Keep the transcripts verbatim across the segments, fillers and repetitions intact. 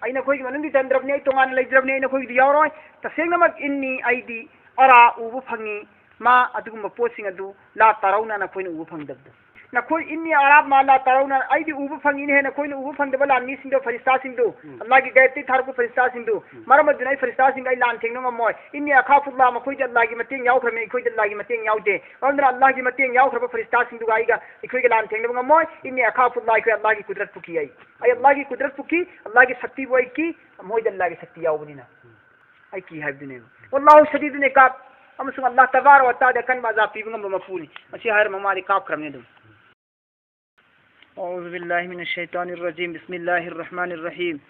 ꯑꯩ ꯅꯈꯣꯏꯒꯤ ꯃꯅꯨꯡꯗꯤ ꯆꯟꯗ꯭ꯔꯕꯅꯤ, ꯑꯩ ꯇꯣꯉꯥꯟꯅ ꯂꯩꯖ꯭ꯔꯕꯅꯤ, ꯑꯩ ꯅꯈꯣꯏꯒꯤꯗꯤ ꯌꯥꯎꯔꯣꯏ꯫ ꯇꯁꯦꯡꯅꯃꯛ ꯏꯟꯅꯤ, ꯑꯩꯗꯤ ꯑꯔꯥ ꯎꯕ ꯐꯪꯉꯤ, ꯃꯥ ꯑꯗꯨꯒꯨꯝꯕ ꯄꯣꯠꯁꯤꯡ ꯑꯗꯨ ꯂꯥ ꯇꯥꯔꯧꯅ ꯅꯈꯣꯏꯅ ꯎꯕ ꯐꯪꯗꯕꯗꯣ꯫ ꯅꯈꯣꯏ ꯏꯟꯅꯤ ꯑꯔꯥ ꯃꯥ ꯂꯥ ꯇꯥꯔꯧꯅ ꯑꯩꯗꯤ ꯎꯕ ꯐꯪꯉꯤꯅꯦ, ꯅꯈꯣꯏꯅ ꯎꯕ ꯐꯪꯗꯕ ꯂꯥꯟꯃꯤꯁꯤꯡꯗꯣ, ꯐꯔꯤꯁꯇꯥꯁꯤꯡꯗꯣ, ꯎꯝ꯫ ꯑꯜꯂꯥꯍꯒꯤ ꯒꯥꯏꯗꯇꯒꯤ ꯊꯥꯔꯛꯄ ꯐꯔꯤꯁꯇꯥꯁꯤꯡꯗꯣ꯫ ꯎꯝ꯫ ꯃꯔꯝ ꯑꯗꯨꯅ ꯑꯩ ꯐꯔꯤꯁꯇꯥꯁꯤꯡꯒ ꯑꯩ ꯂꯥꯟ ꯊꯦꯡꯅ ꯉꯝꯃꯣꯏ꯫ ꯏꯟꯅꯤ ꯑꯈꯥꯐꯨꯜꯂꯥ, ꯃꯈꯣꯏꯗꯤ ꯑꯜꯂꯥꯍꯒꯤ ꯃꯇꯦꯡ ꯌꯥꯎꯈ꯭ꯔꯕꯅꯤ, ꯑꯩꯈꯣꯏꯗꯤ ꯑꯜꯂꯥꯍꯒꯤ ꯃꯇꯦꯡ ꯌꯥꯎꯗꯦ꯫ ꯃꯔꯝ ꯑꯗꯨꯅ ꯑꯜꯂꯥꯍꯒꯤ ꯃꯇꯦꯡ ꯌꯥꯎꯈ꯭ꯔꯕ ꯐꯔꯤꯁꯇꯥꯁꯤꯡꯗꯨꯒ ꯑꯩꯒ ꯑꯩꯈꯣꯏꯒ ꯂꯥꯟ ꯊꯦꯡꯅꯕ ꯉꯝꯃꯣꯏ꯫ ꯏꯟꯅꯤ ꯑꯈꯥꯐꯨꯜꯂꯥ, ꯑꯩꯈꯣꯏ ꯑꯜꯂꯥꯍꯒꯤ ꯀꯨꯗꯔꯠꯄꯨ ꯀꯤ ꯑꯩ꯫ ꯑꯩ ꯑꯜꯂꯥꯍꯒꯤ ꯀꯨꯗꯔꯠꯄꯨ ꯀꯤ, ꯑꯜꯂꯥꯍꯒꯤ ꯁꯛꯇꯤꯕꯨ ꯑꯩ ꯀꯤ, ꯃꯣꯏꯗ ꯑꯜꯂꯥꯍꯒꯤ ꯁꯛꯇꯤ ꯌꯥꯎꯕꯅꯤꯅ꯫ ꯑꯩ ꯀꯤ ꯍꯥꯏꯕꯗꯨꯅꯦꯕ꯫ ꯋꯜꯂꯥꯍꯨ ꯁꯗꯤꯗꯨꯜ ꯏꯀꯥꯕ, ꯑꯃꯁꯨꯡ ꯑꯜꯂꯥꯍ ꯇꯕꯥꯔꯛ ꯋ ꯇꯥꯂꯥ ꯀꯟꯕ ꯑꯖꯥꯕ ꯄꯤꯕ ꯉꯝꯕ ꯃꯄꯨꯅꯤ꯫ ꯃꯁꯤ ꯍꯥꯏꯔ ꯃꯃꯥꯗꯤ ꯀꯥꯞꯈ꯭ꯔꯕꯅꯤ ꯑꯗꯨꯝ꯫ أعوذ بالله من الشيطان الرجيم. بسم الله الرحمن الرحيم.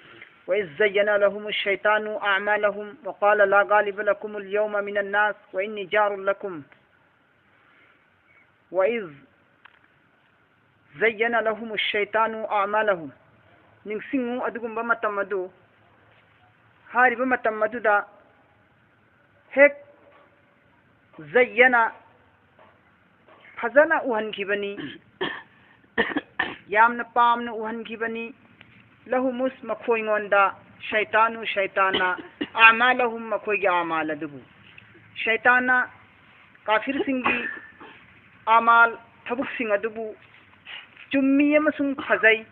وإذ زين لهم الشيطان أعمالهم وقال لا غالب لكم اليوم من الناس وإني جار لكم. وإذ زين لهم الشيطان أعمالهم. ꯅꯤꯡꯁꯤꯡꯉꯨ ꯑꯗꯨꯒꯨꯝꯕ ꯃꯇꯝ ꯑꯗꯨ, ꯍꯥꯏꯔꯤꯕ ꯃꯇꯝ ꯑꯗꯨꯗ ꯍꯦꯛ ꯖꯌꯅ ꯐꯖꯅ ꯎꯍꯟꯈꯤꯕꯅꯤ, ꯌꯥꯝꯅ ꯄꯥꯝꯅ ꯎꯍꯟꯈꯤꯕꯅꯤ꯫ ꯂꯍꯨꯃꯨꯁ ꯃꯈꯣꯏꯉꯣꯟꯗ ꯁꯩꯇꯥꯅꯨ ꯁꯩꯇꯥꯟꯅ ꯑꯃꯥꯂꯍꯨꯝ ꯃꯈꯣꯏꯒꯤ ꯑꯃꯥꯜ ꯑꯗꯨꯕꯨ꯫ ꯁꯩꯇꯥꯟꯅ ꯀꯥꯐꯤꯔꯁꯤꯡꯒꯤ ꯑꯃꯥꯜ ꯊꯕꯛꯁꯤꯡ ꯑꯗꯨꯕꯨ ꯆꯨꯝꯃꯤ ꯑꯃꯁꯨꯡ ꯐꯖꯩ,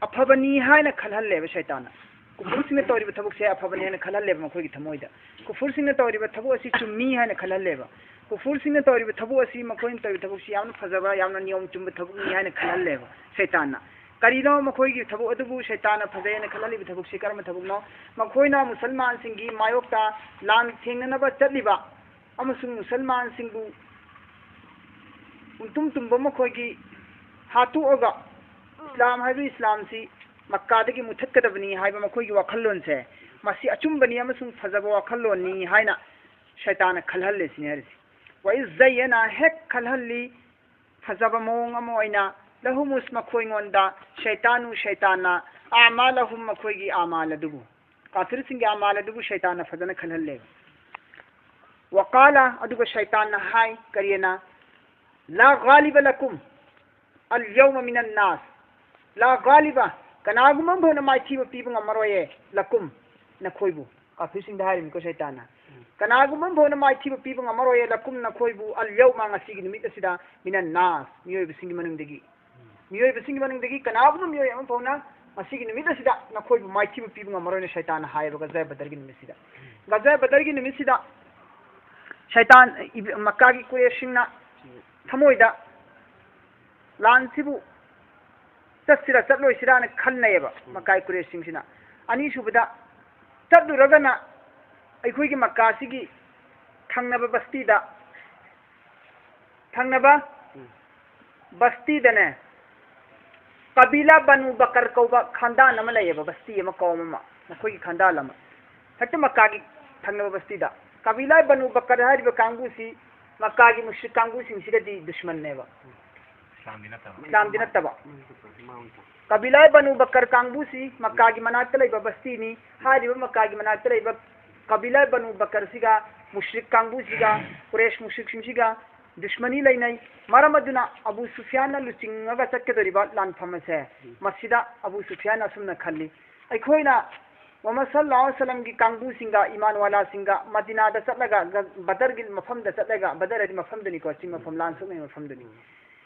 ꯑꯐꯕꯅꯤ ꯍꯥꯏꯅ ꯈꯜꯍꯜꯂꯦꯕ ꯁꯩꯇꯥꯟꯅ꯫ ꯀꯨꯐꯨꯔꯁꯤꯡꯅ ꯇꯧꯔꯤꯕ ꯊꯕꯛꯁꯦ ꯑꯐꯕꯅꯤ ꯍꯥꯏꯅ ꯈꯜꯍꯜꯂꯦꯕ ꯃꯈꯣꯏꯒꯤ ꯊꯃꯣꯏꯗ꯫ ꯀꯨꯐꯨꯔꯁꯤꯡꯅ ꯇꯧꯔꯤꯕ ꯊꯕꯛ ꯑꯁꯤ ꯆꯨꯝꯃꯤ ꯍꯥꯏꯅ ꯈꯜꯍꯜꯂꯦꯕ꯫ ꯀꯨꯐꯨꯔꯁꯤꯡꯅ ꯇꯧꯔꯤꯕ ꯊꯕꯛ ꯑꯁꯤ, ꯃꯈꯣꯏꯅ ꯇꯧꯔꯤꯕ ꯊꯕꯛꯁꯤ ꯌꯥꯝꯅ ꯐꯖꯕ, ꯌꯥꯝꯅ ꯅꯤꯌꯣꯝ ꯆꯨꯝꯕ ꯊꯕꯛꯅꯤ ꯍꯥꯏꯅ ꯈꯜꯍꯜꯂꯦꯕ ꯁꯩꯇꯥꯟꯅ꯫ ꯀꯔꯤꯅꯣ ꯃꯈꯣꯏꯒꯤ ꯊꯕꯛ ꯑꯗꯨꯕꯨ ꯁꯩꯇꯥꯟꯅ ꯐꯖꯩ ꯍꯥꯏꯅ ꯈꯜꯍꯜꯂꯤꯕ ꯊꯕꯛꯁꯤ? ꯀꯔꯝꯕ ꯊꯕꯛꯅꯣ? ꯃꯈꯣꯏꯅ ꯃꯨꯁꯜꯃꯥꯟꯁꯤꯡꯒꯤ ꯃꯥꯌꯣꯛꯇ ꯂꯥꯟ ꯊꯦꯡꯅꯅꯕ ꯆꯠꯂꯤꯕ ꯑꯃꯁꯨꯡ ꯃꯨꯁꯜꯃꯥꯟꯁꯤꯡꯕꯨ ꯄꯨꯡꯇꯨꯝ ꯇꯨꯝꯕ ꯃꯈꯣꯏꯒꯤ ꯍꯥꯠꯇꯣꯛꯑꯒ ꯏꯁꯂꯥꯝ ꯍꯥꯏꯕ ꯏꯁꯂꯥꯝꯁꯤ ꯃꯛꯀꯥꯗꯒꯤ ꯃꯨꯊꯠꯀꯗꯕꯅꯤ ꯍꯥꯏꯕ ꯃꯈꯣꯏꯒꯤ ꯋꯥꯈꯜꯂꯣꯟꯁꯦ, ꯃꯁꯤ ꯑꯆꯨꯝꯕꯅꯤ ꯑꯃꯁꯨꯡ ꯐꯖꯕ ꯋꯥꯈꯜꯂꯣꯟꯅꯤ ꯍꯥꯏꯅ ꯁꯩꯇꯥꯟꯅ ꯈꯜꯍꯜꯂꯦ ꯁꯤꯅꯤ ꯍꯥꯏꯔꯤꯁꯦ꯫ ꯋꯥꯏ ꯖꯌꯅ ꯍꯦꯛ ꯈꯜꯍꯜꯂꯤ, ꯐꯖꯕ ꯃꯑꯣꯡ ꯑꯃ ꯑꯣꯏꯅ, ꯂꯍꯨꯃꯨꯁ ꯃꯈꯣꯏꯉꯣꯟꯗ ꯁꯩꯇꯥꯅꯨ ꯁꯩꯇꯥꯟꯅ ꯑꯃꯥꯂꯍꯨꯝ ꯃꯈꯣꯏꯒꯤ ꯑꯃꯥꯜ ꯑꯗꯨꯕꯨ, ꯀꯥꯐꯤꯔꯁꯤꯡꯒꯤ ꯑꯃꯥꯜ ꯑꯗꯨꯕꯨ ꯁꯩꯇꯥꯟꯅ ꯐꯖꯅ ꯈꯜꯍꯜꯂꯦ꯫ ꯋꯀꯥꯂ, ꯑꯗꯨꯒ ꯁꯩꯇꯥꯟꯅ ꯍꯥꯏ, ꯀꯔꯤꯅ? ꯂꯥ ꯒꯥꯂꯤꯕ ꯂꯀꯨꯝ ꯑꯜ ꯌꯧꯃ ꯃꯤꯅꯟ ꯅꯥꯁ꯫ ꯂꯥ ꯒꯥꯂꯤꯕ, ꯀꯅꯥꯒꯨꯝꯕ ꯑꯃ ꯐꯥꯎꯅ ꯃꯥꯏꯊꯤꯕ ꯄꯤꯕ ꯉꯝꯃꯔꯣꯏꯌꯦ ꯂꯀꯨꯝ ꯅꯈꯣꯏꯕꯨ꯫ ꯀꯥꯐꯤꯔꯁꯤꯡꯗ ꯍꯥꯏꯔꯤꯕꯅꯤꯀꯣ ꯁꯩꯇꯥꯟꯅ꯫ ꯀꯅꯥꯒꯨꯝꯕ ꯑꯃ ꯐꯥꯎꯅ ꯃꯥꯏꯊꯤꯕ ꯄꯤꯕ ꯉꯝꯃꯔꯣꯏꯌꯦ ꯂꯀꯨꯝ ꯅꯈꯣꯏꯕꯨ ꯑꯜ ꯌꯧꯃ ꯉꯁꯤꯒꯤ ꯅꯨꯃꯤꯠ ꯑꯁꯤꯗ ꯃꯤꯅꯟ ꯅꯥꯁ ꯃꯤꯑꯣꯏꯕꯁꯤꯡꯒꯤ ꯃꯅꯨꯡꯗꯒꯤ ꯃꯤꯑꯣꯏꯕꯁꯤꯡꯒꯤ ꯃꯅꯨꯡꯗꯒꯤ ꯀꯅꯥꯒꯨꯝꯕ ꯃꯤꯑꯣꯏ ꯑꯃ ꯐꯥꯎꯅ ꯉꯁꯤꯒꯤ ꯅꯨꯃꯤꯠ ꯑꯁꯤꯗ ꯅꯈꯣꯏꯕꯨ ꯃꯥꯏꯊꯤꯕ ꯄꯤꯕ ꯉꯝꯃꯔꯣꯏꯅ ꯁꯩꯇꯥꯟꯅ ꯍꯥꯏꯌꯦꯕ ꯒꯖꯋꯥ ꯕꯗꯔꯒꯤ ꯅꯨꯃꯤꯠꯁꯤꯗ꯫ ꯒꯖꯋꯥ ꯕꯗꯔꯒꯤ ꯅꯨꯃꯤꯠꯁꯤꯗ ꯁꯩꯇꯥꯟ ꯏꯕ- ꯃꯛꯀꯥꯒꯤ ꯀꯨꯔꯦꯁꯁꯤꯡꯅ ꯊꯃꯣꯏꯗ ꯂꯥꯟꯁꯤꯕꯨ ꯆꯠꯁꯤꯔꯥ ꯆꯠꯂꯣꯏꯁꯤꯔꯥꯅ ꯈꯟꯅꯩꯌꯦꯕ ꯃꯛꯀꯥꯒꯤ ꯀꯨꯔꯦꯁꯁꯤꯡꯁꯤꯅ꯫ ꯑꯅꯤꯁꯨꯕꯗ ꯆꯠꯂꯨꯔꯒꯅ ꯑꯩꯈꯣꯏꯒꯤ ꯃꯛꯀꯥꯁꯤꯒꯤ ꯊꯪꯅꯕ ꯕꯁꯇꯤꯗ ꯊꯪꯅꯕ ꯕꯁꯇꯤꯗꯅꯦ ꯀꯕꯤꯂꯥ ꯕꯅꯨ ꯕꯀꯔ ꯀꯧꯕ ꯈꯥꯟꯗꯥꯟ ꯑꯃ ꯂꯩꯌꯦꯕ, ꯕꯁꯇꯤ ꯑꯃ ꯀꯧꯝ ꯑꯃ, ꯃꯈꯣꯏꯒꯤ ꯈꯥꯟꯗꯥꯟ ꯑꯃ꯫ ꯍꯦꯛꯇ ꯃꯛꯀꯥꯒꯤ ꯊꯪꯅꯕ ꯕꯁꯇꯤꯗ꯫ ꯀꯕꯤꯂꯥ ꯕꯅꯨ ꯕꯀꯔ ꯍꯥꯏꯔꯤꯕ ꯀꯥꯡꯕꯨꯁꯤ ꯃꯛꯀꯥꯒꯤ ꯃꯨꯁ꯭ꯔꯤꯛ ꯀꯥꯡꯕꯨꯁꯤꯡꯁꯤꯒꯗꯤ ꯗꯨꯁꯃꯟꯅꯦꯕ꯫ ꯏꯁꯂꯥꯝꯗꯤ ꯅꯠꯇꯕ꯫ ꯏꯁꯂꯥꯝꯗꯤ ꯅꯠꯇꯕ꯫ ꯀꯕꯤꯂꯥ ꯕꯅꯨ ꯕꯀꯔ ꯀꯥꯡꯕꯨꯁꯤ ꯃꯛꯀꯥꯒꯤ ꯃꯅꯥꯛꯇ ꯂꯩꯕ ꯕꯁꯇꯤꯅꯤ꯫ ꯍꯥꯏꯔꯤꯕ ꯃꯛꯀꯥꯒꯤ ꯃꯅꯥꯛꯇ ꯂꯩꯕ ꯀꯕꯤꯂꯥ ꯕꯅꯨ ꯕꯀꯔꯁꯤꯒ ꯃꯨꯁ꯭ꯔꯤꯛ ꯀꯥꯡꯕꯨꯁꯤꯒ ꯀꯨꯔꯦꯁ ꯃꯨꯁ꯭ꯔꯤꯛꯁꯤꯡꯁꯤꯒ ꯗꯨꯁꯃꯅꯤ ꯂꯩꯅꯩ꯫ ꯃꯔꯝ ꯑꯗꯨꯅ ꯑꯕꯨ ꯁꯨꯐꯤꯌꯥꯟꯅ ꯂꯨꯆꯤꯡꯉꯒ ꯆꯠꯀꯗꯧꯔꯤꯕ ꯂꯥꯟꯐꯝ ꯑꯁꯦ ꯃꯁꯤꯗ ꯑꯕꯨ ꯁꯨꯐꯤꯌꯥꯟꯅ ꯑꯁꯨꯝꯅ ꯈꯜꯂꯤ, ꯑꯩꯈꯣꯏꯅ ꯃꯨꯍꯝꯃꯗ ꯁꯜꯂꯜꯂꯥꯍꯨ ꯑꯂꯩꯍꯤ ꯋꯥꯁꯜꯂꯝꯒꯤ ꯀꯥꯡꯕꯨꯁꯤꯡꯒ, ꯏꯃꯥꯟ ꯋꯥꯂꯥꯁꯤꯡꯒ ꯃꯗꯤꯅꯥꯗ ꯆꯠꯂꯒ, ꯒ-, ꯕꯗꯔꯒꯤ ꯃꯐꯝꯗ ꯆꯠꯂꯒ, ꯕꯗꯔ ꯍꯥꯏꯗꯤ ꯃꯐꯝꯗꯨꯅꯤꯀꯣ, ꯆꯤꯡ ꯃꯐꯝ, ꯂꯥꯟ ꯁꯣꯛꯅꯕ ꯃꯐꯝꯗꯨꯅꯤ꯫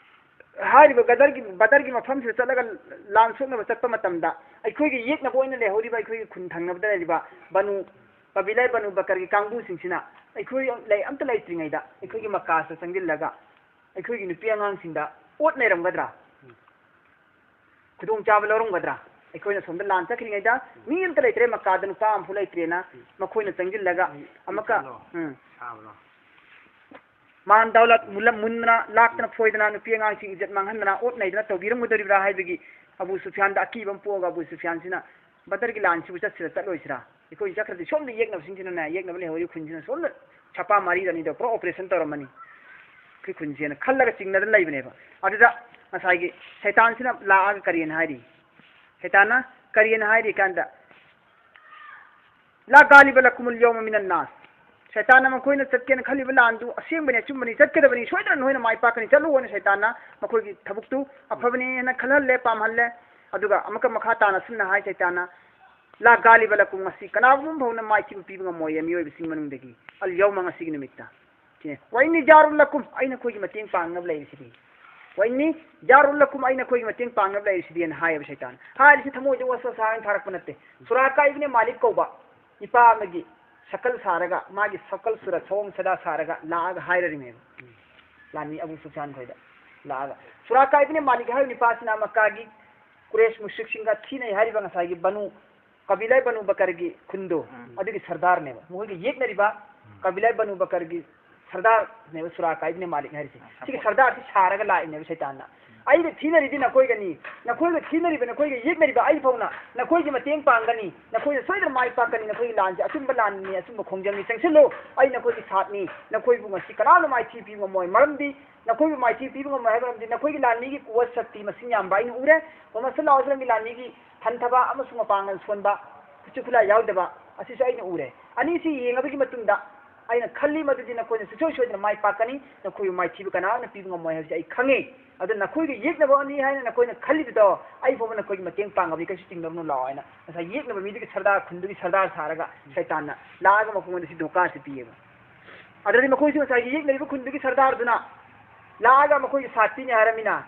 ꯍꯥꯏꯔꯤꯕ ꯒꯗꯔꯒꯤ, ꯕꯗꯔꯒꯤ ꯃꯐꯝꯁꯤꯗ ꯆꯠꯂꯒ ꯂꯥꯟ ꯁꯣꯛꯅꯕ ꯆꯠꯄ ꯃꯇꯝꯗ ꯑꯩꯈꯣꯏꯒꯤ ꯌꯦꯛꯅꯕ ꯑꯣꯏꯅ ꯂꯩꯍꯧꯔꯤꯕ ꯑꯩꯈꯣꯏꯒꯤ ꯈꯨꯟ ꯊꯪꯅꯕꯗ ꯂꯩꯔꯤꯕ ꯕꯅꯨ ꯀꯕꯤꯂꯥ ꯕꯅꯨ ꯕꯀꯔꯒꯤ ꯀꯥꯡꯕꯨꯁꯤꯡꯁꯤꯅ ꯑꯩꯈꯣꯏ ꯂꯩ-, ꯑꯝꯇ ꯂꯩꯇ꯭ꯔꯤꯉꯩꯗ ꯑꯩꯈꯣꯏꯒꯤ ꯃꯛꯀꯥꯁꯤꯗ ꯆꯪꯁꯤꯜꯂꯒ ꯑꯩꯈꯣꯏꯒꯤ ꯅꯨꯄꯤ ꯑꯉꯥꯡꯁꯤꯡꯗ ꯑꯣꯠ ꯅꯩꯔꯝꯒꯗ꯭ꯔꯥ? ꯈꯨꯗꯣꯡꯆꯥꯕ ꯂꯧꯔꯝꯒꯗ꯭ꯔꯥ? ꯑꯩꯈꯣꯏꯅ ꯁꯣꯝꯗ ꯂꯥꯟ ꯆꯠꯈ꯭ꯔꯤꯉꯩꯗ ꯃꯤ ꯑꯝꯇ ꯂꯩꯇ꯭ꯔꯦ, ꯃꯛꯀꯥꯗ ꯅꯨꯄꯥ ꯑꯝꯐꯥꯎ ꯂꯩꯇ꯭ꯔꯦꯅ ꯃꯈꯣꯏꯅ ꯆꯪꯁꯤꯜꯂꯒ ꯑꯃꯨꯛꯀ, ꯎꯝ, ꯃꯥꯟ ꯗꯧꯂꯠ ꯃꯨꯜꯂ-, ꯃꯨꯟꯗꯅ, ꯂꯥꯛꯇꯅ ꯐꯣꯏꯗꯅ, ꯅꯨꯄꯤ ꯑꯉꯥꯡꯁꯤꯡ ꯏꯖꯠ ꯃꯥꯡꯍꯟꯗꯅ, ꯑꯣꯠ ꯅꯩꯗꯅ ꯇꯧꯕꯤꯔꯝꯒꯗꯧꯔꯤꯕ꯭ꯔꯥ ꯍꯥꯏꯕꯒꯤ ꯑꯕꯨ ꯁꯨꯐꯤꯌꯥꯟꯗ ꯑꯀꯤꯕ ꯑꯃ ꯄꯣꯛꯑꯒ, ꯑꯕꯨ ꯁꯨꯐꯤꯌꯥꯟꯁꯤꯅ ꯕꯗꯔꯒꯤ ꯂꯥꯟꯁꯤꯕꯨ ꯆꯠꯁꯤꯔꯥ ꯆꯠꯂꯣꯏꯁꯤꯔꯥ? ꯑꯩꯈꯣꯏ ꯆꯠꯈ꯭ꯔꯗꯤ ꯁꯣꯝꯗ ꯌꯦꯛꯅꯕꯁꯤꯡꯁꯤꯅꯅꯦ, ꯌꯦꯛꯅꯕ ꯂꯩꯍꯧꯔꯤ ꯈꯨꯟꯁꯤꯅ ꯁꯣꯝꯗ ꯁꯄꯥ ꯃꯥꯔꯤꯔꯅꯤꯗꯣ ꯄꯨꯔꯥ operation ꯇꯧꯔꯝꯃꯅꯤ ꯑꯩꯈꯣꯏ ꯈꯨꯟꯁꯦꯅ ꯈꯜꯂꯒ ꯆꯤꯡꯅꯗꯅ ꯂꯩꯕꯅꯦꯕ꯫ ꯑꯗꯨꯗ ꯉꯁꯥꯏꯒꯤ ꯁꯩꯇꯥꯟꯁꯤꯅ ꯂꯥꯛꯑꯒ ꯀꯔꯤꯅ ꯍꯥꯏꯔꯤ? ꯁꯩꯇꯥꯟꯅ ꯀꯔꯤꯅ ꯍꯥꯏꯔꯤ ꯀꯥꯟꯗ, "ꯂꯥ ꯒꯥꯂꯤꯕ ꯂꯀꯨꯃꯨꯜ ꯌꯧꯃ ꯃꯤꯅꯟ ꯅꯥꯁ"꯫ ꯁꯩꯇꯥꯟꯅ ꯃꯈꯣꯏꯅ ꯆꯠꯀꯦꯅ ꯈꯜꯂꯤꯕ ꯂꯥꯟꯗꯨ ꯑꯁꯦꯡꯕꯅꯤ, ꯑꯆꯨꯝꯕꯅꯤ, ꯆꯠꯀꯗꯕꯅꯤ, ꯁꯣꯏꯗꯅ ꯅꯣꯏꯅ ꯃꯥꯏ ꯄꯥꯛꯀꯅꯤ, ꯆꯠꯂꯨꯑꯣꯅ ꯁꯩꯇꯥꯟꯅ ꯃꯈꯣꯏꯒꯤ ꯊꯕꯛꯇꯨ ꯑꯐꯕꯅꯦꯅ ꯈꯜꯍꯜꯂꯦ, ꯄꯥꯝꯍꯜꯂꯦ꯫ ꯑꯗꯨꯒ ꯑꯃꯨꯛꯀ ꯃꯈꯥ ꯇꯥꯅ ꯑꯁꯨꯝꯅ ꯍꯥꯏ ꯁꯩꯇꯥꯟꯅ, "ꯂꯥ ꯒꯥꯂꯤꯕ ꯂꯀꯨꯝ, ꯉꯁꯤ ꯀꯅꯥꯒꯨꯝꯕ ꯐꯥꯎꯅ ꯃꯥꯏꯊꯤꯕ ꯄꯤꯕ ꯉꯝꯃꯣꯏꯌꯦ ꯃꯤꯑꯣꯏꯕꯁꯤꯡ ꯃꯅꯨꯡꯗꯒꯤ꯫ ꯑꯜ ꯌꯧꯃ, ꯉꯁꯤꯒꯤ ꯅꯨꯃꯤꯠꯇ꯫ ꯁꯤꯅꯦ, ꯋꯥꯏꯅꯤ ꯖꯥꯔꯨꯜ ꯂꯀꯨꯝ, ꯑꯩ ꯅꯈꯣꯏꯒꯤ ꯃꯇꯦꯡ ꯄꯥꯡꯅꯕ ꯂꯩꯔꯤꯁꯤꯗꯤ꯫ ꯋꯥꯏꯅꯤ ꯖꯥꯔꯨꯜ ꯂꯀꯨꯝ, ꯑꯩ ꯅꯈꯣꯏꯒꯤ ꯃꯇꯦꯡ ꯄꯥꯡꯅꯕ ꯂꯩꯔꯤꯁꯤꯗꯤ" ꯍꯥꯏꯅ ꯍꯥꯏꯌꯦꯕ ꯁꯩꯇꯥꯟ꯫ ꯍꯥꯏꯔꯤꯁꯤ ꯊꯃꯣꯏꯗ ꯋꯥꯁꯋꯥꯁ ꯍꯥꯏꯅ ꯊꯥꯔꯛꯄ ꯅꯠꯇꯦ꯫ ꯁꯨꯔꯥꯀꯥ ꯏꯕꯅꯦ ꯃꯥꯂꯤꯛ ꯀꯧꯕ ꯅꯨꯄꯥ ꯑꯃꯒꯤ ꯁꯀꯜ ꯁꯥꯔꯒ, ꯃꯥꯒꯤ ꯁꯀꯜ ꯁꯨꯔ ꯁꯑꯣꯡ ꯁꯥꯗꯥ ꯁꯥꯔꯒ ꯂꯥꯛꯑꯒ ꯍꯥꯏꯔꯔꯤꯃꯦꯕ꯫ ꯂꯥꯟꯃꯤ ꯑꯕꯨ ꯁꯨꯐꯤꯌꯥꯟ ꯈꯣꯏꯗ ꯂꯥꯛꯑꯒ, ꯁꯨꯔꯥꯀꯥ ꯏꯕꯅꯦ ꯃꯥꯂꯤꯛ ꯍꯥꯏꯕ ꯅꯨꯄꯥꯁꯤꯅ ꯃꯛꯀꯥꯒꯤ ꯀꯨꯔꯦꯁ ꯃꯨꯁ꯭ꯔꯤꯛꯁꯤꯡꯒ ꯊꯤꯅꯩ ꯍꯥꯏꯔꯤꯕ ꯉꯁꯥꯏꯒꯤ ꯕꯅꯨ, ꯀꯕꯤꯂꯥ ꯕꯅꯨ ꯕꯀꯔꯒꯤ ꯈꯨꯟꯗꯣ, ꯎꯝ꯫ ꯑꯗꯨꯒꯤ ꯁꯔꯗꯥꯔꯅꯦꯕ꯫ ꯃꯈꯣꯏꯒ ꯌꯦꯛꯅꯔꯤꯕ ꯎꯝ꯫ ꯀꯕꯤꯂꯥ ꯕꯅꯨ ꯕꯀꯔꯒꯤ ꯁꯔꯗꯥꯔꯅꯦꯕ ꯁꯨꯔꯥꯀꯥ ꯏꯕꯅꯦ ꯃꯥꯂꯤꯛ ꯍꯥꯏꯔꯤꯁꯦ꯫ ꯎꯝ, ꯁꯤꯒꯤ ꯁꯔꯗꯥꯔꯁꯤ ꯁꯥꯔꯒ ꯂꯥꯛꯏꯅꯦꯕ ꯁꯩꯇꯥꯟꯅ꯫ "ꯑꯩꯒ ꯊꯤꯅꯔꯤꯗꯤ ꯅꯈꯣꯏꯒꯅꯤ, ꯅꯈꯣꯏꯒ ꯊꯤꯅꯔꯤꯕ, ꯅꯈꯣꯏꯒ ꯌꯦꯛꯅꯔꯤꯕ ꯑꯩ ꯐꯥꯎꯅ ꯅꯈꯣꯏꯗ ꯁꯣꯏꯗꯅ ꯃꯥꯏ ꯄꯥꯛꯀꯅꯤ, ꯅꯈꯣꯏꯒꯤ ꯂꯥꯟꯁꯦ ꯑꯆꯨꯝꯕ ꯂꯥꯟꯅꯤ, ꯑꯆꯨꯝꯕ ꯈꯣꯡꯖꯪꯅꯤ, ꯆꯪꯁꯤꯜꯂꯨ, ꯑꯩ ꯅꯈꯣꯏꯒꯤ ꯁꯥꯠꯅꯤ, ꯅꯈꯣꯏꯕꯨ ꯉꯁꯤ ꯀꯅꯥꯝꯅ ꯃꯥꯏꯊꯤꯕ ꯄꯤꯕ ꯉꯝꯃꯣꯏ, ꯃꯔꯝꯗꯤ ꯅꯈꯣꯏꯕꯨ ꯃꯥꯏꯊꯤꯕ ꯄꯤꯕ ꯉꯝꯃꯣꯏ ꯍꯥꯏꯕ ꯃꯔꯝꯗꯤ ꯅꯈꯣꯏꯒꯤ ꯂꯥꯟꯃꯤꯒꯤ ꯀꯨꯋꯠ ꯁꯛꯇꯤ ꯃꯁꯤꯡ ꯌꯥꯝꯕ ꯑꯩꯅ ꯎꯔꯦ, ꯃꯨꯍꯝꯃꯗ ꯁꯜꯂꯥꯍꯨ ꯑꯂꯩꯍꯤ ꯋꯥꯁꯜꯂꯝꯒꯤ ꯂꯥꯟꯃꯤꯒꯤ ꯍꯟꯊꯕ ꯑꯃꯁꯨꯡ ꯃꯄꯥꯡꯒꯜ ꯁꯣꯟꯕ, ꯈꯨꯠꯁꯨ ꯈꯨꯠꯂꯥꯏ ꯌꯥꯎꯗꯕ ꯑꯁꯤꯁꯨ ꯑꯩꯅ ꯎꯔꯦ꯫ ꯑꯅꯤꯁꯤ ꯌꯦꯡꯉꯕꯒꯤ ꯃꯇꯨꯡꯗ ꯑꯩꯅ ꯈꯜꯂꯤ ꯃꯗꯨꯗꯤ ꯅꯈꯣꯏꯅ ꯁꯨꯡꯁꯣꯏ ꯁꯣꯏꯗꯅ ꯃꯥꯏ ꯄꯥꯛꯀꯅꯤ, ꯅꯈꯣꯏꯕꯨ ꯃꯥꯏꯊꯤꯕ ꯀꯅꯥꯝꯅ ꯄꯤꯕ ꯉꯝꯃꯣꯏ ꯍꯥꯏꯕꯁꯤ ꯑꯩ ꯈꯪꯉꯤ꯫ ꯑꯗꯨ ꯅꯈꯣꯏꯒꯤ ꯌꯦꯛꯅꯕ ꯑꯅꯤ ꯍꯥꯏꯅ ꯅꯈꯣꯏꯅ ꯈꯜꯂꯤꯕꯗꯣ ꯑꯩ ꯐꯥꯎꯕ ꯅꯈꯣꯏꯒꯤ ꯃꯇꯦꯡ ꯄꯥꯡꯉꯕꯗꯤ ꯀꯩꯁꯨ ꯆꯤꯡꯅꯕꯅꯨ ꯂꯥꯛꯑꯣ" ꯍꯥꯏꯅ ꯉꯁꯥꯏ ꯌꯦꯛꯅꯕ ꯃꯤꯗꯨꯒꯤ ꯁꯔꯗꯥꯔ, ꯈꯨꯟꯗꯨꯒꯤ ꯁꯔꯗꯥꯔ ꯁꯥꯔꯒ ꯁꯩꯇꯥꯟꯅ ꯂꯥꯛꯑꯒ ꯃꯈꯣꯏꯉꯣꯟꯗ ꯁꯤ ꯙꯣꯀꯥꯁꯤ ꯄꯤꯌꯦꯕ꯫ ꯑꯗꯨꯗꯤ ꯃꯈꯣꯏꯁꯨ ꯉꯁꯥꯏꯒꯤ ꯌꯦꯛꯅꯔꯤꯕ ꯈꯨꯟꯗꯨꯒꯤ ꯁꯔꯗꯥꯔꯗꯨꯅ ꯂꯥꯛꯑꯒ ꯃꯈꯣꯏꯒꯤ ꯁꯥꯠ ꯄꯤꯅꯤ ꯍꯥꯏꯔꯃꯤꯅ,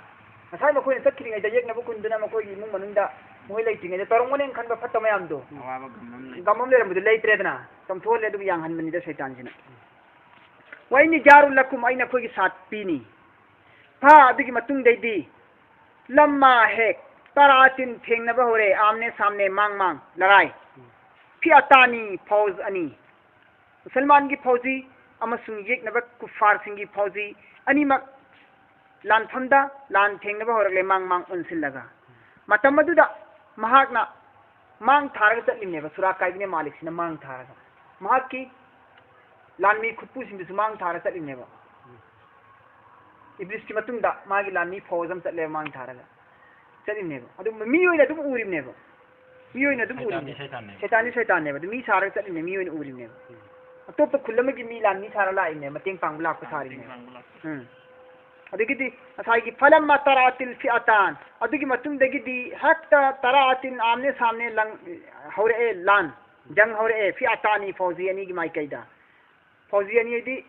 ꯉꯁꯥꯏ ꯃꯈꯣꯏꯅ ꯆꯠꯈ꯭ꯔꯤꯉꯩꯗ ꯌꯦꯛꯅꯕ ꯈꯨꯟꯗꯨꯅ ꯃꯈꯣꯏꯒꯤ ꯏꯃꯨꯡ ꯃꯅꯨꯡꯗ ꯃꯈꯣꯏ ꯂꯩꯇ꯭ꯔꯤꯉꯩꯗ ꯇꯧꯔꯝꯒꯅꯦꯅ ꯈꯟꯕ ꯐꯠꯇꯕ ꯃꯌꯥꯝꯗꯣ, ꯑꯋꯥꯕ ꯒꯝ ꯑꯃ ꯂꯩ꯫ ꯒꯝ ꯑꯃ ꯂꯩꯔꯝꯕꯗꯨ ꯂꯩꯇ꯭ꯔꯦꯗꯅ, ꯆꯝꯊꯣꯛꯍꯜꯂꯦ, ꯑꯗꯨꯒ ꯌꯥꯡꯍꯟꯕꯅꯤꯗ ꯁꯩꯇꯥꯟꯁꯤꯅ꯫ "ꯋꯥꯏꯅꯤ ꯖꯥꯔꯨꯜ ꯂꯀꯨꯝ, ꯑꯩ ꯅꯈꯣꯏꯒꯤ ꯁꯥꯠ ꯄꯤꯅꯤ"꯫ ꯐꯥ ꯑꯗꯨꯒꯤ ꯃꯇꯨꯡꯗꯩꯗꯤ ꯂꯝꯃꯥ ꯍꯦꯛ ꯇꯔꯥꯇꯤꯟ ꯊꯦꯡꯅꯕ ꯍꯧꯔꯦ, ꯑꯥꯝꯅꯦ ꯁꯥꯝꯅꯦ, ꯃꯥꯡ ꯃꯥꯡ ꯂꯔꯥꯏ꯫ ꯐꯤꯑꯇꯥꯅꯤ, ꯐꯧꯖ ꯑꯅꯤ, ꯃꯨꯁꯜꯃꯥꯟꯒꯤ ꯐꯧꯖꯤ ꯑꯃꯁꯨꯡ ꯌꯦꯛꯅꯕ ꯀꯨꯐꯥꯔꯁꯤꯡꯒꯤ ꯐꯧꯖꯤ ꯑꯅꯤꯃꯛ ꯂꯥꯟꯐꯝꯗ ꯂꯥꯟ ꯊꯦꯡꯅꯕ ꯍꯧꯔꯛꯂꯦ, ꯃꯥꯡ ꯃꯥꯡ ꯑꯣꯟꯁꯤꯜꯂꯒ꯫ ꯃꯇꯝ ꯑꯗꯨꯗ ꯃꯍꯥꯛꯅ ꯃꯥꯡ ꯊꯥꯔꯒ ꯆꯠꯂꯤꯕꯅꯦꯕ, ꯁꯨꯔꯥꯀꯥ ꯏꯕꯅꯦ ꯃꯥꯂꯤꯛꯁꯤꯅ ꯃꯥꯡ ꯊꯥꯔꯒ꯫ ꯃꯍꯥꯛꯀꯤ ꯂꯥꯟꯃꯤ ꯈꯨꯠꯄꯨꯁꯤꯡꯗꯨꯁꯨ ꯃꯥꯡ ꯊꯥꯔꯒ ꯆꯠꯂꯤꯕꯅꯦꯕ꯫ ꯏꯕ꯭ꯂꯤꯁꯀꯤ ꯃꯇꯨꯡꯗ ꯃꯥꯒꯤ ꯂꯥꯟꯃꯤ ꯐꯧꯖ ꯑꯃ ꯆꯠꯂꯦꯕ ꯃꯥꯡ ꯊꯥꯔꯒ꯫ ꯆꯠꯂꯤꯕꯅꯦꯕ꯫ ꯑꯗꯨ ꯃꯤ ꯑꯣꯏꯅ ꯑꯗꯨꯝ ꯎꯔꯤꯕꯅꯦꯕ꯫ ꯃꯤ ꯑꯣꯏꯅ ꯑꯗꯨꯝ ꯁꯩꯇꯥꯟꯗꯤ ꯎꯔꯤꯕꯅꯦꯕ꯫ ꯁꯩꯇꯥꯟꯅꯦ꯫ ꯁꯩꯇꯥꯟꯗꯤ ꯁꯩꯇꯥꯟꯅꯦꯕ꯫ ꯑꯗꯨ ꯃꯤ ꯁꯥꯔꯒ ꯆꯠꯂꯤꯕꯅꯦ, ꯃꯤ ꯑꯣꯏꯅ ꯎꯔꯤꯕꯅꯦꯕ꯫ ꯑꯇꯣꯞꯄ ꯈꯨꯜ ꯑꯃꯒꯤ ꯃꯤ ꯂꯥꯟꯃꯤ ꯁꯥꯔ ꯂꯥꯛꯏꯕꯅꯦꯕ, ꯃꯇꯦꯡ ꯄꯥꯡꯕ ꯂꯥꯛꯄ ꯃꯇꯦꯡ ꯁꯥꯔꯤꯕꯅꯦꯕ꯫ ꯄꯥꯡꯕ ꯂꯥꯛꯄ꯫ ꯎꯝ꯫ ꯑꯗꯒꯤꯗꯤ ꯉꯁꯥꯏꯒꯤ ꯐꯂꯝꯃ ꯇꯔꯥꯇꯤꯜ ꯐꯤꯑꯇꯥꯟ, ꯑꯗꯨꯒꯤ ꯃꯇꯨꯡꯗꯒꯤꯗꯤ ꯍꯦꯛꯇ ꯇꯔꯥꯇꯤꯜ ꯑꯥꯝꯅꯦ ꯁꯥꯝꯅꯦ ꯂꯪ ꯍꯧꯔꯛꯑꯦ, ꯂꯥꯟ ꯖꯪ ꯍꯧꯔꯛꯑꯦ, ꯐꯤꯑꯇꯥꯅꯤ ꯐꯧꯖꯤ ꯑꯅꯤꯒꯤ ꯃꯥꯏꯀꯩꯗ꯫ ꯐꯧꯖꯤ ꯑꯅꯤ ꯍꯥꯏꯗꯤ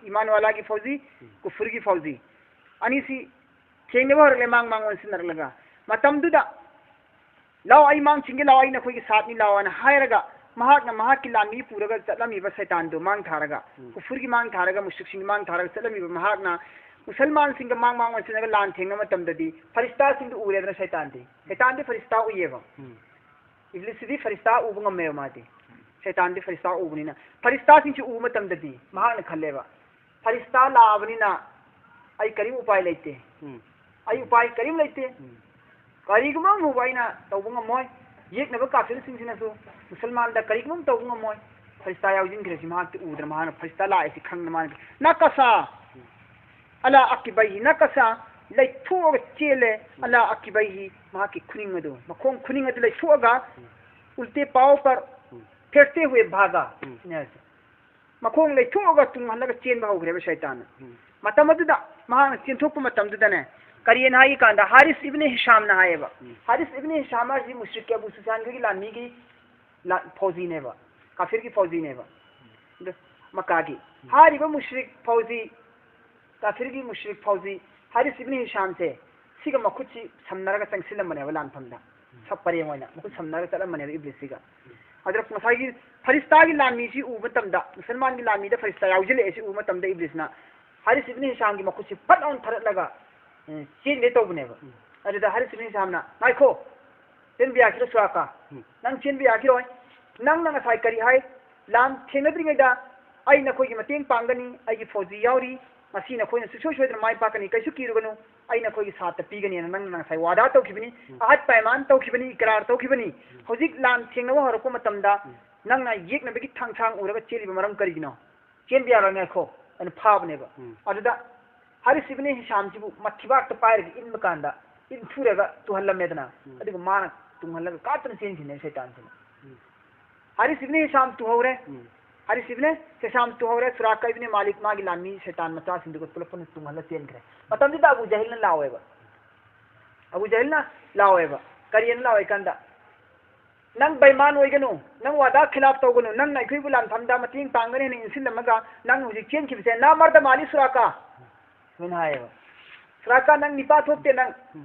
ꯏꯃꯥꯟ ꯋꯥꯂꯥꯒꯤ ꯐꯧꯖꯤ, ꯀꯨꯐꯨꯔꯒꯤ ꯐꯧꯖꯤ ꯑꯅꯤꯁꯤ ꯊꯦꯡꯅꯕ ꯍꯧꯔꯛꯂꯦ, ꯃꯥꯡ ꯃꯥꯡ ꯑꯣꯟꯁꯤꯟꯅꯔꯛꯂꯒ꯫ ꯃꯇꯝꯗꯨꯗ "ꯂꯥꯎ, ꯑꯩ ꯃꯥꯡ ꯆꯤꯡꯒꯦ ꯂꯥꯎ, ꯑꯩ ꯅꯈꯣꯏꯒꯤ ꯁꯥꯠꯅꯤ ꯂꯥꯎ" ꯍꯥꯏꯅ ꯍꯥꯏꯔꯒ ꯃꯍꯥꯛꯅ ꯃꯍꯥꯛꯀꯤ ꯂꯥꯟꯃꯤ ꯄꯨꯔꯒ ꯆꯠꯂꯝꯃꯤꯕ ꯁꯩꯇꯥꯟꯗꯨ ꯃꯥꯡ ꯊꯥꯔꯒ, ꯎꯝ꯫ ꯀꯨꯐꯨꯔꯒꯤ ꯃꯥꯡ ꯊꯥꯔꯒ, ꯃꯨꯁ꯭ꯔꯤꯛꯁꯤꯡꯒꯤ ꯃꯥꯡ ꯊꯥꯔꯒ ꯆꯠꯂꯝꯃꯤꯕ ꯃꯍꯥꯛꯅ ꯃꯨꯁꯜꯃꯥꯟꯁꯤꯡꯒ ꯃꯥꯡ ꯃꯥꯡ ꯑꯣꯟꯁꯤꯟꯅꯒ ꯂꯥꯟ ꯊꯦꯡꯅꯕ ꯃꯇꯝꯗꯗꯤ ꯐꯔꯤꯁꯇꯥꯁꯤꯡꯗꯨ ꯎꯔꯦꯗꯅ ꯁꯩꯇꯥꯟꯗꯤ꯫ ꯁꯩꯇꯥꯟꯗꯤ ꯐꯔꯤꯁꯇꯥ ꯎꯏꯌꯦꯕ꯫ ꯎꯝ꯫ ꯏꯕ꯭ꯂꯤꯁꯁꯤꯗꯤ ꯐꯔꯤꯁꯇꯥ ꯎꯕ ꯉꯝꯃꯦꯕ ꯃꯥꯗꯤ꯫ ꯁꯩꯇꯥꯟꯗꯤ ꯐꯔꯤꯁꯇꯥ ꯎꯕꯅꯤꯅ ꯐꯔꯤꯁꯇꯥꯁꯤꯡꯁꯤ ꯎꯕ ꯃꯇꯝꯗꯗꯤ ꯃꯍꯥꯛꯅ ꯈꯜꯂꯦꯕ, "ꯐꯔꯤꯁꯇꯥ ꯂꯥꯛꯑꯕꯅꯤꯅ ꯑꯩ ꯀꯔꯤꯝ ꯎꯄꯥꯏ ꯂꯩꯇꯦ꯫ ꯎꯝ꯫ ꯑꯩ ꯎꯄꯥꯏ ꯀꯔꯤꯝ ꯂꯩꯇꯦ꯫ ꯎꯝ꯫ ꯀꯔꯤꯒꯨꯝꯕ ꯑꯃꯐꯥꯎꯕ ꯑꯩꯅ ꯇꯧꯕ ꯉꯝꯃꯣꯏ꯫ ꯌꯦꯛꯅꯕ ꯀꯥꯐꯤꯔꯁꯤꯡꯁꯤꯅꯁꯨ ꯃꯨꯁꯜꯃꯥꯟꯗ ꯀꯔꯤꯒꯨꯝꯕ ꯑꯃ ꯇꯧꯕ ꯉꯝꯃꯣꯏ꯫ ꯐꯔꯤꯁꯇꯥ ꯌꯥꯎꯁꯤꯟꯈ꯭ꯔꯦ" ꯁꯤ ꯃꯍꯥꯛꯇꯤ ꯎꯗꯅ, ꯃꯍꯥꯛꯅ ꯐꯔꯤꯁꯇꯥ ꯂꯥꯛꯑꯦ ꯁꯤ ꯈꯪꯗꯅ ꯃꯥꯅ "ꯅꯀꯁꯥ ꯑꯂꯥ ꯑꯀꯤꯕꯩꯍꯤ", ꯅꯀꯁꯥ, ꯂꯩꯊꯣꯛꯑꯒ ꯆꯦꯜꯂꯦ, "ꯑꯂꯥ ꯑꯀꯤꯕꯩꯍꯤ", ꯃꯍꯥꯛꯀꯤ ꯈꯨꯅꯤꯡ ꯑꯗꯨ, ꯃꯈꯣꯡ ꯈꯨꯅꯤꯡ ꯑꯗꯨ ꯂꯩꯊꯣꯛꯑꯒ, "ꯎꯜꯇꯦ ꯄꯥꯎ ꯄꯔ ꯎꯝ꯫ ꯐꯦꯔꯇꯦ ꯍꯨꯌꯦ ꯚꯥꯒꯥ" ꯎꯝ꯫ ꯁꯤꯅꯦ ꯍꯥꯏꯁꯦ꯫ ꯃꯈꯣꯡ ꯂꯩꯊꯣꯛꯑꯒ ꯇꯨꯡ ꯍꯜꯂꯒ ꯆꯦꯟꯕ ꯍꯧꯈ꯭ꯔꯦꯕ ꯁꯩꯇꯥꯟꯅ꯫ ꯎꯝ꯫ ꯃꯇꯝ ꯑꯗꯨꯗ ꯃꯍꯥꯛꯅ ꯆꯦꯟꯊꯣꯛꯄ ꯃꯇꯝꯗꯨꯗꯅꯦ, ꯀꯔꯤꯅ ꯍꯥꯏ ꯀꯥꯟꯗ ꯍꯥꯔꯤꯁ ꯏꯕꯅꯤ ꯍꯤꯁꯥꯝꯅ ꯍꯥꯏꯌꯦꯕ꯫ ꯎꯝ꯫ ꯍꯥꯔꯤꯁ ꯏꯕꯅꯤ ꯍꯤꯁꯥꯝ ꯍꯥꯏꯁꯤ ꯃꯨꯁ꯭ꯔꯤꯛꯀꯤ ꯑꯕꯨ ꯁꯨꯐꯤꯌꯥꯟꯒꯤ ꯂꯥꯟꯃꯤꯒꯤ ꯂꯥꯟ-, ꯐꯧꯖꯤꯅꯦꯕ, ꯀꯥꯐꯤꯔꯒꯤ ꯐꯧꯖꯤꯅꯦꯕ꯫ ꯑꯗ ꯃꯛꯀꯥꯒꯤ꯫ ꯎꯝ꯫ ꯍꯥꯏꯔꯤꯕ ꯃꯨꯁ꯭ꯔꯤꯛ ꯐꯧꯖꯤ, ꯀꯥꯐꯤꯔꯒꯤ ꯃꯨꯁ꯭ꯔꯤꯛ ꯐꯧꯖꯤ ꯍꯥꯔꯤꯁ ꯏꯕꯅꯤ ꯍꯤꯁꯥꯝꯁꯦ, ꯁꯤꯒ ꯃꯈꯨꯠꯁꯤ ꯁꯝꯅꯔꯒ ꯆꯪꯁꯤꯜꯂꯝꯕꯅꯦꯕ ꯂꯥꯟꯐꯝꯗ꯫ ꯁꯛ ꯄꯔꯦꯡ ꯑꯣꯏꯅ ꯃꯈꯨꯠ ꯁꯝꯅꯔꯒ ꯆꯠꯂꯝꯕꯅꯦꯕ ꯏꯕ꯭ꯂꯤꯁꯁꯤꯒ꯫ ꯑꯗꯨꯅ ꯉꯁꯥꯏꯒꯤ ꯐꯔꯤꯁꯇꯥꯒꯤ ꯂꯥꯟꯃꯤꯁꯤ ꯎꯕ ꯃꯇꯝꯗ, ꯃꯨꯁꯜꯃꯥꯟꯒꯤ ꯂꯥꯟꯃꯤꯗ ꯐꯔꯤꯁꯇꯥ ꯌꯥꯎꯁꯤꯜꯂꯛꯑꯦ ꯁꯤ ꯎꯕ ꯃꯇꯝꯗ ꯏꯕ꯭ꯂꯤꯁꯅ ꯍꯥꯔꯤꯁ ꯏꯕꯅꯤ ꯍꯤꯁꯥꯝꯒꯤ ꯃꯈꯨꯠꯁꯤ ꯐꯠ ꯂꯥꯎꯅ ꯊꯥꯔꯠꯂꯒ, ꯑꯦ, ꯆꯦꯟꯒꯦ ꯇꯧꯕꯅꯦꯕ꯫ ꯎꯝ꯫ ꯑꯗꯨꯗ ꯍꯥꯔꯤꯁ ꯏꯕꯅꯤ ꯍꯤꯁꯥꯝꯅ, "ꯉꯥꯏꯈꯣ, ꯆꯦꯟꯕ ꯌꯥꯈꯤꯔꯣꯏ ꯁꯨꯔꯥꯀꯥ꯫ ꯎꯝ꯫ ꯅꯪ ꯆꯦꯟꯕ ꯌꯥꯈꯤꯔꯣꯏ꯫ ꯅꯪꯅ ꯉꯁꯥꯏ ꯀꯔꯤ ꯍꯥꯏ? ꯂꯥꯟ ꯊꯦꯡꯅꯗ꯭ꯔꯤꯉꯩꯗ ꯑꯩ ꯅꯈꯣꯏꯒꯤ ꯃꯇꯦꯡ ꯄꯥꯡꯒꯅꯤ, ꯑꯩꯒꯤ ꯐꯧꯖꯤ ꯌꯥꯎꯔꯤ, ꯉꯁꯤ ꯅꯈꯣꯏꯅ ꯁꯨꯡꯁꯣꯏ ꯁꯣꯏꯗꯅ ꯃꯥꯏ ꯄꯥꯛꯀꯅꯤ, ꯀꯩꯁꯨ ꯀꯤꯔꯨꯒꯅꯨ, ꯑꯩ ꯅꯈꯣꯏꯒꯤ ꯁꯥꯠꯇ ꯄꯤꯒꯅꯤꯅ ꯅꯪꯅ ꯉꯁꯥꯏ ꯋꯥꯗꯥ ꯇꯧꯈꯤꯕꯅꯤ, ꯎꯝ꯫ ꯑꯍꯠ ꯄꯥꯏꯃꯥꯟ ꯇꯧꯈꯤꯕꯅꯤ, ꯏꯀꯔꯥꯔ ꯇꯧꯈꯤꯕꯅꯤ꯫ ꯎꯝ꯫ ꯍꯧꯖꯤꯛ ꯂꯥꯟ ꯊꯦꯡꯅꯕ ꯍꯧꯔꯛꯄ ꯃꯇꯝꯗ ꯎꯝ꯫ ꯅꯪꯅ ꯌꯦꯛꯅꯕꯒꯤ ꯊꯥꯡꯁꯥꯡ ꯎꯔꯒ ꯆꯦꯜꯂꯤꯕ ꯃꯔꯝ ꯀꯔꯤꯒꯤꯅꯣ? ꯆꯦꯟꯕ ꯌꯥꯔꯣꯏ, ꯉꯥꯏꯈꯣ" ꯑꯅ ꯐꯥꯕꯅꯦꯕ꯫ ꯎꯝ꯫ ꯑꯗꯨꯗ ꯍꯥꯔꯤꯁ ꯏꯕꯅꯤ ꯍꯤꯁꯥꯝꯁꯤꯕꯨ ꯃꯊꯤꯕꯥꯛꯇ ꯄꯥꯏꯔꯒ ꯏꯟꯕ ꯀꯥꯟꯗ ꯏꯟꯊꯨꯔꯒ ꯇꯨꯍꯜꯂꯝꯃꯦꯗꯅ꯫ ꯎꯝ꯫ ꯑꯗꯨꯒ ꯃꯥꯅ ꯇꯨꯡꯍꯜꯂꯒ ꯀꯥꯞꯇꯅ ꯆꯦꯟꯈꯤꯅꯦ ꯁꯩꯇꯥꯟꯁꯤꯅ꯫ ꯎꯝ꯫ ꯍꯥꯔꯤꯁ ꯏꯕꯅꯤ ꯍꯤꯁꯥꯝ ꯇꯨꯍꯧꯔꯦ꯫ ꯎꯝ꯫ ꯑꯅꯤꯁꯨꯕꯅꯦ ꯍꯤꯁꯥꯝ ꯇꯨꯍꯧꯔꯦ, ꯁꯨꯔꯥꯀꯥ ꯏꯕꯅꯦ ꯃꯥꯂꯤꯛ ꯃꯥꯒꯤ ꯂꯥꯟꯃꯤ ꯁꯩꯇꯥꯟ ꯃꯆꯥꯁꯤꯡꯗꯨꯒ ꯄꯨꯂꯞ ꯄꯨꯟꯅ ꯇꯨꯡꯍꯜꯂ ꯆꯦꯟꯈ꯭ꯔꯦ꯫ ꯃꯇꯝꯗꯨꯗ ꯑꯕꯨ ꯖꯍꯤꯜꯅ ꯂꯥꯎꯋꯦꯕ꯫ ꯑꯕꯨ ꯖꯍꯤꯜꯅ ꯂꯥꯎꯋꯦꯕ꯫ ꯀꯔꯤꯅ ꯂꯥꯎꯋꯦ ꯀꯥꯟꯗ, "ꯅꯪ ꯕꯦꯏꯃꯥꯟ ꯑꯣꯏꯒꯅꯨ, ꯅꯪ ꯋꯥꯗꯥ ꯈꯤꯂꯥꯞ ꯇꯧꯒꯅꯨ, ꯅꯪꯅ ꯑꯩꯈꯣꯏꯕꯨ ꯂꯥꯟꯐꯝꯗ ꯃꯇꯦꯡ ꯄꯥꯡꯒꯅꯤ ꯍꯥꯏꯅ ꯏꯟꯁꯤꯜꯂꯝꯃꯒ ꯅꯪ ꯍꯧꯖꯤꯛ ꯆꯦꯟꯈꯤꯕꯁꯦ, ꯂꯥ ꯃꯔꯗ ꯃꯥꯂꯤ ꯁꯨꯔꯥꯀꯥ"꯫ ꯁꯨꯃꯥꯏꯅ ꯍꯥꯏꯌꯦꯕ꯫ "ꯁꯨꯔꯥꯀꯥ, ꯅꯪ ꯅꯤꯄꯥ ꯊꯣꯛꯇꯦ, ꯅꯪ,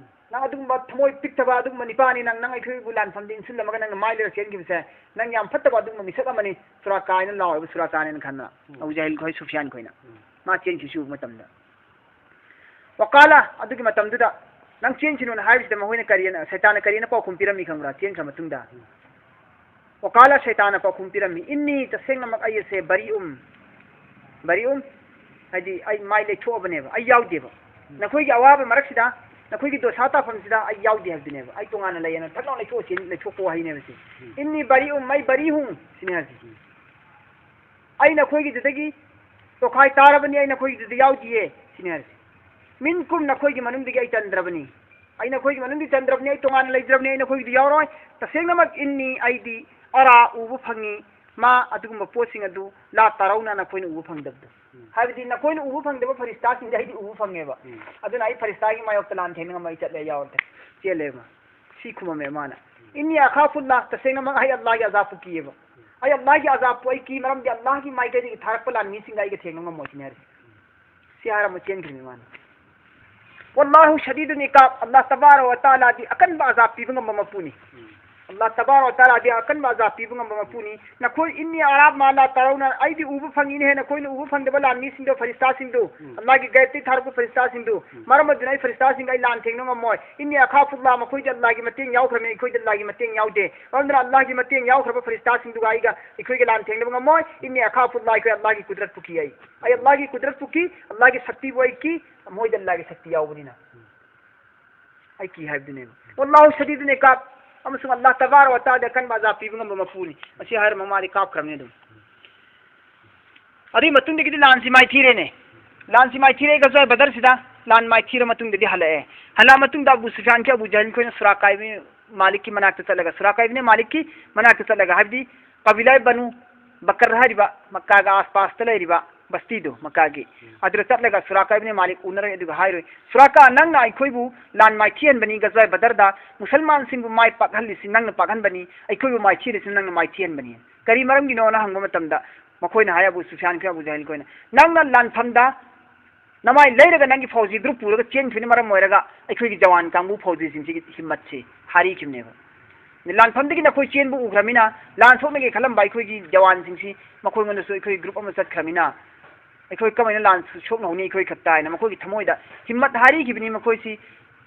ꯅꯪ ꯑꯗꯨꯒꯨꯝꯕ ꯊꯃꯣꯏ ꯄꯤꯛꯇꯕ ꯑꯗꯨꯒꯨꯝꯕ ꯅꯤꯄꯥꯅꯤ, ꯅꯪ, ꯅꯪ ꯑꯩꯈꯣꯏꯕꯨ ꯂꯥꯟꯐꯝꯗ ꯏꯟꯁꯤꯜꯂꯝꯃꯒ ꯅꯪꯅ ꯃꯥꯏ ꯂꯩꯔ ꯆꯦꯟꯈꯤꯕꯁꯦ, ꯅꯪ ꯌꯥꯝ ꯐꯠꯇꯕ ꯑꯗꯨꯒꯨꯝꯕ ꯃꯤꯁꯛ ꯑꯃꯅꯤ, ꯁꯨꯔꯥꯀꯥ" ꯍꯥꯏꯅ ꯂꯥꯎꯋꯦꯕ ꯁꯨꯔꯥꯀꯥꯅꯦꯅ ꯈꯟꯗꯅ꯫ ꯎꯝ꯫ ꯑꯕꯨ ꯖꯍꯤꯜ ꯈꯣꯏ ꯁꯨꯐꯤꯌꯥꯟ ꯈꯣꯏꯅ꯫ ꯎꯝ꯫ ꯃꯥ ꯆꯦꯟꯈꯤꯕꯁꯤ ꯎꯕ ꯃꯇꯝꯗ꯫ ꯋꯀꯥꯂꯥ, ꯑꯗꯨꯒꯤ ꯃꯇꯝꯗꯨꯗ ꯅꯪ ꯆꯦꯟꯈꯤꯅꯨꯅ ꯍꯥꯏꯕꯁꯤꯗ ꯃꯈꯣꯏꯅ ꯀꯔꯤꯅ, ꯁꯩꯇꯥꯟꯅ ꯀꯔꯤꯅ ꯄꯥꯎꯈꯨꯝ ꯄꯤꯔꯝꯃꯤ ꯈꯪꯕ꯭ꯔꯥ? ꯆꯦꯟꯈ꯭ꯔ ꯃꯇꯨꯡꯗ꯫ ꯎꯝ꯫ ꯋꯀꯥꯂꯥ, ꯁꯩꯇꯥꯟꯅ ꯄꯥꯎꯈꯨꯝ ꯄꯤꯔꯝꯃꯤ, "ꯏꯟꯅꯤ, ꯇꯁꯦꯡꯅꯃꯛ ꯑꯩ ꯑꯁꯦ ꯕꯔꯤꯎꯝ", ꯕꯔꯤꯎꯝ ꯍꯥꯏꯗꯤ ꯑꯩ ꯃꯥꯏ ꯂꯩꯊꯣꯛꯑꯕꯅꯦꯕ, ꯑꯩ ꯌꯥꯎꯗꯦꯕ꯫ ꯎꯝ꯫ ꯅꯈꯣꯏꯒꯤ ꯑꯋꯥꯕ ꯃꯔꯛꯁꯤꯗ, ꯅꯈꯣꯏꯒꯤ ꯗꯣꯁꯥ ꯇꯥꯐꯝꯁꯤꯗ ꯑꯩ ꯌꯥꯎꯗꯦ ꯍꯥꯏꯕꯗꯨꯅꯦꯕ꯫ ꯑꯩ ꯇꯣꯉꯥꯟꯅ ꯂꯩꯌꯦꯅ ꯊꯛ ꯂꯥꯎꯅ ꯂꯩꯊꯣꯛꯑ ꯆꯦꯟ-, ꯂꯩꯊꯣꯛꯄ ꯋꯥꯍꯩꯅꯦꯕ ꯁꯤ꯫ ꯎꯝ꯫ "ꯏꯟꯅꯤ ꯕꯔꯤꯎꯝ", ꯑꯩ ꯕꯔꯤ ꯍꯨꯡ ꯁꯤꯅꯦ ꯍꯥꯏꯁꯦ꯫ ꯎꯝ꯫ "ꯑꯩ ꯅꯈꯣꯏꯒꯤꯗꯨꯗꯒꯤ ꯇꯣꯈꯥꯏ ꯇꯥꯔꯕꯅꯤ, ꯑꯩ ꯅꯈꯣꯏꯒꯤꯗꯨꯗ ꯌꯥꯎꯗꯤꯌꯦ" ꯁꯤꯅꯦ ꯍꯥꯏꯁꯦ꯫ "ꯃꯤꯟꯀꯨꯝ", ꯅꯈꯣꯏꯒꯤ ꯃꯅꯨꯡꯗꯒꯤ ꯑꯩ ꯆꯟꯗ꯭ꯔꯕꯅꯤ, ꯑꯩ ꯅꯈꯣꯏꯒꯤ ꯃꯅꯨꯡꯗꯤ ꯆꯟꯗ꯭ꯔꯕꯅꯤ, ꯑꯩ ꯇꯣꯉꯥꯟꯅ ꯂꯩꯖ꯭ꯔꯕꯅꯤ, ꯑꯩ ꯅꯈꯣꯏꯒꯤꯗꯤ ꯌꯥꯎꯔꯣꯏ꯫ "ꯇꯁꯦꯡꯅꯃꯛ ꯏꯟꯅꯤ", ꯑꯩꯗꯤ, "ꯑꯔꯥ", ꯎꯕ ꯐꯪꯉꯤ, "ꯃꯥ", ꯑꯗꯨꯒꯨꯝꯕ ꯄꯣꯠꯁꯤꯡ ꯑꯗꯨ, "ꯂꯥ ꯇꯔꯧꯅ", ꯅꯈꯣꯏꯅ ꯎꯕ ꯐꯪꯗꯕꯗꯣ꯫ ꯎꯝ꯫ ꯍꯥꯏꯕꯗꯤ ꯅꯈꯣꯏꯅ ꯎꯕ ꯐꯪꯗꯕ ꯐꯔꯤꯁꯇꯥꯁꯤꯡꯗꯤ ꯑꯩꯗꯤ ꯎꯕ ꯐꯪꯉꯦꯕ꯫ ꯎꯝ꯫ ꯑꯗꯨꯅ ꯑꯩ ꯐꯔꯤꯁꯇꯥꯒꯤ ꯃꯥꯌꯣꯛꯇ ꯂꯥꯟ ꯊꯦꯡꯅ ꯉꯝꯃꯣꯏ, ꯑꯩ ꯆꯠꯂꯦ, ꯌꯥꯎꯔꯦ, ꯆꯦꯜꯂꯦꯕ꯫ ꯁꯤ ꯈꯨꯝꯃꯝꯃꯦ ꯃꯥꯅ꯫ "ꯏꯟꯅꯤ ꯑꯈꯥꯐꯨꯜꯂꯥ", ꯇꯁꯦꯡꯅꯃꯛ ꯑꯩ ꯑꯜꯂꯥꯍꯒꯤ ꯑꯖꯥꯕꯄꯨ ꯀꯤꯌꯦꯕ꯫ "ꯑꯩ ꯑꯜꯂꯥꯍꯒꯤ ꯑꯖꯥꯕꯄꯨ ꯑꯩ ꯀꯤ, ꯃꯔꯝꯗꯤ ꯑꯜꯂꯥꯍꯒꯤ ꯃꯥꯏꯀꯩꯗꯒꯤ ꯊꯥꯔꯛꯄ ꯂꯥꯟꯃꯤꯁꯤꯡꯒ ꯑꯩꯒ ꯊꯦꯡꯅ ꯉꯝꯃꯣꯏ" ꯁꯤꯅꯤ ꯍꯥꯏꯔꯤꯁꯦ꯫ ꯁꯤ ꯍꯥꯏꯔꯝꯃ ꯆꯦꯟꯈ꯭ꯔꯤꯅꯤ ꯃꯥꯅ꯫ "ꯋꯜꯂꯥꯍꯨ ꯁꯗꯤꯗꯨꯜ ꯏꯀꯥꯕ", ꯑꯜꯂꯥꯍ ꯇꯕꯥꯔꯛ ꯋ ꯇꯥꯂꯥꯗꯤ ꯑꯀꯟꯕ ꯑꯖꯥꯕ ꯄꯤꯕ ꯉꯝꯕ ꯃꯄꯨꯅꯤ꯫ ꯎꯝ꯫ ꯑꯜꯂꯥꯍ ꯇꯕꯥꯔꯛ ꯋ ꯇꯥꯂꯥꯗꯤ ꯑꯀꯟꯕ ꯑꯖꯥꯕ ꯄꯤꯕ ꯉꯝꯕ ꯃꯄꯨꯅꯤ꯫ "ꯅꯈꯣꯏ ꯏꯟꯅꯤ ꯑꯔꯥ ꯃꯥ ꯂꯥ ꯇꯔꯧꯅ", ꯑꯩꯗꯤ ꯎꯕ ꯐꯪꯉꯤꯅꯦꯍꯦ, ꯅꯈꯣꯏꯅ ꯎꯕ ꯐꯪꯗꯕ ꯂꯥꯟꯃꯤꯁꯤꯡꯗꯣ, ꯐꯔꯤꯁꯇꯥꯁꯤꯡꯗꯣ, ꯎꯝ꯫ ꯑꯜꯂꯥꯍꯒꯤ ꯒꯥꯏꯕꯇꯒꯤ ꯊꯥꯔꯛꯄ ꯐꯔꯤꯁꯇꯥꯁꯤꯡꯗꯣ꯫ ꯎꯝ꯫ ꯃꯔꯝ ꯑꯗꯨꯅ ꯑꯩ ꯐꯔꯤꯁꯇꯥꯁꯤꯡꯒ ꯑꯩ ꯂꯥꯟ ꯊꯦꯡꯅ ꯉꯝꯃꯣꯏ꯫ "ꯏꯟꯅꯤ ꯑꯈꯥꯐꯨꯜꯂꯥꯍ", ꯃꯈꯣꯏꯗꯤ ꯑꯜꯂꯥꯍꯒꯤ ꯃꯇꯦꯡ ꯌꯥꯎꯈ꯭ꯔꯕꯅꯤ, ꯑꯩꯈꯣꯏꯗꯤ ꯑꯜꯂꯥꯍꯒꯤ ꯃꯇꯦꯡ ꯌꯥꯎꯗꯦ꯫ ꯃꯔꯝ ꯑꯗꯨꯅ ꯑꯜꯂꯥꯍꯒꯤ ꯃꯇꯦꯡ ꯌꯥꯎꯈ꯭ꯔꯕ ꯐꯔꯤꯁꯇꯥꯁꯤꯡꯗꯨꯒ ꯑꯩꯒ, ꯑꯩꯈꯣꯏꯒ ꯂꯥꯟ ꯊꯦꯡꯅꯕ ꯉꯝꯃꯣꯏ꯫ "ꯏꯟꯅꯤ ꯑꯈꯥꯐꯨꯜꯂꯥꯍ", ꯑꯩꯈꯣꯏ ꯑꯜꯂꯥꯍꯒꯤ ꯀꯨꯗꯔꯠꯄꯨ ꯀꯤ ꯑꯩ꯫ ꯑꯩ ꯑꯜꯂꯥꯍꯒꯤ ꯀꯨꯗꯔꯠꯄꯨ ꯀꯤ, ꯑꯜꯂꯥꯍꯒꯤ ꯁꯛꯇꯤꯕꯨ ꯑꯩ ꯀꯤ, ꯃꯣꯏꯗ ꯑꯜꯂꯥꯍꯒꯤ ꯁꯛꯇꯤ ꯌꯥꯎꯕꯅꯤꯅ꯫ ꯑꯩ ꯀꯤ ꯍꯥꯏꯕꯗꯨꯅꯦꯕ꯫ "ꯋꯜꯂꯥꯍꯨ ꯁꯗꯤꯗꯨꯜ ꯏꯀꯥꯕ", ꯑꯃꯁꯨꯡ ꯑꯜꯂꯥꯍ ꯇꯕꯥꯔꯛ ꯋ ꯇꯥꯂꯥꯗꯤ ꯑꯀꯟꯕ ꯑꯖꯥꯕ ꯄꯤꯕ ꯉꯝꯕ ꯃꯄꯨꯅꯤ꯫ ꯑꯁꯤ ꯍꯥꯏꯔꯝꯃ ꯃꯥꯗꯤ ꯀꯥꯞꯈ꯭ꯔꯕꯅꯤ ꯑꯗꯨꯝ꯫ ꯑꯗꯨꯒꯤ ꯃꯇꯨꯡꯗꯒꯤꯗꯤ ꯂꯥꯟꯁꯤ ꯃꯥꯏꯊꯤꯔꯦꯅꯦ꯫ ꯂꯥꯟꯁꯤ ꯃꯥꯏꯊꯤꯔꯦ, ꯒꯖꯋꯥ ꯕꯗꯔꯁꯤꯗ ꯂꯥꯟ ꯃꯥꯏꯊꯤꯔ ꯃꯇꯨꯡꯗꯗꯤ ꯍꯜꯂꯛꯑꯦ꯫ ꯍꯜꯂꯛꯑ ꯃꯇꯨꯡꯗ ꯑꯕꯨ ꯁꯨꯐꯤꯌꯥꯟꯒꯤ ꯑꯕꯨ ꯖꯍꯤꯜ ꯈꯣꯏꯅ ꯁꯨꯔꯥꯀꯥ ꯏꯕꯅꯤ ꯃꯥꯂꯤꯛꯀꯤ ꯃꯅꯥꯛꯇ ꯆꯠꯂꯒ, ꯁꯨꯔꯥꯀꯥ ꯏꯕꯅꯤ ꯃꯥꯂꯤꯛꯀꯤ ꯃꯅꯥꯛꯇ ꯆꯠꯂꯒ, ꯍꯥꯏꯕꯗꯤ ꯀꯕꯤꯂꯥ ꯕꯅꯨ ꯕꯀꯔ ꯍꯥꯏꯔꯤꯕ ꯃꯛꯀꯥꯒ ꯑꯥꯁꯄꯥꯁꯇ ꯂꯩꯔꯤꯕ ꯕꯁꯇꯤꯗꯨ, ꯃꯛꯀꯥꯒꯤ, ꯑꯗꯨꯗ ꯆꯠꯂꯒ ꯁꯨꯔꯥꯀꯥ ꯏꯕꯅꯤ ꯃꯥꯂꯤꯛ ꯎꯅꯔꯦ꯫ ꯑꯗꯨꯒ ꯍꯥꯏꯔꯣꯏ, "ꯁꯨꯔꯥꯀꯥ, ꯅꯪꯅ ꯑꯩꯈꯣꯏꯕꯨ ꯂꯥꯟ ꯃꯥꯏꯊꯤꯍꯟꯕꯅꯤ ꯒꯖꯋꯥꯏ ꯕꯗꯔꯗ, ꯃꯨꯁꯜꯃꯥꯟꯁꯤꯡꯕꯨ ꯃꯥꯏ ꯄꯥꯛꯍꯜꯂꯤꯁꯤ ꯅꯪꯅ ꯄꯥꯛꯍꯟꯕꯅꯤ, ꯑꯩꯈꯣꯏꯕꯨ ꯃꯥꯏꯊꯤꯍꯜꯂꯤꯁꯤ ꯅꯪꯅ ꯃꯥꯏꯊꯤꯍꯟꯕꯅꯤ꯫ ꯀꯔꯤ ꯃꯔꯝꯒꯤꯅꯣꯅ?" ꯍꯪꯕ ꯃꯇꯝꯗ ꯃꯈꯣꯏꯅ ꯍꯥꯏ, ꯑꯕꯨ ꯁꯨꯐꯤꯌꯥꯟ ꯈꯣꯏ, ꯑꯕꯨ ꯖꯍꯤꯜ ꯈꯣꯏꯅ, "ꯅꯪꯅ ꯂꯥꯟꯐꯝꯗ ꯅꯃꯥꯏ ꯂꯩꯔꯒ ꯅꯪꯒꯤ ꯐꯧꯖꯤ ꯒ꯭ꯔꯨꯞ ꯄꯨꯔꯒ ꯆꯦꯟꯈꯤꯕꯅ ꯃꯔꯝ ꯑꯣꯏꯔꯒ ꯑꯩꯈꯣꯏꯒꯤ ꯖꯋꯥꯟ ꯀꯥꯡꯕꯨ ꯐꯧꯖꯤꯁꯤꯡꯁꯤꯒꯤ ꯍꯤꯝꯃꯠꯁꯤ ꯍꯥꯔꯤꯈꯤꯕꯅꯦꯕ꯫ ꯂꯥꯟꯐꯝꯗꯒꯤ ꯅꯈꯣꯏ ꯆꯦꯟꯕ ꯎꯈ꯭ꯔꯃꯤꯅ, ꯂꯥꯟ ꯁꯣꯛꯅꯒꯦ ꯈꯜꯂꯝꯕ ꯑꯩꯈꯣꯏꯒꯤ ꯖꯋꯥꯟꯁꯤꯡꯁꯤ ꯃꯈꯣꯏꯉꯣꯟꯗꯁꯨ ꯑꯩꯈꯣꯏ ꯒ꯭ꯔꯨꯞ ꯑꯃ ꯆꯠꯈ꯭ꯔꯃꯤꯅ, ꯑꯩꯈꯣꯏ ꯀꯃꯥꯏꯅ ꯂꯥꯟ ꯁꯣꯛꯅꯍꯧꯅꯤ ꯑꯩꯈꯣꯏ ꯈꯛꯇ?" ꯍꯥꯏꯅ ꯃꯈꯣꯏꯒꯤ ꯊꯃꯣꯏꯗ ꯍꯤꯝꯃꯠ ꯍꯥꯔꯤꯈꯤꯕꯅꯤ, ꯃꯈꯣꯏꯁꯤ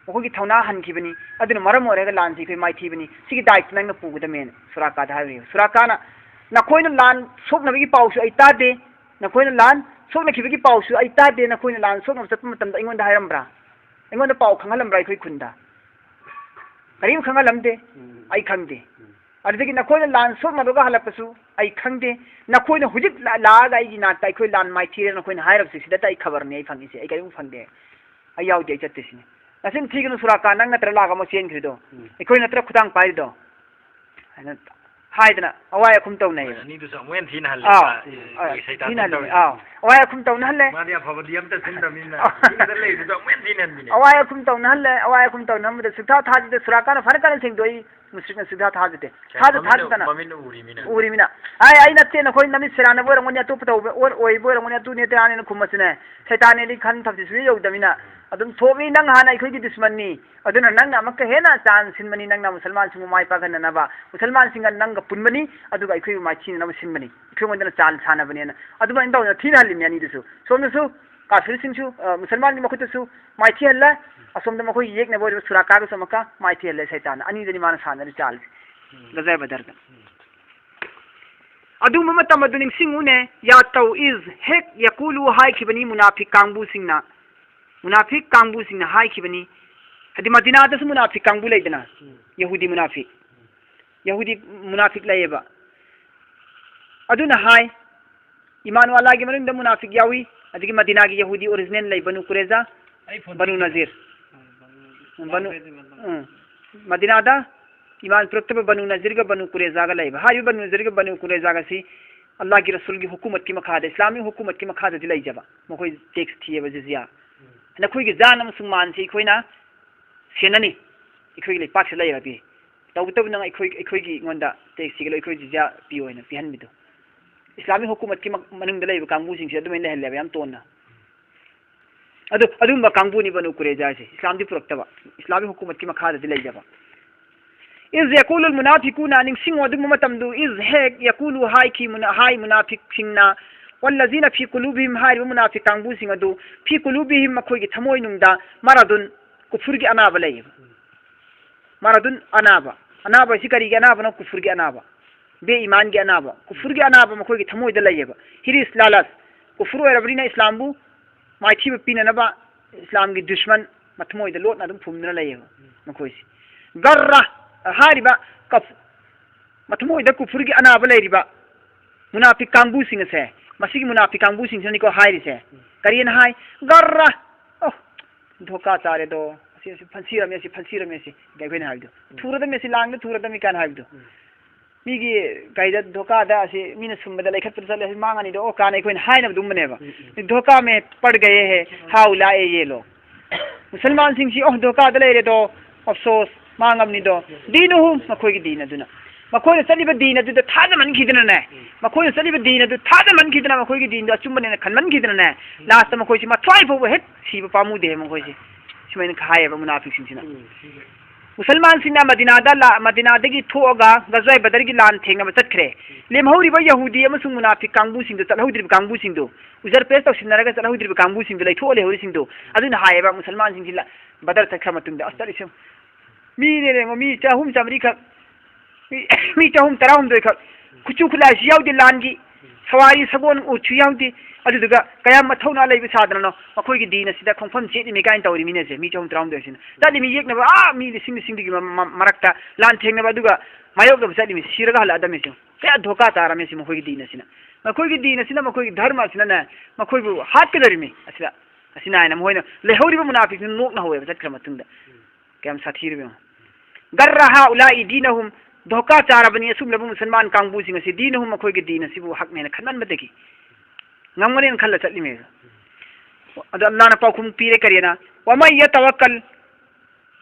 ꯃꯈꯣꯏꯒꯤ ꯊꯧꯅꯥ ꯍꯟꯈꯤꯕꯅꯤ꯫ ꯑꯗꯨꯅ ꯃꯔꯝ ꯑꯣꯏꯔꯒ ꯂꯥꯟꯁꯤ ꯑꯩꯈꯣꯏ ꯃꯥꯏꯊꯤꯕꯅꯤ, ꯁꯤꯒꯤ ꯗꯥꯏꯇ ꯅꯪꯅ ꯄꯨꯒꯗꯕꯅꯦꯅ ꯁꯨꯔꯥꯀꯥꯗ ꯍꯥꯏꯔꯤꯕ꯫ ꯁꯨꯔꯥꯀꯥꯅ, "ꯅꯈꯣꯏꯅ ꯂꯥꯟ ꯁꯣꯛꯅꯕꯒꯤ ꯄꯥꯎꯁꯨ ꯑꯩ ꯇꯥꯗꯦ, ꯅꯈꯣꯏꯅ ꯂꯥꯟ ꯁꯣꯛꯅꯈꯤꯕꯒꯤ ꯄꯥꯎꯁꯨ ꯑꯩ ꯇꯥꯗꯦ, ꯅꯈꯣꯏꯅ ꯂꯥꯟ ꯁꯣꯛꯅꯕ ꯆꯠꯄ ꯃꯇꯝꯗ ꯑꯩꯉꯣꯟꯗ ꯍꯥꯏꯔꯝꯕ꯭ꯔꯥ? ꯑꯩꯉꯣꯟꯗ ꯄꯥꯎ ꯈꯪꯍꯜꯂꯝꯕ꯭ꯔꯥ ꯑꯩꯈꯣꯏ ꯈꯨꯟꯗ?" ꯀꯔꯤꯝ ꯈꯪꯍꯜꯂꯝꯗꯦ, ꯎꯝ꯫ ꯑꯩ ꯈꯪꯗꯦ꯫ ꯎꯝ꯫ ꯑꯗꯨꯗꯒꯤ ꯅꯈꯣꯏꯅ ꯂꯥꯟ ꯁꯣꯛꯅꯕꯒ ꯍꯜꯂꯛꯄꯁꯨ ꯑꯩ ꯈꯪꯗꯦ꯫ ꯅꯈꯣꯏꯅ ꯍꯧꯖꯤꯛ ꯂꯥ-, ꯂꯥꯛꯑꯒ ꯑꯩꯒꯤ ꯅꯥꯛꯇ "ꯑꯩꯈꯣꯏ ꯂꯥꯟ ꯃꯥꯏꯊꯤꯔꯦ, ꯅꯈꯣꯏꯅ ꯍꯥꯏꯔꯕꯁꯦ", ꯁꯤꯗꯇ ꯑꯩ ꯈꯕꯔꯅꯤ ꯑꯩ ꯐꯪꯉꯤꯁꯦ, ꯑꯩ ꯀꯔꯤꯝ ꯐꯪꯗꯦ꯫ ꯑꯩ ꯌꯥꯎꯗꯦ, ꯑꯩ ꯆꯠꯇꯦ ꯁꯤꯅꯤ꯫ ꯅꯆꯤꯟ ꯊꯤꯒꯅꯨ ꯁꯨꯔꯥꯀꯥ, ꯅꯪ ꯅꯠꯇ꯭ꯔ ꯂꯥꯛꯑꯒ ꯑꯃꯨꯛ ꯆꯦꯟꯈ꯭ꯔꯤꯗꯣ? ꯎꯝ꯫ "ꯑꯩꯈꯣꯏ ꯅꯠꯇ꯭ꯔ ꯈꯨꯗꯥꯡ ꯄꯥꯏꯔꯤꯗꯣ?" ꯍꯥꯏꯅ ꯍꯥꯏꯗꯅ ꯑꯋꯥꯏ ꯑꯈꯨꯝ ꯇꯧꯅꯩꯌꯦꯕ꯫ ꯑꯅꯤꯗꯨꯁꯨ ꯑꯃꯨꯛ ꯍꯦꯟꯅ ꯊꯤꯅ ꯍꯜꯂꯦ꯫ ꯑꯥꯎ, ꯄꯨꯔꯥ, ꯑ, ꯑꯩꯈꯣꯏ ꯁꯩꯇꯥꯟ ꯊꯤꯅ ꯍꯜꯂꯦ꯫ ꯇꯧꯔꯤꯁꯦ꯫ ꯑꯥꯎ, ꯑꯋꯥꯏ ꯑꯈꯨꯝ ꯇꯧꯅꯍꯜꯂꯦ꯫ ꯃꯥꯗꯤ ꯑꯐꯕꯗꯤ ꯑꯝꯇ ꯁꯤꯟꯗꯕꯅꯤꯅ ꯑꯥꯎ꯫ ꯆꯤꯡꯗ ꯂꯩꯕꯗꯣ ꯑꯃꯨꯛ ꯍꯦꯟꯅ ꯊꯤꯅ ꯍꯟꯕꯤꯅꯦ꯫ ꯑꯋꯥꯏ ꯑꯈꯨꯝ ꯇꯧꯅꯍꯜꯂꯦ, ꯑꯋꯥꯏ ꯑꯈꯨꯝ ꯇꯧꯅꯍꯟꯕꯗ ꯁꯨꯛꯊꯥ ꯊꯥꯖꯗꯦ꯫ ꯁꯨꯔꯥꯀꯥꯅ ꯐꯔ ꯀꯟꯅ ꯁꯦꯡꯗꯣꯛꯏ, ꯃꯨꯁ꯭ꯔꯤꯛꯅ ꯁꯨꯛꯊꯥ ꯊꯥꯖꯗꯦ꯫ ꯊꯥꯖ ꯃꯃꯤꯠꯅ, ꯊꯥꯖꯗꯅ ꯃꯃꯤꯠꯅ ꯎꯔꯤꯃꯤꯅ꯫ ꯎꯔꯤꯃꯤꯅ꯫ "ꯑꯥꯏ, ꯑꯩ ꯅꯠꯇꯦ, ꯅꯈꯣꯏ ꯅꯃꯤꯠ ꯁꯦꯔꯥꯟꯅꯕ ꯑꯣꯏꯔꯝꯒꯅꯤ, ꯑꯇꯣꯞꯄ ꯇꯧꯕ ꯑꯣꯏ-, ꯑꯣꯏꯕ ꯑꯣꯏꯔꯝꯒꯅꯤ, ꯑꯗꯨꯅꯤ ꯑꯗꯥꯅꯦꯅ" ꯈꯨꯝꯕꯁꯤꯅꯦ꯫ ꯁꯩꯇꯥꯟꯅꯦꯗꯤ ꯈꯟ ꯊꯝꯁꯤ ꯁꯨꯡꯌꯧ ꯌꯧꯗꯕꯅꯤꯅ꯫ ꯑꯗꯨꯝ ꯊꯣꯛꯏ, "ꯅꯪ ꯍꯥꯟꯅ ꯑꯩꯈꯣꯏꯒꯤ ꯗꯨꯁꯃꯟꯅꯤ, ꯑꯗꯨꯅ ꯅꯪꯅ ꯑꯃꯨꯛꯀ ꯍꯦꯟꯅ ꯆꯥꯟ ꯁꯤꯟꯕꯅꯤ, ꯅꯪꯅ ꯃꯨꯁꯜꯃꯥꯟꯁꯤꯡꯕꯨ ꯃꯥꯏ ꯄꯥꯛꯍꯟꯅꯅꯕ, ꯃꯨꯁꯜꯃꯥꯟꯁꯤꯡꯒ ꯅꯪꯒ ꯄꯨꯟꯕꯅꯤ, ꯑꯗꯨꯒ ꯑꯩꯈꯣꯏꯕꯨ ꯃꯥꯏꯊꯤꯅꯅꯕ ꯁꯤꯟꯕꯅꯤ, ꯑꯩꯈꯣꯏꯉꯣꯟꯗꯅ ꯆꯥꯟ ꯁꯥꯟꯅꯕꯅꯦꯅ" ꯑꯗꯨꯃꯥꯏꯅ ꯇꯧꯗꯅ ꯊꯤꯅ ꯍꯜꯂꯤꯕꯅꯤ ꯑꯅꯤꯗꯨꯁꯨ꯫ ꯁꯣꯝꯗꯁꯨ ꯀꯥꯐꯤꯔꯁꯤꯡꯁꯨ, ꯑ, ꯃꯨꯁꯜꯃꯥꯟꯒꯤ ꯃꯈꯨꯠꯇꯁꯨ ꯃꯥꯏꯊꯤꯍꯜꯂꯦ, ꯑꯁꯣꯝꯗ ꯃꯈꯣꯏꯒꯤ ꯌꯦꯛꯅꯕ ꯑꯣꯏꯔꯤꯕ ꯁꯨꯔꯥꯀꯥꯗꯁꯨ ꯑꯃꯨꯛꯀ ꯃꯥꯏꯊꯤꯍꯜꯂꯦ ꯁꯩꯇꯥꯟꯅ꯫ ꯑꯅꯤꯗꯅꯤ ꯃꯥꯅ ꯁꯥꯟꯅꯔꯤ ꯆꯥꯜꯁꯦ꯫ ꯎꯝ꯫ ꯒꯖꯔ ꯕꯗꯔꯗ꯫ ꯎꯝ꯫ ꯑꯗꯨꯒꯨꯝꯕ ꯃꯇꯝ ꯑꯗꯨ ꯅꯤꯡꯁꯤꯡꯉꯨꯅꯦ, ꯌꯥ ꯇꯧ ꯏꯁ ꯍꯦꯛ ꯌꯥꯀꯨꯂꯨ ꯍꯥꯏꯈꯤꯕꯅꯤ ꯃꯨꯅꯥꯐꯤꯛ ꯀꯥꯡꯕꯨꯁꯤꯡꯅ꯫ ꯃꯨꯅꯥꯐꯤꯛ ꯀꯥꯡꯕꯨꯁꯤꯡꯅ ꯍꯥꯏꯈꯤꯕꯅꯤ꯫ ꯍꯥꯏꯗꯤ ꯃꯗꯤꯅꯥꯗꯁꯨ ꯃꯨꯅꯥꯐꯤꯛ ꯀꯥꯡꯕꯨ ꯂꯩꯗꯅ, ꯎꯝ꯫ ꯌꯍꯨꯗꯤ ꯃꯨꯅꯥꯐꯤꯛ꯫ ꯌꯍꯨꯗꯤ ꯃꯨꯅꯥꯐꯤꯛ ꯂꯩꯌꯦꯕ꯫ ꯑꯗꯨꯅ ꯍꯥꯏ, ꯏꯃꯥꯟ ꯋꯥꯂꯥꯒꯤ ꯃꯅꯨꯡꯗ ꯃꯨꯅꯥꯐꯤꯛ ꯌꯥꯎꯏ, ꯑꯗꯒꯤ ꯃꯗꯤꯅꯥꯒꯤ ꯌꯍꯨꯗꯤ ꯑꯣꯔꯤꯖꯤꯅꯦꯜ ꯂꯩ, ꯕꯅꯨ ꯀꯨꯔꯦꯖꯥ, ꯕꯅꯨ ꯅꯖꯤꯔ꯫ ꯕꯅꯨ, ꯎꯝ, ꯃꯗꯤꯅꯥꯗ ꯏꯃꯥꯟ ꯄꯨꯔꯛꯇꯕ ꯕꯅꯨ ꯅꯖꯤꯔꯒ ꯕꯅꯨ ꯀꯨꯔꯦꯖꯥꯒ ꯂꯩꯕ꯫ ꯍꯥꯏꯔꯤꯕ ꯕꯅꯨ ꯅꯖꯤꯔꯒ ꯕꯅꯨ ꯀꯨꯔꯦꯖꯥꯒꯁꯤ ꯑꯜꯂꯥꯍꯒꯤ ꯔꯁꯨꯜꯒꯤ ꯍꯨꯀꯨꯃꯠꯀꯤ ꯃꯈꯥꯗ, ꯏꯁꯂꯥꯃꯤꯛ ꯍꯨꯀꯨꯃꯠꯀꯤ ꯃꯈꯥꯗ ꯂꯩꯖꯕ, ꯃꯈꯣꯏ ꯇꯦꯛꯁ ꯊꯤꯌꯦꯕ, ꯖꯤꯖꯤꯌꯥ꯫ ꯅꯈꯣꯏꯒꯤ ꯖꯥꯟ ꯑꯃꯁꯨꯡ ꯃꯥꯟꯁꯤ ꯑꯩꯈꯣꯏꯅ ꯁꯦꯟꯅꯅꯤ, ꯑꯩꯈꯣꯏꯒꯤ ꯂꯩꯄꯥꯛꯁꯤꯗ ꯂꯩꯔꯒꯦ꯫ ꯇꯧꯕꯇꯕꯨ ꯅꯪ ꯑꯩꯈꯣꯏ, ꯑꯩꯈꯣꯏꯒꯤ ꯑꯩꯉꯣꯟꯗ ꯇꯦꯛꯁ ꯊꯤꯒꯠꯂꯣ, ꯑꯩꯈꯣꯏ ꯖꯤꯖꯤꯌꯥ ꯄꯤꯌꯣ ꯍꯥꯏꯅ ꯄꯤꯍꯟꯕꯤꯗꯣ꯫ ꯏꯁꯂꯥꯃꯤꯛ ꯍꯨꯀꯨꯃꯠꯀꯤ ꯃ-, ꯃꯅꯨꯡꯗ ꯂꯩꯕ ꯀꯥꯡꯕꯨꯁꯤꯡꯁꯦ ꯑꯗꯨꯃꯥꯏꯅ ꯂꯩꯍꯜꯂꯦꯕ ꯌꯥꯝ ꯇꯣꯟꯅ꯫ ꯑꯗꯨ, ꯑꯗꯨꯒꯨꯝꯕ ꯀꯥꯡꯕꯨꯅꯤ ꯕꯅꯨ ꯀꯨꯔꯦꯖꯥ ꯍꯥꯏꯁꯦ, ꯏꯁꯂꯥꯝꯗꯤ ꯄꯨꯔꯛꯇꯕ, ꯏꯁꯂꯥꯃꯤꯛ ꯍꯨꯀꯨꯃꯠꯀꯤ ꯃꯈꯥꯗꯗꯤ ꯂꯩꯖꯕ꯫ ꯏꯖ ꯌꯥꯀꯨꯂꯨꯜ ꯃꯨꯅꯥꯐꯤꯀꯨꯅ, ꯅꯤꯡꯁꯤꯡꯉꯣ ꯑꯗꯨꯒꯨꯝꯕ ꯃꯇꯝꯗꯨ, ꯏꯖ ꯍꯦꯛ, ꯌꯥꯀꯨꯂꯨ ꯍꯥꯏꯈꯤ, ꯃꯨꯅꯥ-, ꯍꯥꯏ ꯃꯨꯅꯥꯐꯤꯛꯁꯤꯡꯅ, ꯋꯜꯂꯖꯤꯅ ꯐꯤ ꯀꯨꯂꯨꯕꯤꯍꯤꯝ ꯍꯥꯏꯔꯤꯕ ꯃꯨꯅꯥꯐꯤꯛ ꯀꯥꯡꯕꯨꯁꯤꯡ ꯑꯗꯨ, ꯐꯤ ꯀꯨꯂꯨꯕꯤꯍꯤꯝ ꯃꯈꯣꯏꯒꯤ ꯊꯃꯣꯏꯅꯨꯡꯗ, ꯃꯔꯗꯨꯟ ꯀꯨꯐꯨꯔꯒꯤ ꯑꯅꯥꯕ ꯂꯩꯌꯦꯕ꯫ ꯃꯔꯗꯨꯟ ꯑꯅꯥꯕ꯫ ꯑꯅꯥꯕ ꯑꯁꯤ ꯀꯔꯤꯒꯤ ꯑꯅꯥꯕꯅꯣ? ꯀꯨꯐꯨꯔꯒꯤ ꯑꯅꯥꯕ꯫ ꯕꯦ ꯏꯃꯥꯟꯒꯤ ꯑꯅꯥꯕ꯫ ꯀꯨꯐꯨꯔꯒꯤ ꯑꯅꯥꯕ ꯃꯈꯣꯏꯒꯤ ꯊꯃꯣꯏꯗ ꯂꯩꯌꯦꯕ꯫ ꯍꯤꯔꯤꯁ ꯂꯥꯂꯁ꯫ ꯀꯨꯐꯨꯔ ꯑꯣꯏꯔꯕꯅꯤꯅ ꯏꯁꯂꯥꯝꯕꯨ ꯃꯥꯏꯊꯤꯕ ꯄꯤꯅꯅꯕ ꯏꯁꯂꯥꯝꯒꯤ ꯗꯨꯁꯃꯟ ꯃꯊꯃꯣꯏꯗ ꯂꯣꯠꯅ ꯑꯗꯨꯝ ꯐꯨꯝꯗꯨꯅ ꯂꯩꯌꯦꯕ ꯃꯈꯣꯏꯁꯤ꯫ ꯒꯔꯔ ꯍꯥꯏꯔꯤꯕ ꯀꯐ-, ꯃꯊꯃꯣꯏꯗ ꯀꯨꯐꯨꯔꯒꯤ ꯑꯅꯥꯕ ꯂꯩꯔꯤꯕ ꯃꯨꯅꯥꯐꯤꯛ ꯀꯥꯡꯕꯨꯁꯤꯡ ꯑꯁꯦ, ꯃꯁꯤꯒꯤ ꯃꯨꯅꯥꯐꯤꯛ ꯀꯥꯡꯕꯨꯁꯤꯡꯁꯤꯅꯅꯤꯀꯣ ꯍꯥꯏꯔꯤꯁꯦ꯫ ꯀꯔꯤꯅ ꯍꯥꯏ? ꯒꯔꯔ, ꯑꯣ, ꯙꯣꯀꯥ ꯆꯥꯔꯦꯗꯣ, ꯑꯁꯤ, ꯑꯁꯤ ꯐꯟꯁꯤꯔꯝꯃꯦ, ꯑꯁꯤ ꯐꯟꯁꯤꯔꯝꯃꯦ, ꯑꯁꯤ ꯑꯩꯈꯣꯏꯅ ꯍꯥꯏꯕꯗꯣ꯫ ꯎꯝ꯫ ꯊꯨꯔꯗꯝꯃꯦ, ꯑꯁꯤ ꯂꯥꯡꯗ ꯊꯨꯔꯗꯝꯃꯤ ꯀꯥꯏꯅ ꯍꯥꯏꯕꯗꯣ꯫ ꯎꯝ꯫ ꯃꯤꯒꯤ ꯀꯩꯗ ꯙꯣꯀꯥꯗ ꯑꯁꯤ ꯃꯤꯅ ꯁꯨꯝꯕꯗ ꯂꯩꯈꯠꯄꯗ ꯆꯠꯂꯦ, ꯑꯁꯤ ꯃꯥꯡꯉꯅꯤꯗꯣ, ꯑꯣ, ꯀꯥꯟꯅ ꯑꯩꯈꯣꯏꯅ ꯍꯥꯏꯅꯕꯗꯨꯒꯨꯝꯕꯅꯦꯕ꯫ ꯎꯝ, ꯎꯝ꯫ ꯙꯣꯀꯥ ꯃꯦ ꯄꯔ ꯒꯌꯦ ꯍꯦ, ꯍꯥꯎ ꯂꯥꯛꯑꯦ ꯌꯦ ꯂꯣ꯫ ꯃꯨꯁꯜꯃꯥꯟꯁꯤꯡꯁꯤ, ꯑꯣ, ꯙꯣꯀꯥꯗ ꯂꯩꯔꯦꯗꯣ, ꯑꯐꯁꯣꯁ, ꯃꯥꯡꯉꯝꯅꯤꯗꯣ꯫ ꯗꯤꯅꯨꯍꯨꯝ, ꯃꯈꯣꯏꯒꯤ ꯗꯤꯟ ꯑꯗꯨꯅ꯫ ꯃꯈꯣꯏꯅ ꯆꯠꯂꯤꯕ ꯗꯤꯟ ꯑꯗꯨꯗ ꯊꯥꯖꯃꯟꯈꯤꯗꯅꯅꯦ, ꯎꯝ꯫ ꯃꯈꯣꯏꯅ ꯆꯠꯂꯤꯕ ꯗꯤꯟ ꯑꯗꯨ ꯊꯥꯖꯃꯟꯈꯤꯗꯅ, ꯃꯈꯣꯏꯒꯤ ꯗꯤꯟꯗꯣ ꯑꯆꯨꯝꯕꯅꯦꯅ ꯈꯟꯃꯟꯈꯤꯗꯅꯅꯦ, ꯎꯝ꯫ ꯂꯥꯁꯇ ꯃꯈꯣꯏꯁꯤ ꯃꯊ꯭ꯋꯥꯏ ꯐꯥꯎꯕ ꯍꯦꯛ ꯁꯤꯕ ꯄꯥꯝꯃꯨꯗꯦ ꯃꯈꯣꯏꯁꯤ꯫ ꯁꯨꯃꯥꯏꯅ ꯍꯥꯏꯌꯦꯕ ꯃꯨꯅꯥꯐꯤꯛꯁꯤꯡꯁꯤꯅ꯫ ꯎꯝ꯫ ꯃꯨꯁꯜꯃꯥꯟꯁꯤꯡꯅ ꯃꯗꯤꯅꯥꯗ ꯂꯥ-, ꯃꯗꯤꯅꯥꯗꯒꯤ ꯊꯣꯛꯑꯒ ꯒꯖꯋꯥꯏ ꯕꯗꯔꯒꯤ ꯂꯥꯟ ꯊꯦꯡꯅꯕ ꯆꯠꯈ꯭ꯔꯦ꯫ ꯂꯦꯝꯍꯧꯔꯤꯕ ꯌꯍꯨꯗꯤ ꯑꯃꯁꯨꯡ ꯃꯨꯅꯥꯐꯤꯛ ꯀꯥꯡꯕꯨꯁꯤꯡꯗꯣ, ꯆꯠꯍꯧꯗ꯭ꯔꯤꯕ ꯀꯥꯡꯕꯨꯁꯤꯡꯗꯣ, ꯎꯖꯔ ꯄꯦꯁ ꯇꯧꯁꯤꯟꯅꯔꯒ ꯆꯠꯍꯧꯗ꯭ꯔꯤꯕ ꯀꯥꯡꯕꯨꯁꯤꯡꯗꯣ, ꯂꯩꯊꯣꯛꯑ ꯂꯩꯍꯧꯔꯤꯁꯤꯡꯗꯣ, ꯑꯗꯨꯅ ꯍꯥꯏꯌꯦꯕ, ꯃꯨꯁꯜꯃꯥꯟꯁꯤꯡꯁꯤ ꯂ-, ꯕꯗꯔ ꯆꯠꯈ꯭ꯔ ꯃꯇꯨꯡꯗ, ꯑꯁ, ꯆꯠꯂꯤꯁꯤ ꯌꯦꯡꯉꯨ꯫ ꯃꯤꯅꯦꯅꯦ, ꯃꯤ ꯆꯍꯨꯝ ꯆꯥꯃꯔꯤ ꯈꯛ, ꯃꯤ, ꯃꯤ ꯆꯍꯨꯝ ꯇꯔꯥꯍꯨꯝꯗꯣꯏ ꯈꯛ, ꯈꯨꯠꯁꯨ ꯈꯨꯠꯂꯥꯏꯁꯨ ꯌꯥꯎꯗꯦ ꯂꯥꯟꯒꯤ, ꯁꯋꯥꯔꯤ ꯁꯒꯣꯜ ꯎꯠꯁꯨ ꯌꯥꯎꯗꯦ, ꯑꯗꯨꯗꯨꯒ ꯀꯌꯥꯝ ꯃꯊꯧꯅꯥ ꯂꯩꯕ ꯁꯥꯗꯅꯅꯣ ꯃꯈꯣꯏꯒꯤ ꯗꯤꯟ ꯑꯁꯤꯗ ꯈꯣꯡꯐꯝ ꯆꯦꯠꯂꯤꯃꯤ ꯀꯥꯏꯅ ꯇꯧꯔꯤ ꯃꯤꯅꯦꯁꯦ, ꯃꯤ ꯆꯍꯨꯝ ꯇꯔꯥꯍꯨꯝꯗꯣꯏꯁꯤꯅ꯫ ꯆꯠꯂꯤꯃꯤ ꯌꯦꯛꯅꯕ, ꯑꯥ, ꯃꯤ ꯂꯤꯁꯤꯡ ꯂꯤꯁꯤꯡꯗꯨꯒꯤ ꯃ-, ꯃ-, ꯃꯔꯛꯇ ꯂꯥꯟ ꯊꯦꯡꯅꯕ, ꯑꯗꯨꯒ ꯃꯥꯌꯣꯛꯅꯕ ꯆꯠꯂꯤꯃꯤ, ꯁꯤꯔꯒ ꯍꯜꯂꯛꯑꯗꯝꯃꯤ ꯁꯦ꯫ ꯀꯌꯥ ꯙꯣꯀꯥ ꯇꯥꯔꯝꯃꯦ ꯁꯤ ꯃꯈꯣꯏꯒꯤ ꯗꯤꯟ ꯑꯁꯤꯅ꯫ ꯃꯈꯣꯏꯒꯤ ꯗꯤꯟ ꯑꯁꯤꯅ, ꯃꯈꯣꯏꯒꯤ ꯙꯔꯃ ꯑꯁꯤꯅꯅꯦ, ꯃꯈꯣꯏꯕꯨ ꯍꯥꯠꯀꯗꯧꯔꯤꯃꯤ ꯑꯁꯤꯗ꯫ ꯑꯁꯤꯅ ꯍꯥꯏꯅ ꯃꯈꯣꯏꯅ ꯂꯩꯍꯧꯔꯤꯕ ꯃꯨꯅꯥꯐꯤꯛꯁꯤꯡ ꯅꯣꯛꯅ ꯍꯧꯋꯦꯕ ꯆꯠꯈ꯭ꯔ ꯃꯇꯨꯡꯗ꯫ ꯀꯌꯥꯝ ꯁꯥꯊꯤꯔꯤꯕ ꯌꯦꯡꯉꯣ꯫ ꯒꯔꯔ ꯍꯥꯎꯂꯥꯏ ꯗꯤꯅꯍꯨꯝ ꯙꯣꯀꯥ ꯆꯥꯔꯕꯅꯤ ꯑꯁꯨꯝꯂꯕ ꯃꯨꯁꯜꯃꯥꯟ ꯀꯥꯡꯕꯨꯁꯤꯡ ꯑꯁꯤ, ꯗꯤꯅ ꯍꯨꯝ, ꯑꯩꯈꯣꯏꯒꯤ ꯗꯤꯟ ꯑꯁꯤꯕꯨ ꯍꯛꯅꯦꯅ ꯈꯟꯃꯟꯕꯗꯒꯤ ꯉꯝꯒꯅꯦꯅ ꯈꯜꯂ ꯆꯠꯂꯤꯃꯦꯕ꯫ ꯑꯗꯣ ꯑꯜꯂꯥꯍꯅ ꯄꯥꯎꯈꯨꯝ ꯄꯤꯔꯦ ꯀꯔꯤꯅ? "ꯋꯃꯟ ꯌꯇꯋꯛꯀꯜ",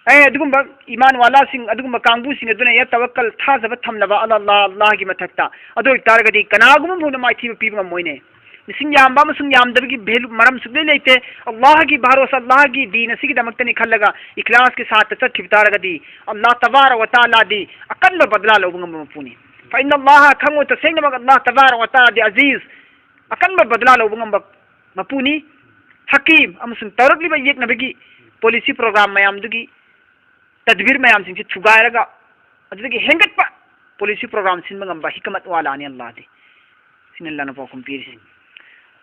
ꯑꯦ, ꯑꯗꯨꯒꯨꯝꯕ ꯏꯃꯥꯟ ꯋꯥꯂꯥꯁꯤꯡ, ꯑꯗꯨꯒꯨꯝꯕ ꯀꯥꯡꯕꯨꯁꯤꯡ ꯑꯗꯨꯅ "ꯌꯇꯋꯛꯀꯜ", ꯊꯥꯖꯕ ꯊꯝꯂꯕ, "ꯑꯂꯥ ꯑꯜꯂꯥꯍ", ꯑꯜꯂꯥꯍꯒꯤ ꯃꯊꯛꯇ, ꯑꯗꯨ ꯑꯣꯏꯇꯥꯔꯒꯗꯤ ꯀꯅꯥꯒꯨꯝꯕ ꯐꯥꯎꯅ ꯃꯥꯏꯊꯤꯕ ꯄꯤꯕ ꯉꯝꯃꯣꯏꯅꯦ꯫ ꯃꯁꯤꯡ ꯌꯥꯝꯕ ꯑꯃꯁꯨꯡ ꯌꯥꯝꯗꯕꯒꯤ value, ꯃꯔꯝ ꯁꯨꯛꯂꯩ ꯂꯩꯇꯦ꯫ ꯑꯜꯂꯥꯍꯒꯤ ꯚꯥꯔꯣꯁꯥ, ꯑꯜꯂꯥꯍꯒꯤ ꯗꯤꯟ ꯑꯁꯤꯒꯤꯗꯃꯛꯇꯅꯤ ꯈꯜꯂꯒ ꯏꯈ꯭ꯂꯥꯁꯀꯤ ꯁꯥꯠꯇ ꯆꯠꯈꯤꯕ ꯇꯥꯔꯒꯗꯤ, ꯑꯜꯂꯥꯍ ꯇꯕꯥꯔꯛ ꯋ ꯇꯥꯂꯥꯗꯤ ꯑꯀꯟꯕ ꯕꯗꯂꯥ ꯂꯧꯕ ꯉꯝꯕ ꯃꯄꯨꯅꯤ꯫ ꯐ ꯏꯟꯅ ꯑꯜꯂꯥꯍ, ꯈꯪꯉꯨ, ꯇꯁꯦꯡꯅꯃꯛ ꯑꯜꯂꯥꯍ ꯇꯕꯥꯔꯛ ꯋ ꯇꯥꯂꯥꯗꯤ ꯑꯖꯤꯖ, ꯑꯀꯟꯕ ꯕꯗꯂꯥ ꯂꯧꯕ ꯉꯝꯕ ꯃꯄꯨꯅꯤ꯫ ꯍꯀꯤꯝ, ꯑꯃꯁꯨꯡ ꯇꯧꯔꯛꯂꯤꯕ ꯌꯦꯛꯅꯕꯒꯤ policy program ꯃꯌꯥꯝꯗꯨꯒꯤ ꯇꯗꯕꯤꯔ ꯃꯌꯥꯝꯁꯤꯡꯁꯤ ꯊꯨꯒꯥꯏꯔꯒ ꯑꯗꯨꯗꯒꯤ ꯍꯦꯟꯒꯠꯄ policy program ꯁꯤꯟꯕ ꯉꯝꯕ ꯍꯤꯀꯃꯠ ꯋꯥꯂꯥꯅꯤ ꯑꯜꯂꯥꯍꯗꯤ꯫ ꯁꯤꯅ ꯑꯜꯂꯥꯍꯅ ꯄꯥꯎꯈꯨꯝ ꯄꯤꯔꯤꯁꯤ꯫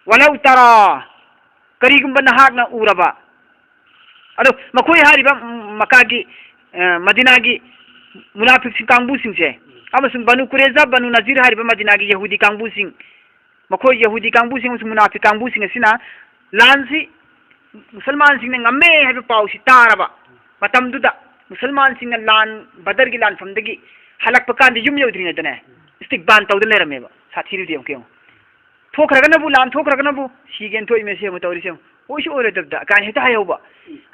"ꯋꯂꯧ ꯇꯔꯥ", ꯀꯔꯤꯒꯨꯝꯕ ꯅꯍꯥꯛꯅ ꯎꯔꯕ, ꯑꯗꯣ ꯃꯈꯣꯏ ꯍꯥꯏꯔꯤꯕ ꯃꯀꯥꯒꯤ, ꯑ, ꯃꯗꯤꯅꯥꯒꯤ ꯃꯨꯅꯥꯐꯤꯛꯁꯤꯡ ꯀꯥꯡꯕꯨꯁꯤꯡꯁꯦ, ꯑꯃꯁꯨꯡ ꯕꯅꯨ ꯀꯨꯔꯦꯖꯥ, ꯕꯅꯨ ꯅꯖꯤꯔ ꯍꯥꯏꯔꯤꯕ ꯃꯗꯤꯅꯥꯒꯤ ꯌꯍꯨꯗꯤ ꯀꯥꯡꯕꯨꯁꯤꯡ, ꯃꯈꯣꯏ ꯌꯍꯨꯗꯤ ꯀꯥꯡꯕꯨꯁꯤꯡ ꯑꯃꯁꯨꯡ ꯃꯨꯅꯥꯐꯤꯛ ꯀꯥꯡꯕꯨꯁꯤꯡ ꯑꯁꯤꯅ ꯂꯥꯟꯁꯤ ꯃꯨꯁꯜꯃꯥꯟꯁꯤꯡꯅ ꯉꯝꯃꯦ ꯍꯥꯏꯕ ꯄꯥꯎꯁꯤ ꯇꯥꯔꯕ ꯃꯇꯝꯗꯨꯗ, ꯃꯨꯁꯜꯃꯥꯟꯁꯤꯡꯅ ꯂꯥꯟ, ꯕꯗꯔꯒꯤ ꯂꯥꯟꯐꯝꯗꯒꯤ ꯍꯜꯂꯛꯄ ꯀꯥꯟꯗ ꯌꯨꯝ ꯌꯧꯗ꯭ꯔꯤꯉꯩꯗꯅꯦ, ꯏꯁꯇꯤꯛꯕꯥꯟ ꯇꯧꯗꯅ ꯂꯩꯔꯝꯃꯦꯕ꯫ ꯁꯥꯊꯤꯔꯤꯗꯤ ꯌꯦꯡꯉꯨ, ꯌꯦꯡꯉꯨ꯫ ꯊꯣꯛꯈ꯭ꯔꯒꯅꯕꯨ, ꯂꯥꯟ ꯊꯣꯛꯈ꯭ꯔꯒꯅꯕꯨ, ꯁꯤꯒꯦꯅ ꯊꯣꯛꯏꯃꯦ ꯁꯤ ꯌꯦꯡꯉꯨ ꯇꯧꯔꯤꯁꯦ ꯌꯦꯡꯉꯨ꯫ ꯑꯣꯏꯁꯨ ꯑꯣꯏꯔꯣꯏꯗꯕꯗ ꯀꯥꯏꯅ ꯍꯦꯛꯇ ꯍꯥꯏꯍꯧꯕ꯫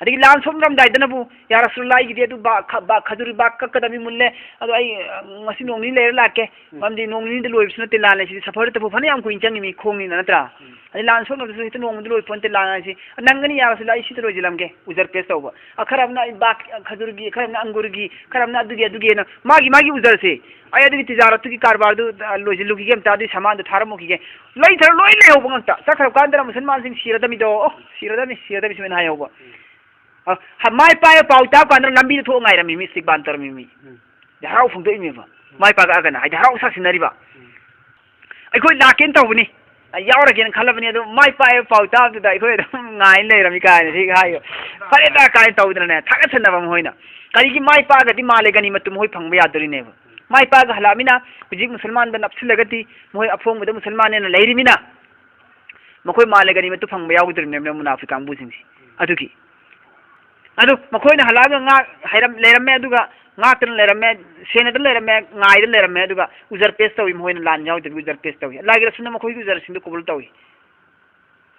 ꯑꯗꯒꯤ ꯂꯥꯟ ꯁꯣꯛꯅꯔꯝꯗꯥꯏꯗꯅꯕꯨ, "ꯌꯥ ꯔꯁꯨꯂꯨꯜꯂꯥꯍ, ꯑꯩꯒꯤꯗꯤ ꯑꯗꯨ ꯕꯥ-, ꯈ-, ꯕꯥ-, ꯈꯖꯨꯔꯤ ꯕꯥꯒ ꯀꯛꯀꯗꯕꯅꯤ, ꯃꯨꯜꯂꯦ꯫ ꯑꯗꯣ ꯑꯩ, ꯑ, ꯉꯁꯤ ꯅꯣꯡ ꯅꯤꯅꯤ ꯂꯩꯔ ꯂꯥꯛꯀꯦ꯫ ꯎꯝ꯫ ꯃꯔꯝꯗꯤ ꯅꯣꯡ ꯅꯤꯅꯤꯗ ꯂꯣꯏꯕꯁꯨ ꯅꯠꯇꯦ ꯂꯥꯟ ꯍꯥꯏꯁꯤꯗꯤ, ꯁꯐꯔꯗꯕꯨ ꯐꯅꯌꯥꯝ ꯀꯨꯏꯅ ꯆꯪꯉꯤꯃꯤ, ꯈꯣꯡꯅꯤꯅ, ꯅꯠꯇ꯭ꯔꯥ?" ꯎꯝ꯫ ꯑꯗꯩ ꯂꯥꯟ ꯁꯣꯛꯅꯕꯗꯁꯨ ꯍꯦꯛꯇ ꯅꯣꯡꯃꯗ ꯂꯣꯏ ꯄꯣꯟꯇꯦ ꯂꯥꯟ ꯍꯥꯏꯁꯤ꯫ "ꯅꯪꯒꯅꯤ ꯌꯥ ꯔꯁꯨꯂꯨꯜꯂꯥꯍ, ꯑꯩ ꯁꯤꯗ ꯂꯣꯏꯁꯤꯜꯂꯝꯒꯦ, ꯎꯖꯔ ꯄꯦꯁ ꯇꯧꯕ꯫ ꯑ, ꯈꯔ ꯑꯃꯅ ꯑꯩ ꯕꯥꯒ, ꯑ, ꯈꯖꯨꯔꯒꯤ, ꯈꯔ ꯑꯃꯅ ꯑꯪꯒꯨꯔꯒꯤ, ꯈꯔ ꯑꯃꯅ ꯑꯗꯨꯒꯤ, ꯑꯗꯨꯒꯤꯅ ꯃꯥꯒꯤ, ꯃꯥꯒꯤ ꯎꯖꯔꯁꯦ꯫ ꯑꯩ ꯑꯗꯨꯒꯤ ꯇꯤꯖꯥꯔꯠꯇꯨꯒꯤ ꯀꯔꯕꯥꯔꯗꯨ, ꯑ, ꯂꯣꯏꯁꯤꯜꯂꯨꯈꯤꯒꯦ, ꯑꯝꯇ ꯑꯗꯨꯒꯤ ꯁꯥꯃꯥꯟꯗꯨ ꯊꯥꯔꯝꯃꯨꯈꯤꯒꯦ꯫ ꯂꯩꯊꯔ ꯂꯣꯏ ꯂꯩꯍꯧꯕ ꯉꯥꯛꯇ꯫ ꯆꯠꯈ꯭ꯔꯕ ꯀꯥꯟꯗ ꯃꯨꯁꯜꯃꯥꯟꯁꯤꯡ ꯁꯤꯔꯗꯃꯤꯗꯣ, ꯑꯣ, ꯁꯤꯔꯗꯃꯤ, ꯁꯤꯔꯗꯃꯤ" ꯁꯨꯃꯥꯏꯅ ꯍꯥꯏꯍꯧꯕ꯫ ꯑ, ꯍ-, ꯃꯥꯏ ꯄꯥꯛꯑꯦ ꯄꯥꯎ ꯇꯥꯕ ꯀꯥꯟꯗ ꯂꯝꯕꯤꯗ ꯊꯣꯛꯑ ꯉꯥꯏꯔꯝꯃꯤ ꯃꯤ, ꯏꯁꯇꯤꯛꯕꯥꯟ ꯇꯧꯔꯝꯃꯤ ꯃꯤ꯫ ꯎꯝ꯫ ꯍꯔꯥꯎ ꯐꯣꯡꯗꯣꯛꯏꯅꯦꯕ꯫ ꯎꯝ꯫ ꯃꯥꯏ ꯄꯥꯛꯑꯒꯅ, ꯍꯥꯏꯗꯤ ꯍꯔꯥꯎ ꯁꯥꯁꯤꯟꯅꯔꯤꯕ꯫ ꯎꯝ꯫ "ꯑꯩꯈꯣꯏ ꯂꯥꯛꯀꯦꯅ ꯇꯧꯕꯅꯤ, ꯑ, ꯌꯥꯎꯔꯒꯦꯅ ꯈꯜꯂꯕꯅꯤ, ꯑꯗꯣ ꯃꯥꯏ ꯄꯥꯛꯑꯦ ꯄꯥꯎ ꯇꯥꯕꯗꯨꯗ ꯑꯩꯈꯣꯏ ꯑꯗꯨꯝ ꯉꯥꯏꯅ ꯂꯩꯔꯝꯃꯤ" ꯀꯥꯏꯅ ꯍꯦꯛ ꯍꯥꯏꯌꯣ꯫ "ꯐꯔꯦꯗ" ꯀꯥꯏꯅ ꯇꯧꯗꯅꯅꯦ, ꯊꯥꯒꯠꯁꯟꯅꯕ ꯃꯈꯣꯏꯅ꯫ ꯀꯔꯤꯒꯤ ꯃꯥꯏ ꯄꯥꯛꯑꯒꯗꯤ ꯃꯥꯜꯂꯦ ꯒꯅꯤꯃꯠꯇꯨ ꯃꯈꯣꯏ ꯐꯪꯕ ꯌꯥꯗꯣꯔꯤꯅꯦꯕ꯫ ꯃꯥꯏ ꯄꯥꯛꯑꯒ ꯍꯜꯂꯛꯑꯃꯤꯅ ꯍꯧꯖꯤꯛ ꯃꯨꯁꯜꯃꯥꯟꯗ ꯅꯞꯁꯤꯜꯂꯒꯗꯤ ꯃꯈꯣꯏ ꯑꯐꯣꯡꯕꯗ ꯃꯨꯁꯜꯃꯥꯟꯅꯦꯅ ꯂꯩꯔꯤꯃꯤꯅ ꯃꯈꯣꯏ ꯃꯥꯜꯂꯦ ꯒꯅꯤꯃꯠꯇꯨ ꯐꯪꯕ ꯌꯥꯎꯒꯗꯣꯔꯤꯕꯅꯦꯕ ꯃꯨꯅꯥꯐꯤꯛ ꯀꯥꯡꯕꯨꯁꯤꯡꯁꯦ꯫ ꯑꯗꯨꯒꯤ ꯑꯗꯨ ꯃꯈꯣꯏꯅ ꯍꯜꯂꯛꯑꯒ ꯉꯥ ꯍꯩꯔꯝ-, ꯂꯩꯔꯝꯃꯦ, ꯑꯗꯨꯒ ꯉꯥꯛꯇꯅ ꯂꯩꯔꯝꯃꯦ, ꯁꯦꯟꯅꯗꯅ ꯂꯩꯔꯝꯃꯦ, ꯉꯥꯏꯗ ꯂꯩꯔꯝꯃꯦ, ꯑꯗꯨꯒ ꯎꯖꯔ ꯄꯦꯁ ꯇꯧꯏ, ꯃꯈꯣꯏꯅ ꯂꯥꯟ ꯌꯥꯎꯗꯕꯤ ꯎꯖꯔ ꯄꯦꯁ ꯇꯧꯏ꯫ ꯑꯜꯂꯥꯍꯒꯤ ꯔꯁꯨꯜꯅ ꯃꯈꯣꯏꯒꯤ ꯎꯖꯔꯁꯤꯡꯗꯨ ꯀꯕꯨꯜ ꯇꯧꯏ꯫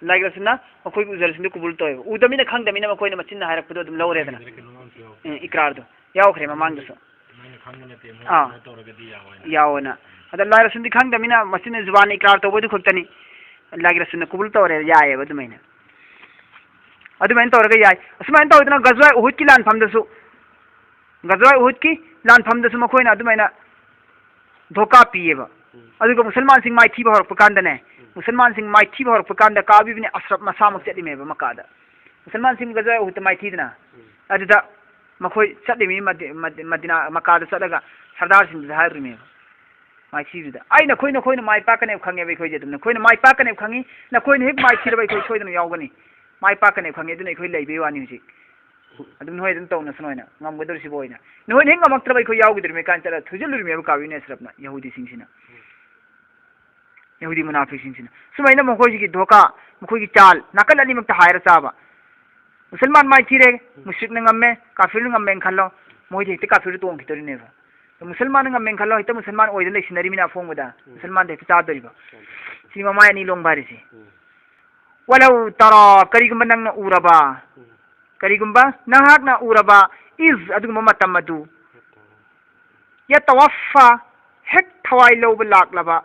ꯑꯜꯂꯥꯍꯒꯤ ꯔꯁꯨꯜꯅ ꯃꯈꯣꯏꯒꯤ ꯎꯖꯔꯁꯤꯡꯗꯨ ꯀꯕꯨꯜ ꯇꯧꯋꯦꯕ꯫ ꯎꯗꯃꯤꯅ ꯈꯪꯗꯃꯤꯅ ꯃꯈꯣꯏꯅ ꯃꯆꯤꯟꯅ ꯍꯥꯏꯔꯛꯄꯗꯨ ꯑꯗꯨꯝ ꯂꯧꯔꯦꯗꯅ꯫ ꯎꯝ, ꯏꯀ꯭ꯔꯥꯔꯗꯨ ꯌꯥꯎꯈ꯭ꯔꯦ ꯃꯃꯥꯡꯗꯁꯨ꯫ ꯅꯣꯏꯅ ꯈꯪꯕ ꯅꯠꯇꯦ, ꯃꯣꯏ ꯑꯥ꯫ ꯀꯩꯅꯣ ꯇꯧꯔꯒꯗꯤ ꯌꯥꯎꯋꯦꯅ꯫ ꯌꯥꯎꯋꯦꯅ꯫ ꯑꯗ ꯑꯜꯂꯥꯍꯒꯤ ꯔꯁꯨꯜꯗꯤ ꯈꯪꯗꯃꯤꯅ ꯃꯆꯤꯟꯅ ꯖꯨꯕꯥꯟꯅ ꯏꯀ꯭ꯔꯥꯔ ꯇꯧꯕꯗꯨ ꯈꯛꯇꯅꯤ꯫ ꯑꯜꯂꯥꯍꯒꯤ ꯔꯁꯨꯜꯅ ꯀꯕꯨꯜ ꯇꯧꯔꯦ, ꯌꯥꯏꯌꯦꯕ ꯑꯗꯨꯃꯥꯏꯅ꯫ ꯑꯗꯨꯃꯥꯏꯅ ꯇꯧꯔꯒ ꯌꯥꯏ꯫ ꯑꯁꯨꯃꯥꯏꯅ ꯇꯧꯗꯅ ꯒꯖꯋꯥ ꯎꯍꯨꯗꯀꯤ ꯂꯥꯟꯐꯝꯗꯁꯨ, ꯒꯖꯋꯥ ꯎꯍꯨꯗꯀꯤ ꯂꯥꯟꯐꯝꯗꯁꯨ ꯃꯈꯣꯏꯅ ꯑꯗꯨꯃꯥꯏꯅ ꯙꯣꯀꯥ ꯄꯤꯌꯦꯕ꯫ ꯎꯝ꯫ ꯑꯗꯨꯒ ꯃꯨꯁꯜꯃꯥꯟꯁꯤꯡ ꯃꯥꯏꯊꯤꯕ ꯍꯧꯔꯛꯄ ꯀꯥꯟꯗꯅꯦ, ꯎꯝ꯫ ꯃꯨꯁꯜꯃꯥꯟꯁꯤꯡ ꯃꯥꯏꯊꯤꯕ ꯍꯧꯔꯛꯄ ꯀꯥꯟꯗ ꯀꯥꯕ ꯏꯕꯅꯤ ꯑꯁ꯭ꯔꯐ ꯃꯁꯥꯃꯛ ꯆꯠꯂꯤꯃꯦꯕ ꯃꯀꯥꯗ꯫ ꯃꯨꯁꯜꯃꯥꯟꯁꯤꯡ ꯒꯖꯋꯥ ꯎꯍꯨꯗꯇ ꯃꯥꯏꯊꯤꯗꯅ꯫ ꯎꯝ꯫ ꯑꯗꯨꯗ ꯃꯈꯣꯏ ꯆꯠꯂꯤꯃꯤ ꯃꯗꯤ-, ꯃꯗꯤ-, ꯃꯗꯤꯅꯥ, ꯃꯀꯥꯗ ꯆꯠꯂꯒ ꯁꯔꯗꯥꯔꯁꯤꯡꯗꯨꯗ ꯍꯥꯏꯔꯨꯔꯤꯃꯦꯕ꯫ ꯃꯥꯏꯊꯤꯕꯗꯨꯗ꯫ ꯑꯩ ꯅꯈꯣꯏ, ꯅꯈꯣꯏꯅ ꯃꯥꯏ ꯄꯥꯛꯀꯅꯦꯕ ꯈꯪꯉꯦꯕ ꯑꯩꯈꯣꯏꯗꯤ ꯑꯗꯨꯝ꯫ ꯅꯈꯣꯏꯅ ꯃꯥꯏ ꯄꯥꯛꯀꯅꯦꯕ ꯈꯪꯉꯤ꯫ ꯅꯈꯣꯏꯅ ꯍꯦꯛ ꯃꯥꯏꯊꯤꯔꯕ ꯑꯩꯈꯣꯏ ꯁꯣꯏꯗꯅ ꯌꯥꯎꯒꯅꯤ꯫ ꯃꯥꯏ ꯄꯥꯛꯀꯅꯦꯕ ꯈꯪꯉꯤ꯫ ꯑꯗꯨꯅ ꯑꯩꯈꯣꯏ ꯂꯩꯕꯩ ꯋꯥꯅꯤ ꯍꯧꯖꯤꯛ꯫ ꯑꯗꯨꯝ ꯅꯈꯣꯏ ꯑꯗꯨꯝ ꯇꯧꯅꯁꯅꯨ ꯍꯥꯏꯅ, ꯉꯝꯒꯗꯧꯔꯤꯁꯤꯕꯨ ꯑꯣꯏꯅ꯫ ꯅꯈꯣꯏꯅ ꯍꯦꯛ ꯉꯝꯃꯛꯇ꯭ꯔꯕ ꯑꯩꯈꯣꯏ ꯌꯥꯎꯈꯤꯗꯣꯔꯤꯃꯤ ꯀꯥꯏꯅ ꯆꯠꯂꯒ ꯊꯨꯖꯜꯂꯨꯔꯤꯃꯦꯕ ꯀꯥꯕꯤꯅꯦ ꯑꯁ꯭ꯔꯐꯅ, ꯌꯍꯨꯗꯤꯁꯤꯡꯁꯤꯅ꯫ ꯌꯍꯨꯗꯤ ꯃꯨꯅꯥꯐꯤꯛꯁꯤꯡꯁꯤꯅ꯫ ꯁꯨꯃꯥꯏꯅ ꯃꯈꯣꯏꯁꯤꯒꯤ ꯙꯣꯀꯥ, ꯃꯈꯣꯏꯒꯤ ꯆꯥꯜ, ꯅꯥꯀꯜ ꯑꯅꯤꯃꯛꯇ ꯍꯥꯏꯔ ꯆꯥꯕ꯫ ꯃꯨꯁꯜꯃꯥꯟ ꯃꯥꯏꯊꯤꯔꯦ, ꯃꯨꯁ꯭ꯔꯤꯛꯅ ꯉꯝꯃꯦ, ꯀꯥꯐꯤꯔꯅ ꯉꯝꯃꯦꯅ ꯈꯜꯂꯣ, ꯃꯣꯏꯗꯤ ꯍꯦꯛꯇ ꯀꯥꯐꯤꯔꯗ ꯇꯣꯡꯈꯤꯗꯣꯔꯤꯅꯦꯕ꯫ ꯃꯨꯁꯜꯃꯥꯟꯅ ꯉꯝꯃꯦꯅ ꯈꯜꯂꯣ, ꯍꯦꯛꯇ ꯃꯨꯁꯜꯃꯥꯟ ꯑꯣꯏꯗ ꯂꯩꯁꯤꯟꯅꯔꯤꯃꯤꯅ ꯑꯐꯣꯡꯕꯗ꯫ ꯎꯝ꯫ ꯃꯨꯁꯜꯃꯥꯟꯗ ꯍꯦꯛꯇ ꯆꯥꯗꯣꯔꯤꯕ꯫ ꯎꯝ꯫ ꯁꯤ ꯃꯃꯥꯏ ꯑꯅꯤ ꯂꯣꯡꯕ ꯍꯥꯏꯔꯤꯁꯦ꯫ ꯎꯝ꯫ ꯋꯥꯂꯧ ꯇꯔꯥ, ꯀꯔꯤꯒꯨꯝꯕ ꯅꯪꯅ ꯎꯔꯕ, ꯎꯝ꯫ ꯀꯔꯤꯒꯨꯝꯕ ꯅꯍꯥꯛꯅ ꯎꯔꯕ, ꯏꯖ, ꯑꯗꯨꯒꯨꯝꯕ ꯃꯇꯝ ꯑꯗꯨ, ꯌꯇꯋꯐꯥ, ꯍꯦꯛ ꯊꯋꯥꯏ ꯂꯧꯕ ꯂꯥꯛꯂꯕ,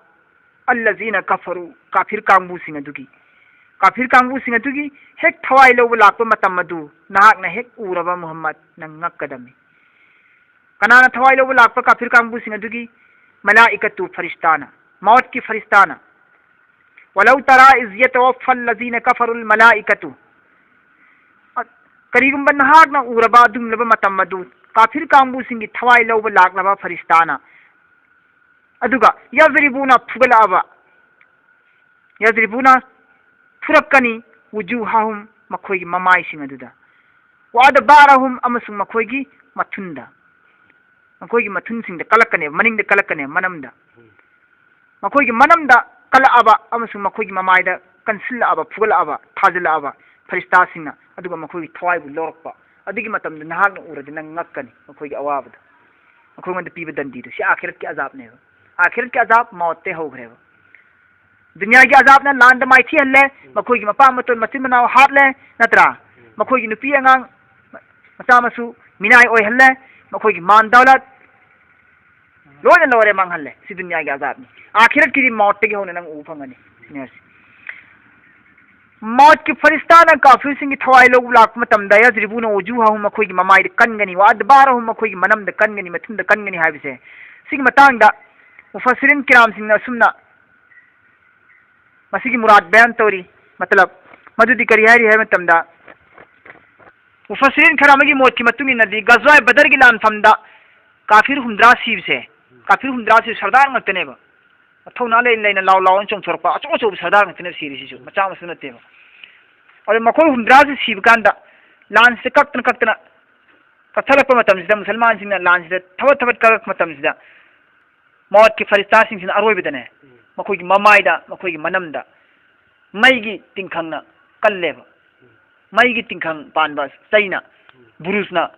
ꯑꯜꯂꯖꯤꯅ ꯀꯐꯔꯨ, ꯀꯥꯐꯤꯔ ꯀꯥꯡꯕꯨꯁꯤꯡ ꯑꯗꯨꯒꯤ, ꯀꯥꯐꯤꯔ ꯀꯥꯡꯕꯨꯁꯤꯡ ꯑꯗꯨꯒꯤ ꯍꯦꯛ ꯊꯋꯥꯏ ꯂꯧꯕ ꯂꯥꯛꯄ ꯃꯇꯝ ꯑꯗꯨ ꯅꯍꯥꯛꯅ ꯍꯦꯛ ꯎꯔꯕ ꯃꯨꯍꯝꯃꯗ, ꯅꯪ ꯉꯛꯀꯗꯝꯃꯤ꯫ ꯀꯅꯥꯅ ꯊꯋꯥꯏ ꯂꯧꯕ ꯂꯥꯛꯄ ꯀꯥꯐꯤꯔ ꯀꯥꯡꯕꯨꯁꯤꯡ ꯑꯗꯨꯒꯤ? ꯃꯂꯥꯏꯀꯠꯇꯨ, ꯐꯔꯤꯁꯇꯥꯅ, ꯃꯥꯎꯠꯀꯤ ꯐꯔꯤꯁꯇꯥꯅ꯫ ولو ترى إذ يتوفى الذين كفروا الملائكة꯫ ꯑ-, ꯀꯔꯤꯒꯨꯝꯕ ꯅꯍꯥꯛꯅ ꯎꯔꯕ ꯑꯗꯨꯒꯨꯝꯂꯕ ꯃꯇꯝ ꯑꯗꯨ, ꯀꯥꯐꯤꯔ ꯀꯥꯡꯕꯨꯁꯤꯡꯒꯤ ꯊꯋꯥꯏ ꯂꯧꯕ ꯂꯥꯛꯂꯕ ꯐꯔꯤꯁꯇꯥꯅ, ꯑꯗꯨꯒ ꯌꯥꯖꯔꯤꯕꯨꯅ ꯐꯨꯒꯠꯂꯛꯑꯕ, ꯌꯥꯖꯔꯤꯕꯨꯅ ꯐꯨꯔꯛꯀꯅꯤ, ꯋꯨꯖꯨꯍꯥꯍꯨꯝ, ꯃꯈꯣꯏꯒꯤ ꯃꯃꯥꯏꯁꯤꯡ ꯑꯗꯨꯗ, ꯋꯥꯗꯕꯥꯔꯥꯍꯨꯝ, ꯑꯃꯁꯨꯡ ꯃꯈꯣꯏꯒꯤ ꯃꯊꯨꯟꯗ, ꯃꯈꯣꯏꯒꯤ ꯃꯊꯨꯟꯁꯤꯡꯗ ꯀꯜꯂꯛꯀꯅꯦꯕ, ꯃꯅꯤꯡꯗ ꯀꯜꯂꯛꯀꯅꯦꯕ, ꯃꯅꯝꯗ꯫ ꯃꯈꯣꯏꯒꯤ ꯃꯅꯝꯗ ꯀꯜꯂꯛꯑꯕ ꯑꯃꯁꯨꯡ ꯃꯈꯣꯏꯒꯤ ꯃꯃꯥꯏꯗ ꯀꯟꯁꯤꯜꯂꯛꯑꯕ, ꯐꯨꯒꯠꯂꯛꯑꯕ, ꯊꯥꯖꯤꯜꯂꯛꯑꯕ ꯐꯔꯤꯁꯇꯥꯁꯤꯡꯅ, ꯑꯗꯨꯒ ꯃꯈꯣꯏꯒꯤ ꯊꯋꯥꯏꯕꯨ ꯂꯧꯔꯛꯄ, ꯑꯗꯨꯒꯤ ꯃꯇꯝꯗ ꯅꯍꯥꯛꯅ ꯎꯔꯗꯤ ꯅꯪ ꯉꯛꯀꯅꯤ, ꯃꯈꯣꯏꯒꯤ ꯑꯋꯥꯕꯗꯣ, ꯃꯈꯣꯏꯉꯣꯟꯗ ꯄꯤꯕ ꯗꯟꯗꯤꯗꯨ꯫ ꯁꯤ ꯑꯥꯈꯤꯔꯠꯀꯤ ꯑꯖꯥꯕꯅꯦꯕ꯫ ꯑꯥꯈꯤꯔꯠꯀꯤ ꯑꯖꯥꯕ ꯃꯧꯠꯇꯩ ꯍꯧꯈ꯭ꯔꯦꯕ꯫ ꯗꯨꯅꯤꯌꯥꯒꯤ ꯑꯖꯥꯕꯅ ꯂꯥꯟꯗ ꯃꯥꯏꯊꯤꯍꯜꯂꯦ, ꯃꯈꯣꯏꯒꯤ ꯃꯄꯥ ꯃꯇꯣꯟ ꯃꯆꯤꯟ ꯃꯅꯥꯎ ꯍꯥꯠꯂꯦ, ꯅꯠꯇ꯭ꯔꯥ? ꯃꯈꯣꯏꯒꯤ ꯅꯨꯄꯤ ꯑꯉꯥꯡ, ꯃꯆꯥ ꯃꯁꯨ ꯃꯤꯅꯥꯏ ꯑꯣꯏꯍꯜꯂꯦ, ꯃꯈꯣꯏꯒꯤ ꯃꯥꯟ ꯗꯧꯂꯠ ꯂꯣꯏꯅ ꯂꯧꯔꯦ, ꯃꯥꯡꯍꯜꯂꯦ꯫ ꯁꯤ ꯗꯨꯅꯤꯌꯥꯒꯤ ꯑꯖꯥꯕꯅꯤ꯫ ꯑꯥꯈꯤꯔꯠꯀꯤꯗꯤ ꯃꯧꯠꯇꯒꯤ ꯍꯧꯅ ꯅꯪ ꯎꯕ ꯐꯪꯒꯅꯤ꯫ ꯁꯤꯅꯤ ꯍꯥꯏꯁꯦ꯫ ꯃꯧꯠꯀꯤ ꯐꯔꯤꯁꯇꯥꯅ ꯀꯥꯐꯤꯔꯁꯤꯡꯒꯤ ꯊꯋꯥꯏ ꯂꯧꯕ ꯂꯥꯛꯄ ꯃꯇꯝꯗ, "ꯌꯖꯔꯤꯕꯨꯅ ꯋꯨꯖꯨꯍꯍꯨꯝ", ꯃꯈꯣꯏꯒꯤ ꯃꯃꯥꯏꯗ ꯀꯟꯒꯅꯤ, "ꯋꯥ ꯑꯗꯕꯥꯔꯍꯨꯝ", ꯃꯈꯣꯏꯒꯤ ꯃꯅꯝꯗ ꯀꯟꯒꯅꯤ, ꯃꯊꯨꯟꯗ ꯀꯟꯒꯅꯤ ꯍꯥꯏꯕꯁꯦ꯫ ꯁꯤꯒꯤ ꯃꯇꯥꯡꯗ ꯃꯨꯐꯁꯤꯔꯤꯟ ꯀꯤꯔꯥꯝꯁꯤꯡꯅ ꯑꯁꯨꯝꯅ ꯃꯁꯤꯒꯤ ꯃꯨꯔꯥꯗ ꯕꯌꯥꯟ ꯇꯧꯔꯤ꯫ ꯃꯇꯂꯕ, ꯃꯗꯨꯗꯤ ꯀꯔꯤ ꯍꯥꯏꯔꯤ ꯍꯥꯏꯕ ꯃꯇꯝꯗ, ꯃꯨꯐꯁꯤꯔꯤꯟ ꯈꯔ ꯑꯃꯒꯤ ꯃꯣꯠꯀꯤ ꯃꯇꯨꯡ ꯏꯟꯅꯗꯤ, ꯒꯖꯋꯥꯏ ꯕꯗꯔꯒꯤ ꯂꯥꯟꯐꯝꯗ ꯀꯥꯐꯤꯔ ꯍꯨꯝꯗ꯭ꯔꯥ ꯁꯤꯕꯁꯦ, ꯀꯥꯐꯤꯔ ꯍꯨꯝꯗ꯭ꯔꯥ ꯁꯤ ꯁꯔꯗꯥꯔ ꯉꯥꯛꯇꯅꯦꯕ꯫ ꯃꯊꯧꯅꯥ ꯂꯩ ꯂꯩꯅ ꯂꯥꯎ ꯂꯥꯎꯅ ꯆꯣꯡꯊꯣꯔꯛꯄ ꯑꯆꯧ ꯑꯆꯧꯕ ꯁꯔꯗꯥꯔ ꯉꯥꯛꯇꯅꯦꯕ ꯁꯤꯔꯤꯁꯤꯁꯨ, ꯃꯆꯥ ꯃꯁꯨ ꯅꯠꯇꯦꯕ꯫ ꯑꯗꯣ ꯃꯈꯣꯏ ꯍꯨꯝꯗ꯭ꯔꯥꯁꯤ ꯁꯤꯕ ꯀꯥꯟꯗ ꯂꯥꯟꯁꯦ ꯀꯛꯇꯅ ꯀꯛꯇꯅ ꯀꯛꯊꯠꯂꯛꯄ ꯃꯇꯝꯁꯤꯗ, ꯃꯨꯁꯜꯃꯥꯟꯁꯤꯡꯅ ꯂꯥꯟꯁꯤꯗ ꯊꯕꯠ ꯊꯕꯠ ꯀꯛꯂꯛꯄ ꯃꯇꯝꯁꯤꯗ, ꯃꯧꯠꯀꯤ ꯐꯔꯤꯁꯇꯥꯁꯤꯡꯁꯤꯅ ꯑꯔꯣꯏꯕꯗꯅꯦ, ꯃꯈꯣꯏꯒꯤ ꯃꯃꯥꯏꯗ, ꯃꯈꯣꯏꯒꯤ ꯃꯅꯝꯗ ꯃꯩꯒꯤ ꯇꯤꯡꯈꯪꯅ ꯀꯜꯂꯦꯕ꯫ ꯃꯩꯒꯤ ꯇꯤꯡꯈꯪ ꯄꯥꯟꯕ ꯆꯩꯅ, ꯕꯨꯔꯨꯖꯅ,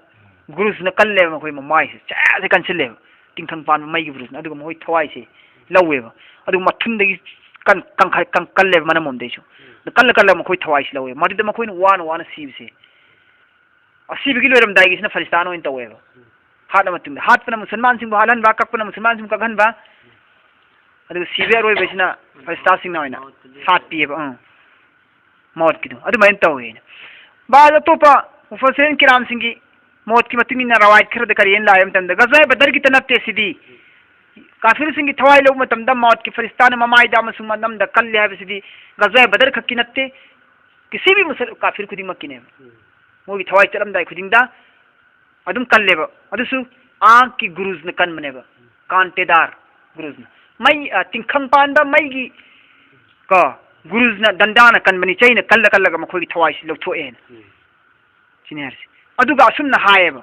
ꯕꯨꯔꯨꯖꯅ ꯀꯜꯂꯦꯕ ꯃꯈꯣꯏ ꯃꯃꯥꯏꯁꯦ, ꯆꯦꯠꯁꯦ ꯀꯟꯁꯤꯜꯂꯦꯕ꯫ ꯇꯤꯡꯈꯪ ꯄꯥꯟꯕ ꯃꯩꯒꯤ ꯕꯨꯔꯨꯖꯅ, ꯑꯗꯨꯒ ꯃꯈꯣꯏ ꯊꯋꯥꯏꯁꯦ ꯂꯧꯋꯦꯕ꯫ ꯑꯗꯨꯒ ꯃꯊꯨꯟꯗꯒꯤ ꯀꯟ-, ꯀꯟꯈꯠ-, ꯀꯟ-, ꯀꯜꯂꯦꯕ ꯃꯅꯝꯂꯣꯝꯗꯩꯁꯨ꯫ ꯑꯗꯨ ꯀꯜꯂ ꯀꯜꯂ ꯃꯈꯣꯏ ꯊꯋꯥꯏꯁꯤ ꯂꯧꯋꯦ꯫ ꯃꯗꯨꯗ ꯃꯈꯣꯏꯅ ꯋꯥꯅ ꯋꯥꯅ ꯁꯤꯕꯁꯦ, ꯑꯁꯤꯕꯒꯤ ꯂꯣꯏꯔꯝꯗꯥꯏꯒꯤꯁꯤꯅ ꯐꯔꯤꯁꯇꯥꯅ ꯑꯣꯏꯅ ꯇꯧꯋꯦꯕ꯫ ꯍꯥꯠꯂ ꯃꯇꯨꯡꯗ, ꯍꯥꯠꯄꯅ ꯃꯨꯁꯜꯃꯥꯟꯁꯤꯡꯕꯨ ꯍꯥꯠꯍꯟꯕ, ꯀꯛꯄꯅ ꯃꯨꯁꯜꯃꯥꯟꯁꯤꯡꯕꯨ ꯀꯛꯍꯟꯕ, ꯑꯗꯨꯒ ꯁꯤꯕꯒꯤ ꯑꯔꯣꯏꯕꯁꯤꯅ ꯐꯔꯤꯁꯇꯥꯁꯤꯡꯅ ꯑꯣꯏꯅ ꯁꯥꯠꯄꯤꯑꯕ꯫ ꯑꯪ꯫ ꯃꯧꯠꯀꯤꯗꯣ ꯑꯗꯨꯃꯥꯏꯅ ꯇꯧꯋꯦꯅ꯫ ꯕꯥꯗ ꯑꯇꯣꯞꯄ ꯃꯨꯐꯁꯤꯔꯤꯟ ꯀꯤꯔꯥꯝꯁꯤꯡꯒꯤ ꯃꯣꯠꯀꯤ ꯃꯇꯨꯡ ꯏꯟꯅ ꯔꯋꯥꯌꯠ ꯈꯔꯗ ꯀꯔꯤ ꯍꯥꯏꯅ ꯂꯥꯛꯑꯦ ꯍꯥꯏꯕ ꯃꯇꯝꯗ, ꯒꯖꯋꯥ ꯕꯗꯔꯒꯤꯇ ꯅꯠꯇꯦ ꯁꯤꯗꯤ, ꯀꯥꯐꯤꯔꯁꯤꯡꯒꯤ ꯊꯋꯥꯏ ꯂꯧꯕ ꯃꯇꯝꯗ ꯃꯧꯠꯀꯤ ꯐꯔꯤꯁꯇꯥꯅ ꯃꯃꯥꯏꯗ ꯑꯃꯁꯨꯡ ꯃꯅꯝꯗ ꯀꯜꯂꯦ ꯍꯥꯏꯕꯁꯤꯗꯤ ꯒꯖꯋꯥ ꯕꯗꯔ ꯈꯛꯀꯤ ꯅꯠꯇꯦ, ꯀꯤꯁꯤ ꯕꯤ ꯃꯨꯁꯜ-, ꯀꯥꯐꯤꯔ ꯈꯨꯗꯤꯡꯃꯛꯀꯤꯅꯦꯕ꯫ ꯃꯣꯏꯒꯤ ꯊꯋꯥꯏ ꯆꯠꯂꯝꯗꯥꯏ ꯈꯨꯗꯤꯡꯗ ꯑꯗꯨꯝ ꯀꯜꯂꯦꯕ꯫ ꯑꯗꯨꯁꯨ ꯑꯥꯒꯤ ꯒꯨꯔꯨꯖꯅ ꯀꯟꯕꯅꯦꯕ, ꯀꯥꯟꯇꯦꯗꯥꯔ ꯒꯨꯔꯨꯖꯅ꯫ ꯃꯩ, ꯑ, ꯇꯤꯡꯈꯪ ꯄꯥꯟꯕ ꯃꯩꯒꯤ, ꯀꯣ, ꯒꯨꯔꯨꯖꯅ, ꯗꯟꯗꯥꯅ ꯀꯟꯕꯅꯤ, ꯆꯩꯅ ꯀꯜꯂ ꯀꯜꯂꯒ ꯃꯈꯣꯏꯒꯤ ꯊꯋꯥꯏꯁꯤ ꯂꯧꯊꯣꯛꯑꯦꯅ꯫ ꯁꯤꯅꯤ ꯍꯥꯏꯔꯤꯁꯦ꯫ ꯑꯗꯨꯒ ꯑꯁꯨꯝꯅ ꯍꯥꯏꯌꯦꯕ꯫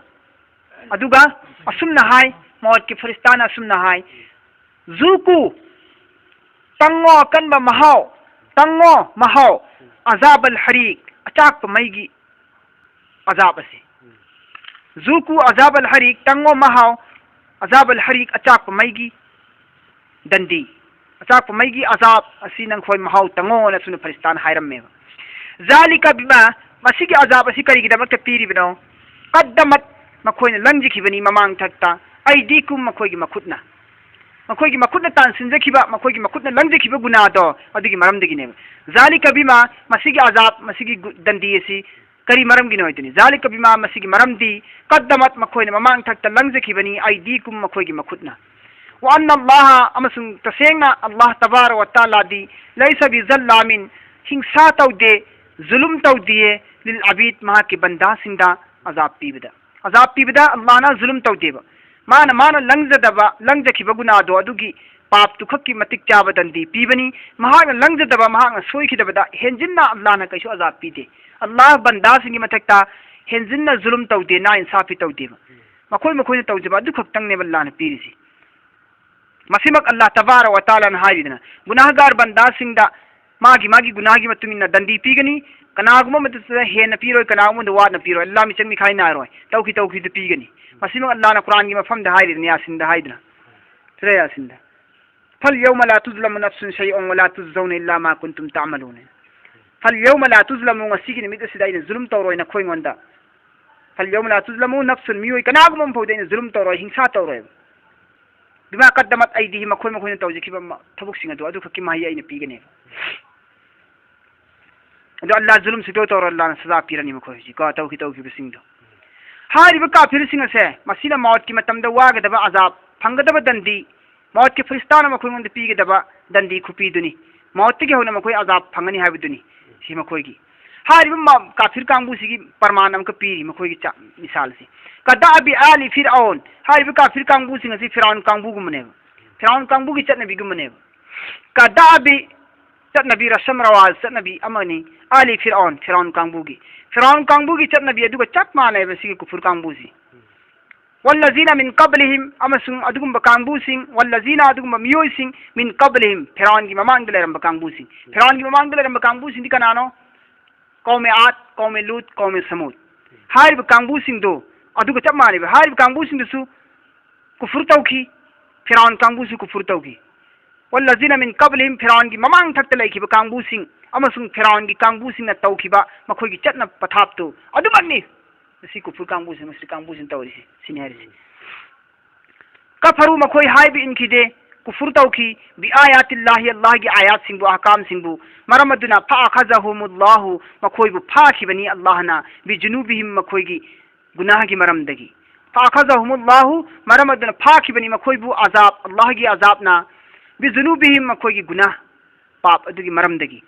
ꯑꯗꯨꯒ ꯑꯁꯨꯝꯅ ꯍꯥꯏ, ꯃꯧꯠꯀꯤ ꯐꯔꯤꯁꯇꯥꯅ ꯑꯁꯨꯝꯅ ꯍꯥꯏ, "ꯖꯨꯀꯨ, ꯇꯪꯉꯣ ꯑꯀꯟꯕ ꯃꯍꯥꯎ, ꯇꯪꯉꯣ ꯃꯍꯥꯎ, ꯑꯖꯥꯕꯜ ꯍꯔꯤꯛ, ꯑꯆꯥꯛꯄ ꯃꯩꯒꯤ ꯑꯖꯥꯕ ꯑꯁꯤ꯫ "ذوقوا عذاب الحريق", ꯇꯪꯉꯣ ꯃꯍꯥꯎ, "عذاب الحريق", ꯑꯆꯥꯛꯄ ꯃꯩꯒꯤ ꯗꯟꯗꯤ, ꯑꯆꯥꯛꯄ ꯃꯩꯒꯤ ꯑꯖꯥꯕ ꯑꯁꯤ ꯅꯈꯣꯏ ꯃꯍꯥꯎ ꯇꯪꯉꯣꯅ ꯑꯁꯨꯝꯅ ꯐꯔꯤꯁꯇꯥꯅ ꯍꯥꯏꯔꯝꯃꯦꯕ꯫ "ذلك بما", ꯃꯁꯤꯒꯤ ꯑꯖꯥꯕ ꯑꯁꯤ ꯀꯔꯤꯒꯤꯗꯃꯛꯇ ꯄꯤꯔꯤꯕꯅꯣ? "قدمت", ꯃꯈꯣꯏꯅ ꯂꯪꯖꯈꯤꯕꯅꯤ ꯃꯃꯥꯡ ꯊꯛꯇ, "أيديكم", ꯃꯈꯣꯏꯒꯤ ꯃꯈꯨꯠꯅ, ꯃꯈꯣꯏꯒꯤ ꯃꯈꯨꯠꯅ ꯇꯥꯟꯁꯤꯟꯖꯈꯤꯕ, ꯃꯈꯣꯏꯒꯤ ꯃꯈꯨꯠꯅ ꯂꯪꯖꯈꯤꯕ ꯒꯨꯅꯥꯗꯣ ꯑꯗꯨꯒꯤ ꯃꯔꯝꯗꯒꯤꯅꯦꯕ꯫ "ذلك بما", ꯃꯁꯤꯒꯤ ꯑꯖꯥꯕ, ꯃꯁꯤꯒꯤ ꯒꯨ-, ꯗꯟꯗꯤ ꯑꯁꯤ ꯀꯔꯤ ꯃꯔꯝꯒꯤꯅꯣ ꯍꯥꯏꯗꯨꯅꯤ? "ذلك بما", ꯃꯁꯤꯒꯤ ꯃꯔꯝꯗꯤ, "قدمت", ꯃꯈꯣꯏꯅ ꯃꯃꯥꯡ ꯊꯛꯇ ꯂꯪꯖꯈꯤꯕꯅꯤ, "أيديكم", ꯃꯈꯣꯏꯒꯤ ꯃꯈꯨꯠꯅ꯫ "وأن الله", ꯑꯃꯁꯨꯡ ꯇꯁꯦꯡꯅ ꯑꯜꯂꯥꯍ ꯇꯕꯥꯔꯛ ꯋ ꯇꯥꯂꯥꯗꯤ, "ليس بظلام", ꯍꯤꯡꯁꯥ ꯇꯧꯗꯦ, ꯖꯨꯂꯨꯝ ꯇꯧꯗꯤꯌꯦ, "للعبيد", ꯃꯍꯥꯛꯀꯤ ꯕꯟꯗꯥꯁꯤꯡꯗ ꯑꯖꯥꯕ ꯄꯤꯕꯗ꯫ ꯑꯖꯥꯕ ꯄꯤꯕꯗ ꯑꯜꯂꯥꯍꯅ ꯖꯨꯂꯨꯝ ꯇꯧꯗꯦꯕ꯫ ꯃꯥꯅ, ꯃꯥꯅ ꯂꯪꯖꯗꯕ, ꯂꯪꯖꯈꯤꯕ ꯒꯨꯅꯥꯗꯣ ꯑꯗꯨꯒꯤ ꯄꯥꯞꯇꯨ ꯈꯛꯀꯤ ꯃꯇꯤꯛ ꯆꯥꯕ ꯗꯟꯗꯤ ꯄꯤꯕꯅꯤ꯫ ꯃꯍꯥꯛꯅ ꯂꯪꯖꯗꯕ, ꯃꯍꯥꯛꯅ ꯁꯣꯏꯈꯤꯗꯕꯗ ꯍꯦꯟꯖꯤꯟꯅ ꯑꯜꯂꯥꯍꯅ ꯀꯩꯁꯨ ꯑꯖꯥꯕ ꯄꯤꯗꯦ꯫ ꯑꯜꯂꯥꯍ ꯕꯟꯗꯥꯁꯤꯡꯒꯤ ꯃꯊꯛꯇ ꯍꯦꯟꯖꯤꯟꯅ ꯖꯨꯂꯨꯝ ꯇꯧꯗꯦ, ꯅꯥ ꯏꯟꯁꯥꯐꯤ ꯇꯧꯗꯦꯕ꯫ ꯃꯈꯣꯏ ꯃꯈꯣꯏꯅ ꯇꯧꯖꯕ ꯑꯗꯨ ꯈꯛꯇꯪꯅꯦꯕ ꯑꯜꯂꯥꯍꯅ ꯄꯤꯔꯤꯁꯤ꯫ ꯃꯁꯤꯃꯛ ꯑꯜꯂꯥꯍ ꯇꯕꯥꯔꯛ ꯋ ꯇꯥꯂꯥꯅ ꯍꯥꯏꯔꯤꯗꯅ, ꯒꯨꯅꯥꯍꯒꯥꯔ ꯕꯟꯗꯥꯁꯤꯡꯗ ꯃꯥꯒꯤ ꯃꯥꯒꯤ ꯒꯨꯅꯥꯍꯒꯤ ꯃꯇꯨꯡ ꯏꯟꯅ ꯗꯟꯗꯤ ꯄꯤꯒꯅꯤ꯫ ꯀꯅꯥꯒꯨꯝꯕ ꯑꯃꯗ ꯍꯦꯟꯅ ꯄꯤꯔꯣꯏ, ꯀꯅꯥꯒꯨꯝꯕꯗ ꯋꯥꯠꯅ ꯄꯤꯔꯣꯏ, ꯑꯜꯂꯥꯍ ꯃꯤꯆꯪ ꯃꯤꯈꯥꯏ ꯅꯥꯏꯔꯣꯏ, ꯇꯧꯈꯤ ꯇꯧꯈꯤꯗꯨ ꯄꯤꯒꯅꯤ꯫ ꯃꯁꯤꯃꯛ ꯑꯜꯂꯥꯍꯅ ꯀꯨꯔꯥꯟꯒꯤ ꯃꯐꯝꯗ ꯍꯥꯏꯔꯤꯗꯅ, ꯌꯥꯁꯤꯟꯗ ꯍꯥꯏꯗꯅ, ꯁꯨꯔꯥ ꯌꯥꯁꯤꯟꯗ, "فاليوم لا تظلم نفس شيئا ولا تجزون إلا ما كنتم تعملون." "فاليوم لا تظلم", ꯉꯁꯤꯒꯤ ꯅꯨꯃꯤꯠ ꯑꯁꯤꯗ ꯑꯩꯅ ꯖꯨꯂꯨꯝ ꯇꯧꯔꯣꯏ ꯅꯈꯣꯏꯉꯣꯟꯗ꯫ "فاليوم لا تظلم نفس", ꯃꯤꯑꯣꯏ ꯀꯅꯥꯒꯨꯝꯕ ꯑꯃ ꯐꯥꯎꯗ ꯑꯩꯅ ꯖꯨꯂꯨꯝ ꯇꯧꯔꯣꯏ, ꯍꯤꯡꯁꯥ ꯇꯧꯔꯣꯏꯕ꯫ "بما قدمت أيديهم", ꯃꯈꯣꯏ ꯃꯈꯣꯏꯅ ꯇꯧꯖꯈꯤꯕ ꯃ-, ꯊꯕꯛꯁꯤꯡ ꯑꯗꯨ ꯑꯗꯨꯈꯛꯀꯤ ꯃꯍꯩ ꯑꯩꯅ ꯄꯤꯒꯅꯦꯕ꯫ ꯑꯗꯣ ꯑꯜꯂꯥꯍ ꯖꯨꯂꯨꯝ ꯁꯨꯡꯇꯧ ꯇꯧꯔꯣꯏ, ꯑꯜꯂꯥꯍꯅ ꯁꯖꯥ ꯄꯤꯔꯅꯤ ꯃꯈꯣꯏ ꯍꯧꯖꯤꯛ ꯀꯣ ꯇꯧꯈꯤ ꯇꯧꯈꯤꯕꯁꯤꯡꯗꯣ꯫ ꯍꯥꯏꯔꯤꯕ ꯀꯥꯐꯤꯔꯁꯤꯡ ꯑꯁꯦ ꯃꯁꯤꯅ ꯃꯧꯠꯀꯤ ꯃꯇꯝꯗ ꯋꯥꯒꯗꯕ ꯑꯖꯥꯕ, ꯐꯪꯒꯗꯕ ꯗꯟꯗꯤ, ꯃꯧꯠꯀꯤ ꯐꯤꯔꯤꯁꯇꯥꯅ ꯃꯈꯣꯏꯉꯣꯟꯗ ꯄꯤꯒꯗꯕ ꯗꯟꯗꯤ ꯈꯨꯄꯤꯗꯨꯅꯤ꯫ ꯃꯧꯠꯇꯒꯤ ꯍꯧꯅ ꯃꯈꯣꯏ ꯑꯖꯥꯕ ꯐꯪꯒꯅꯤ ꯍꯥꯏꯕꯗꯨꯅꯤ꯫ ꯁꯤ ꯃꯈꯣꯏꯒꯤ꯫ ꯍꯥꯏꯔꯤꯕ ꯃ-, ꯀꯥꯐꯤꯔ ꯀꯥꯡꯕꯨꯁꯤꯒꯤ ꯄ꯭ꯔꯃꯥꯟ ꯑꯃꯈꯛ ꯄꯤꯔꯤ ꯃꯈꯣꯏꯒꯤ ꯆ-, ꯃꯤꯁꯥꯜ ꯑꯁꯤ꯫ "كدأب آل فرعون", ꯍꯥꯏꯔꯤꯕ ꯀꯥꯐꯤꯔ ꯀꯥꯡꯕꯨꯁꯤꯡ ꯑꯁꯤ ꯐꯤꯔꯥꯎꯟ ꯀꯥꯡꯕꯨꯒꯨꯝꯕꯅꯦꯕ꯫ ꯐꯤꯔꯥꯎꯟ ꯀꯥꯡꯕꯨꯒꯤ ꯆꯠꯅꯕꯤꯒꯨꯝꯕꯅꯦꯕ꯫ "كدأب", ꯆꯠꯅꯕꯤ, ꯔꯁꯝ ꯔꯋꯥꯖ, ꯆꯠꯅꯕꯤ ꯑꯃꯅꯤ꯫ "آل فرعون", ꯐꯤꯔꯥꯎꯟ ꯀꯥꯡꯕꯨꯒꯤ꯫ ꯐꯤꯔꯥꯎꯟ ꯀꯥꯡꯕꯨꯒꯤ ꯆꯠꯅꯕꯤ ꯑꯗꯨꯒ ꯆꯞ ꯃꯥꯟꯅꯩꯕ ꯁꯤꯒꯤ ꯀꯨꯐꯨꯔ ꯀꯥꯡꯕꯨꯁꯤ꯫ "والذين من قبلهم", ꯑꯃꯁꯨꯡ ꯑꯗꯨꯒꯨꯝꯕ ꯀꯥꯡꯕꯨꯁꯤꯡ, "والذين", ꯑꯗꯨꯒꯨꯝꯕ ꯃꯤꯑꯣꯏꯁꯤꯡ, "من قبلهم", ꯐꯤꯔꯥꯎꯟꯒꯤ ꯃꯃꯥꯡꯗ ꯂꯩꯔꯝꯕ ꯀꯥꯡꯕꯨꯁꯤꯡ꯫ ꯐꯤꯔꯥꯎꯟꯒꯤ ꯃꯃꯥꯡꯗ ꯂꯩꯔꯝꯕ ꯀꯥꯡꯕꯨꯁꯤꯡꯗꯤ ꯀꯅꯥꯅꯣ? "قوم عاد، قوم لوط، قوم ثمود"꯫ ꯍꯥꯏꯔꯤꯕ ꯀꯥꯡꯕꯨꯁꯤꯡꯗꯨ ꯑꯗꯨꯒ ꯆꯞ ꯃꯥꯟꯅꯩꯕ꯫ ꯍꯥꯏꯔꯤꯕ ꯀꯥꯡꯕꯨꯁꯤꯡꯗꯨꯁꯨ ꯀꯨꯐꯨꯔ ꯇꯧꯈꯤ, ꯐꯤꯔꯥꯎꯟ ꯀꯥꯡꯕꯨꯁꯨ ꯀꯨꯐꯨꯔ ꯇꯧꯈꯤ꯫ ꯋꯜꯂꯖꯤꯅ ꯃꯤꯟ ꯀꯕꯂꯤꯍꯤꯝ, ꯐꯤꯔꯥꯎꯟꯒꯤ ꯃꯃꯥꯡ ꯊꯛꯇ ꯂꯩꯈꯤꯕ ꯀꯥꯡꯕꯨꯁꯤꯡ ꯑꯃꯁꯨꯡ ꯐꯤꯔꯥꯎꯟꯒꯤ ꯀꯥꯡꯕꯨꯁꯤꯡꯅ ꯇꯧꯈꯤꯕ ꯃꯈꯣꯏꯒꯤ ꯆꯠꯅ ꯄꯊꯥꯞꯇꯨ ꯑꯗꯨꯃꯛꯅꯤ꯫ ꯃꯁꯤ ꯀꯨꯐꯨꯔ ꯀꯥꯡꯕꯨꯁꯤꯡ, ꯃꯁꯤ ꯀꯥꯡꯕꯨꯁꯤꯡ ꯇꯧꯔꯤꯁꯤ, ꯁꯤꯅꯤ ꯍꯥꯏꯔꯤꯁꯤ꯫ ꯀꯐꯔꯨ, ꯃꯈꯣꯏ ꯍꯥꯏꯕ ꯏꯟꯈꯤꯗꯦ, ꯀꯨꯐꯨꯔ ꯇꯧꯈꯤ, ꯕꯤ ꯑꯥꯌꯥꯇꯤꯜꯂꯥꯍꯤ, ꯑꯜꯂꯥꯍꯒꯤ ꯑꯥꯌꯥꯠꯁꯤꯡꯕꯨ, ꯑꯍꯀꯥꯝꯁꯤꯡꯕꯨ, ꯃꯔꯝ ꯑꯗꯨꯅ ꯐ ꯑꯈꯥꯖꯍꯨꯃꯨꯜꯂꯥꯍꯨ, ꯃꯈꯣꯏꯕꯨ ꯐꯥꯈꯤꯕꯅꯤ ꯑꯜꯂꯥꯍꯅ, ꯕꯤꯖꯨꯅꯨꯕꯤꯍꯤꯝ, ꯃꯈꯣꯏꯒꯤ ꯒꯨꯅꯥꯍꯒꯤ ꯃꯔꯝꯗꯒꯤ꯫ ꯐ ꯑꯈꯥꯖꯍꯨꯃꯨꯜꯂꯥꯍꯨ, ꯃꯔꯝ ꯑꯗꯨꯅ ꯐꯥꯈꯤꯕꯅꯤ ꯃꯈꯣꯏꯕꯨ ꯑꯖꯥꯕ, ꯑꯜꯂꯥꯍꯒꯤ ꯑꯖꯥꯕꯅ, ꯕꯤꯖꯨꯅꯨꯕꯤꯍꯤꯝ, ꯃꯈꯣꯏꯒꯤ ꯒꯨꯅꯥꯍ, ꯄꯥꯞ ꯑꯗꯨꯒꯤ ꯃꯔꯝꯗꯒꯤ,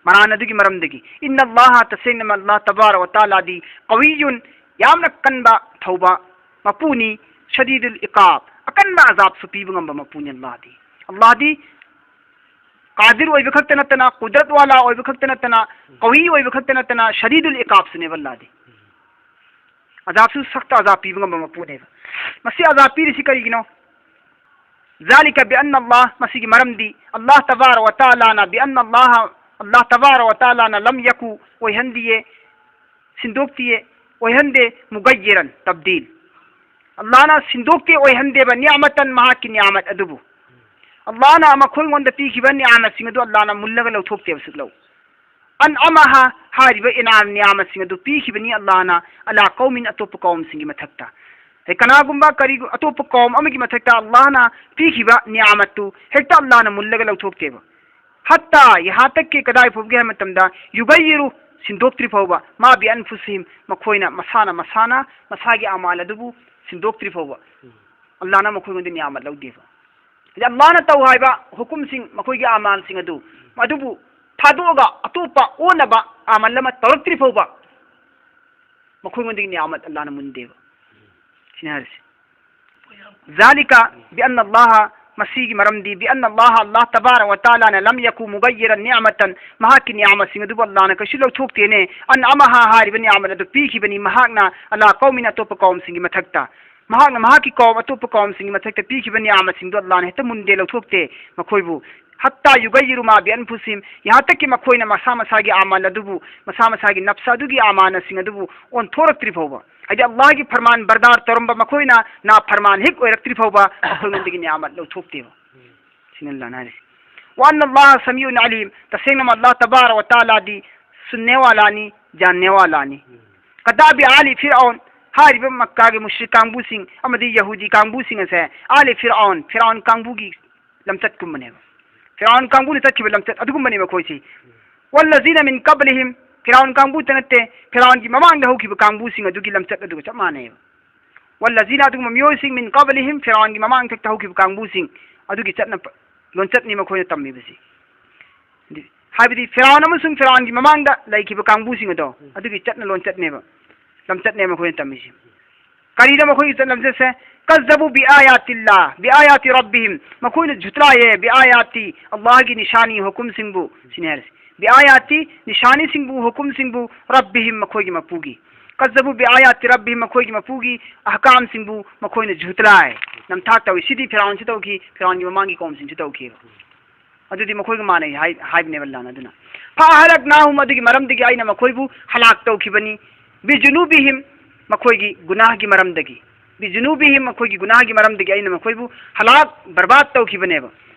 ꯃꯔꯥꯟ ꯑꯗꯨꯒꯤ ꯃꯔꯝꯗꯒꯤ꯫ ꯏꯟꯅ ꯑꯜꯂꯥꯍ, ꯇꯁꯦꯡꯅ ꯑꯜꯂꯥꯍ ꯇꯕꯥꯔ ꯋ ꯇꯥꯂꯥꯗꯤ, ꯀꯋꯤꯌꯨꯟ, ꯌꯥꯝꯅ ꯀꯟꯕ ꯊꯧꯕ ꯃꯄꯨꯅꯤ, ꯁꯗꯤꯗꯨꯜ ꯏꯀꯥꯕ, ꯑꯀꯟꯕ ꯑꯖꯥꯕꯁꯨ ꯄꯤꯕ ꯉꯝꯕ ꯃꯄꯨꯅꯤ ꯑꯜꯂꯥꯍꯗꯤ꯫ ꯑꯜꯂꯥꯍꯗꯤ ꯀꯥꯗꯤꯔ ꯑꯣꯏꯕ ꯈꯛꯇ ꯅꯠꯇꯅ, ꯀꯨꯗꯔꯠ ꯋꯥꯂꯥ ꯑꯣꯏꯕ ꯈꯛꯇ ꯅꯠꯇꯅ, ꯀꯋꯤ ꯑꯣꯏꯕ ꯈꯛꯇ ꯅꯠꯇꯅ, ꯁꯗꯤꯗꯨꯜ ꯏꯀꯥꯕꯁꯨꯅꯦꯕ ꯑꯜꯂꯥꯍꯗꯤ꯫ ꯑꯖꯥꯕꯁꯨ ꯁꯛꯇ ꯑꯖꯥꯕ ꯄꯤꯕ ꯉꯝꯕ ꯃꯄꯨꯅꯦꯕ꯫ ꯃꯁꯤ ꯑꯖꯥꯕ ꯄꯤꯔꯤꯁꯤ ꯀꯔꯤꯒꯤꯅꯣ? ذلك بأن الله، ꯃꯁꯤꯒꯤ ꯃꯔꯝꯗꯤ ꯑꯜꯂꯥꯍ ꯇꯕꯥꯔ ꯋ ꯇꯥꯂꯥꯅ، بأن الله، ꯑꯜꯂꯥꯍ ꯇꯕꯥꯔ ꯋ ꯇꯥꯂꯥꯅ ꯂꯝ ꯌꯀꯨ ꯑꯣꯏꯍꯟꯗꯤꯌꯦ, ꯁꯤꯟꯗꯣꯛꯇꯤꯌꯦ, ꯑꯣꯏꯍꯟꯗꯦ, ꯃꯨꯒꯩꯌꯤꯔꯟ ꯇꯕꯗꯤꯜ꯫ ꯑꯜꯂꯥꯍꯅ ꯁꯤꯟꯗꯣꯛꯇꯦ, ꯑꯣꯏꯍꯟꯗꯦꯕ, ꯅꯤꯌꯥꯃꯇꯟ ꯃꯍꯥꯛꯀꯤ ꯅꯤꯌꯥꯃꯠ ꯑꯗꯨꯕꯨ꯫ ꯑꯜꯂꯥꯍꯅ ꯃꯈꯣꯏꯉꯣꯟꯗ ꯄꯤꯈꯤꯕ ꯅꯤꯌꯥꯃꯠꯁꯤꯡ ꯑꯗꯨ ꯑꯜꯂꯥꯍꯅ ꯃꯨꯜꯂꯒ ꯂꯧꯊꯣꯛꯇꯦꯕ ꯁꯨꯛꯂꯧ꯫ ꯑꯟ ꯑꯃꯍ ꯍꯥꯏꯔꯤꯕ ꯏꯅꯥꯝ ꯅꯤꯌꯥꯃꯠꯁꯤꯡ ꯑꯗꯨ ꯄꯤꯈꯤꯕꯅꯤ ꯑꯜꯂꯥꯍꯅ ꯑꯂꯥ ꯀꯧꯃꯤꯟ ꯑꯇꯣꯞꯄ ꯀꯧꯝꯁꯤꯡꯒꯤ ꯃꯊꯛꯇ꯫ ꯍꯦ ꯀꯅꯥꯒꯨꯝꯕ ꯀꯔꯤ ꯑꯇꯣꯞꯄ ꯀꯧꯝ ꯑꯃꯒꯤ ꯃꯊꯛꯇ ꯑꯜꯂꯥꯍꯅ ꯄꯤꯈꯤꯕ ꯅꯤꯌꯥꯃꯠꯇꯨ ꯍꯦꯛꯇ ꯑꯜꯂꯥꯍꯅ ꯃꯨꯜꯂꯒ ꯂꯧꯊꯣꯛꯇꯦꯕ꯫ ꯍꯠꯇꯥ ꯌꯍꯥ ꯇꯛꯀꯤ ꯀꯗꯥꯏ ꯐꯥꯎꯒꯦ ꯍꯥꯏꯕ ꯃꯇꯝꯗ ꯌꯨꯒꯩꯌꯤꯔꯨ ꯁꯤꯟꯗꯣꯛꯇ꯭ꯔꯤ ꯐꯥꯎꯕ ꯃꯥ ꯕꯤ ꯑꯟꯐꯨꯁꯤꯍꯤꯝ ꯃꯈꯣꯏꯅ ꯃꯁꯥꯅ ꯃꯁꯥꯅ ꯃꯁꯥꯒꯤ ꯑꯃꯥꯜ ꯑꯗꯨꯕꯨ ꯁꯤꯟꯗꯣꯛꯇ꯭ꯔꯤ ꯐꯥꯎꯕ ꯑꯜꯂꯥꯍꯅ ꯃꯈꯣꯏꯉꯣꯟꯗ ꯅꯤꯌꯥꯃꯠ ꯂꯧꯗꯦꯕ꯫ ꯑꯗ ꯑꯜꯂꯥꯍꯅ ꯇꯧ ꯍꯥꯏꯕ ꯍꯨꯀꯨꯝꯁꯤꯡ ꯃꯈꯣꯏꯒꯤ ꯑꯃꯥꯜꯁꯤꯡ ꯑꯗꯨ ꯃꯗꯨꯕꯨ ꯊꯥꯗꯣꯛꯑꯒ ꯑꯇꯣꯞꯄ ꯑꯣꯟꯅꯕ ꯑꯃꯥꯜ ꯑꯃ ꯇꯧꯔꯛꯇ꯭ꯔꯤ ꯐꯥꯎꯕ ꯃꯈꯣꯏꯉꯣꯟꯗꯒꯤ ꯅꯤꯌꯥꯃꯠ ꯑꯜꯂꯥꯍꯅ ꯃꯨꯟꯗꯦꯕ꯫ ꯁꯤꯅꯤ ꯍꯥꯏꯔꯤꯁꯤ꯫ ذلك بأن الله، ꯃꯁꯤꯒꯤ ꯃꯔꯝꯗꯤ بأن الله، ꯑꯜꯂꯥꯍ ꯇꯕꯥꯔ ꯋ ꯇꯥꯂꯥꯅ ꯂꯝ ꯌꯀꯨ ꯃꯨꯒꯩꯌꯤꯔꯟ ꯅꯤꯌꯥꯃꯇꯟ، ꯃꯍꯥꯛꯀꯤ ꯅꯤꯌꯥꯃꯠꯁꯤꯡ ꯑꯗꯨꯕꯨ ꯑꯜꯂꯥꯍꯅ ꯀꯩꯁꯨ ꯂꯧꯊꯣꯛꯇꯦꯅꯦ꯫ ꯑꯟ ꯑꯃꯍ ꯍꯥꯏꯔꯤꯕ ꯅꯤꯌꯥꯃꯠ ꯑꯗꯨ ꯄꯤꯈꯤꯕꯅꯤ ꯃꯍꯥꯛꯅ ꯑꯂꯥ ꯀꯧꯃꯤꯟ ꯑꯇꯣꯞꯄ ꯀꯧꯝꯁꯤꯡꯒꯤ ꯃꯊꯛꯇ꯫ ꯃꯍꯥꯛꯅ ꯃꯍꯥꯛꯀꯤ ꯀꯧꯝ ꯑꯇꯣꯞꯄ ꯀꯧꯝꯁꯤꯡꯒꯤ ꯃꯊꯛꯇ ꯄꯤꯈꯤꯕ ꯅꯤꯌꯥꯃꯠꯁꯤꯡꯗꯨ ꯑꯜꯂꯥꯍꯅ ꯍꯦꯛꯇ ꯃꯨꯟꯗꯦ ꯂꯧꯊꯣꯛꯇꯦ ꯃꯈꯣꯏꯕꯨ꯫ ꯍꯠꯇꯥ ꯌꯨꯒꯩꯌꯤꯔꯨ ꯃꯥ ꯕꯤ ꯑꯟꯐꯨꯁꯤꯍꯤꯝ, ꯌꯍꯥꯟ ꯇꯛꯀꯤ ꯃꯈꯣꯏꯅ ꯃꯁꯥ ꯃꯁꯥꯒꯤ ꯑꯃꯜ ꯑꯗꯨꯕꯨ, ꯃꯁꯥ ꯃꯁꯥꯒꯤ ꯅꯐꯁ ꯑꯗꯨꯒꯤ ꯑꯃꯥꯅꯁꯤꯡ ꯑꯗꯨꯕꯨ ꯑꯣꯟꯊꯣꯔꯛꯇ꯭ꯔꯤ ꯐꯥꯎꯕ, ꯍꯥꯏꯗꯤ ꯑꯜꯂꯥꯍꯒꯤ ꯐꯔꯃꯥꯟ ꯕꯔꯗꯥꯔ ꯇꯧꯔꯝꯕ ꯃꯈꯣꯏꯅ ꯅꯥꯐꯔꯃꯥꯟ ꯍꯦꯛ ꯑꯣꯏꯔꯛꯇ꯭ꯔꯤ ꯐꯥꯎꯕ ꯃꯈꯣꯏꯉꯣꯟꯗꯒꯤ ꯅꯤꯌꯥꯃꯠ ꯂꯧꯊꯣꯛꯇꯦꯕ꯫ ꯁꯤꯅꯤ ꯑꯜꯂꯥꯍꯅ ꯍꯥꯏꯔꯤꯁꯦ꯫ ꯋꯥ ꯑꯟꯅ ꯑꯜꯂꯥꯍ ꯁꯃꯤꯎꯟ ꯑꯂꯤꯝ, ꯇꯁꯦꯡꯅ ꯑꯜꯂꯥꯍ ꯇꯕꯥꯔ ꯋꯥ ꯇꯥꯂꯥꯗꯤ ꯁꯨꯟꯅꯦ ꯋꯥꯂꯥꯅꯤ, ꯖꯥꯟꯅꯦ ꯋꯥꯂꯥꯅꯤ꯫ ꯀꯗꯥꯕꯤ ꯑꯥꯂꯤ ꯐꯤꯔꯑꯥꯎꯟ, ꯍꯥꯏꯔꯤꯕ ꯃꯛꯀꯥꯒꯤ ꯃꯨꯁ꯭ꯔꯤꯛ ꯀꯥꯡꯕꯨꯁꯤꯡ ꯑꯃꯗꯤ ꯌꯍꯨꯗꯤ ꯀꯥꯡꯕꯨꯁꯤꯡ ꯑꯁꯦ ꯑꯥꯂꯤ ꯐꯤꯔꯑꯥꯎꯟ, ꯐꯤꯔꯑꯥꯎꯟ ꯀꯥꯡꯕꯨꯒꯤ ꯂꯝꯆꯠꯀꯨꯝꯕꯅꯦꯕ꯫ ꯐꯤꯔꯥꯎꯟ ꯀꯥꯡꯕꯨꯅ ꯆꯠꯈꯤꯕ ꯂꯝꯆꯠ ꯑꯗꯨꯒꯨꯝꯕꯅꯦ ꯃꯈꯣꯏꯁꯤ꯫ ꯋꯜꯂꯖꯤꯅ ꯃꯤꯟ ꯀꯕꯂꯤꯍꯤꯝ, ꯐꯤꯔꯥꯎꯟꯒꯤ ꯃꯃꯥꯡꯗ ꯍꯧꯈꯤꯕ ꯀꯥꯡꯕꯨꯁꯤꯡ ꯑꯗꯨꯒꯤ ꯂꯝꯆꯠ ꯑꯗꯨꯒ ꯆꯞ ꯃꯥꯟꯅꯩꯕ꯫ ꯋꯜꯂꯖꯤꯅ, ꯑꯗꯨꯒꯨꯝꯕ ꯃꯤꯑꯣꯏꯁꯤꯡ, ꯃꯤꯟ ꯀꯕꯂꯤꯍꯤꯝ, ꯐꯤꯔꯥꯎꯟꯒꯤ ꯃꯃꯥꯡꯊꯛꯇ ꯍꯧꯈꯤꯕ ꯀꯥꯡꯕꯨꯁꯤꯡ ꯑꯗꯨꯒꯤ ꯆꯠꯅ ꯂꯣꯟꯆꯠꯅꯤ ꯃꯈꯣꯏꯅ ꯇꯝꯃꯤꯕꯁꯤ꯫ ꯍꯥꯏꯕꯗꯤ ꯐꯤꯔꯥꯎꯟ ꯑꯃꯁꯨꯡ ꯐꯤꯔꯥꯎꯟꯒꯤ ꯃꯃꯥꯡꯗ ꯂꯩꯈꯤꯕ ꯀꯥꯡꯕꯨꯁꯤꯡ ꯑꯗꯣ, ꯑꯗꯨꯒꯤ ꯆꯠꯅ ꯂꯣꯟꯆꯠꯅꯦꯕ, ꯂꯝꯆꯠꯅꯦꯕ ꯃꯈꯣꯏꯅ ꯇꯝꯃꯤꯁꯤ꯫ ꯀꯔꯤꯅꯣ ꯃꯈꯣꯏꯒꯤ ꯆꯠꯅ ꯂꯝꯆꯠꯁꯦ? ꯀꯖꯕꯨ ꯕꯤ ꯑꯥꯌꯥꯇꯤꯜꯂꯥ, ꯕꯤ ꯑꯥꯌꯥꯇꯤ ꯔꯕꯤꯍꯤꯝ, ꯃꯈꯣꯏꯅ ꯖꯨꯇ꯭ꯔꯥꯏꯌꯦ ꯕꯤ ꯑꯥꯌꯥꯇꯤ, ꯑꯜꯂꯥꯍꯒꯤ ꯅꯤꯁꯥꯅꯤ ꯍꯨꯀꯨꯝꯁꯤꯡꯕꯨ, ꯁꯤꯅꯤ ꯍꯥꯏꯔꯤꯁꯤ꯫ ꯕꯤ ꯑꯥꯌꯥꯇꯤ, ꯅꯤꯁꯥꯅꯤꯁꯤꯡꯕꯨ, ꯍꯨꯀꯨꯝꯁꯤꯡꯕꯨ, ꯔꯕꯤꯍꯤꯝ, ꯃꯈꯣꯏꯒꯤ ꯃꯄꯨꯒꯤ꯫ ꯀꯖꯕꯨ ꯕꯤ ꯑꯥꯌꯥꯇꯤ ꯔꯕꯤꯍꯤꯝ, ꯃꯈꯣꯏꯒꯤ ꯃꯄꯨꯒꯤ ꯑꯍꯀꯥꯝꯁꯤꯡꯕꯨ ꯃꯈꯣꯏꯅ ꯖꯨꯇ꯭ꯔꯥꯏ, ꯅꯝꯊꯥꯛ ꯇꯧꯏ꯫ ꯁꯤꯗꯤ ꯐꯤꯔꯥꯎꯟꯁꯨ ꯇꯧꯈꯤ, ꯐꯤꯔꯥꯎꯟꯒꯤ ꯃꯃꯥꯡꯒꯤ ꯀꯧꯝꯁꯤꯡꯁꯨ ꯇꯧꯈꯤꯕ꯫ ꯑꯗꯨꯗꯤ ꯃꯈꯣꯏꯒ ꯃꯥꯟꯅꯩ ꯍꯥꯏ-, ꯍꯥꯏꯕꯅꯦꯕ ꯑꯜꯂꯥꯍꯅ꯫ ꯑꯗꯨꯅ, ꯐꯥꯍꯂꯛꯅꯥꯍꯨꯝ, ꯑꯗꯨꯒꯤ ꯃꯔꯝꯗꯒꯤ ꯑꯩꯅ ꯃꯈꯣꯏꯕꯨ ꯍꯂꯥꯛ ꯇꯧꯈꯤꯕꯅꯤ꯫ ꯕꯤꯖꯨꯅꯨꯕꯤꯍꯤꯝ, ꯃꯈꯣꯏꯒꯤ ꯒꯨꯅꯥꯍꯒꯤ ꯃꯔꯝꯗꯒꯤ꯫ ꯕꯤꯖꯨꯅꯨꯕꯤꯍꯤꯝ, ꯃꯈꯣꯏꯒꯤ ꯒꯨꯅꯥꯍꯒꯤ ꯃꯔꯝꯗꯒꯤ ꯑꯩꯅ ꯃꯈꯣꯏꯕꯨ ꯍꯂꯥꯛ, ꯕꯔꯕꯥꯗ ꯇꯧꯈꯤꯕꯅꯦꯕ꯫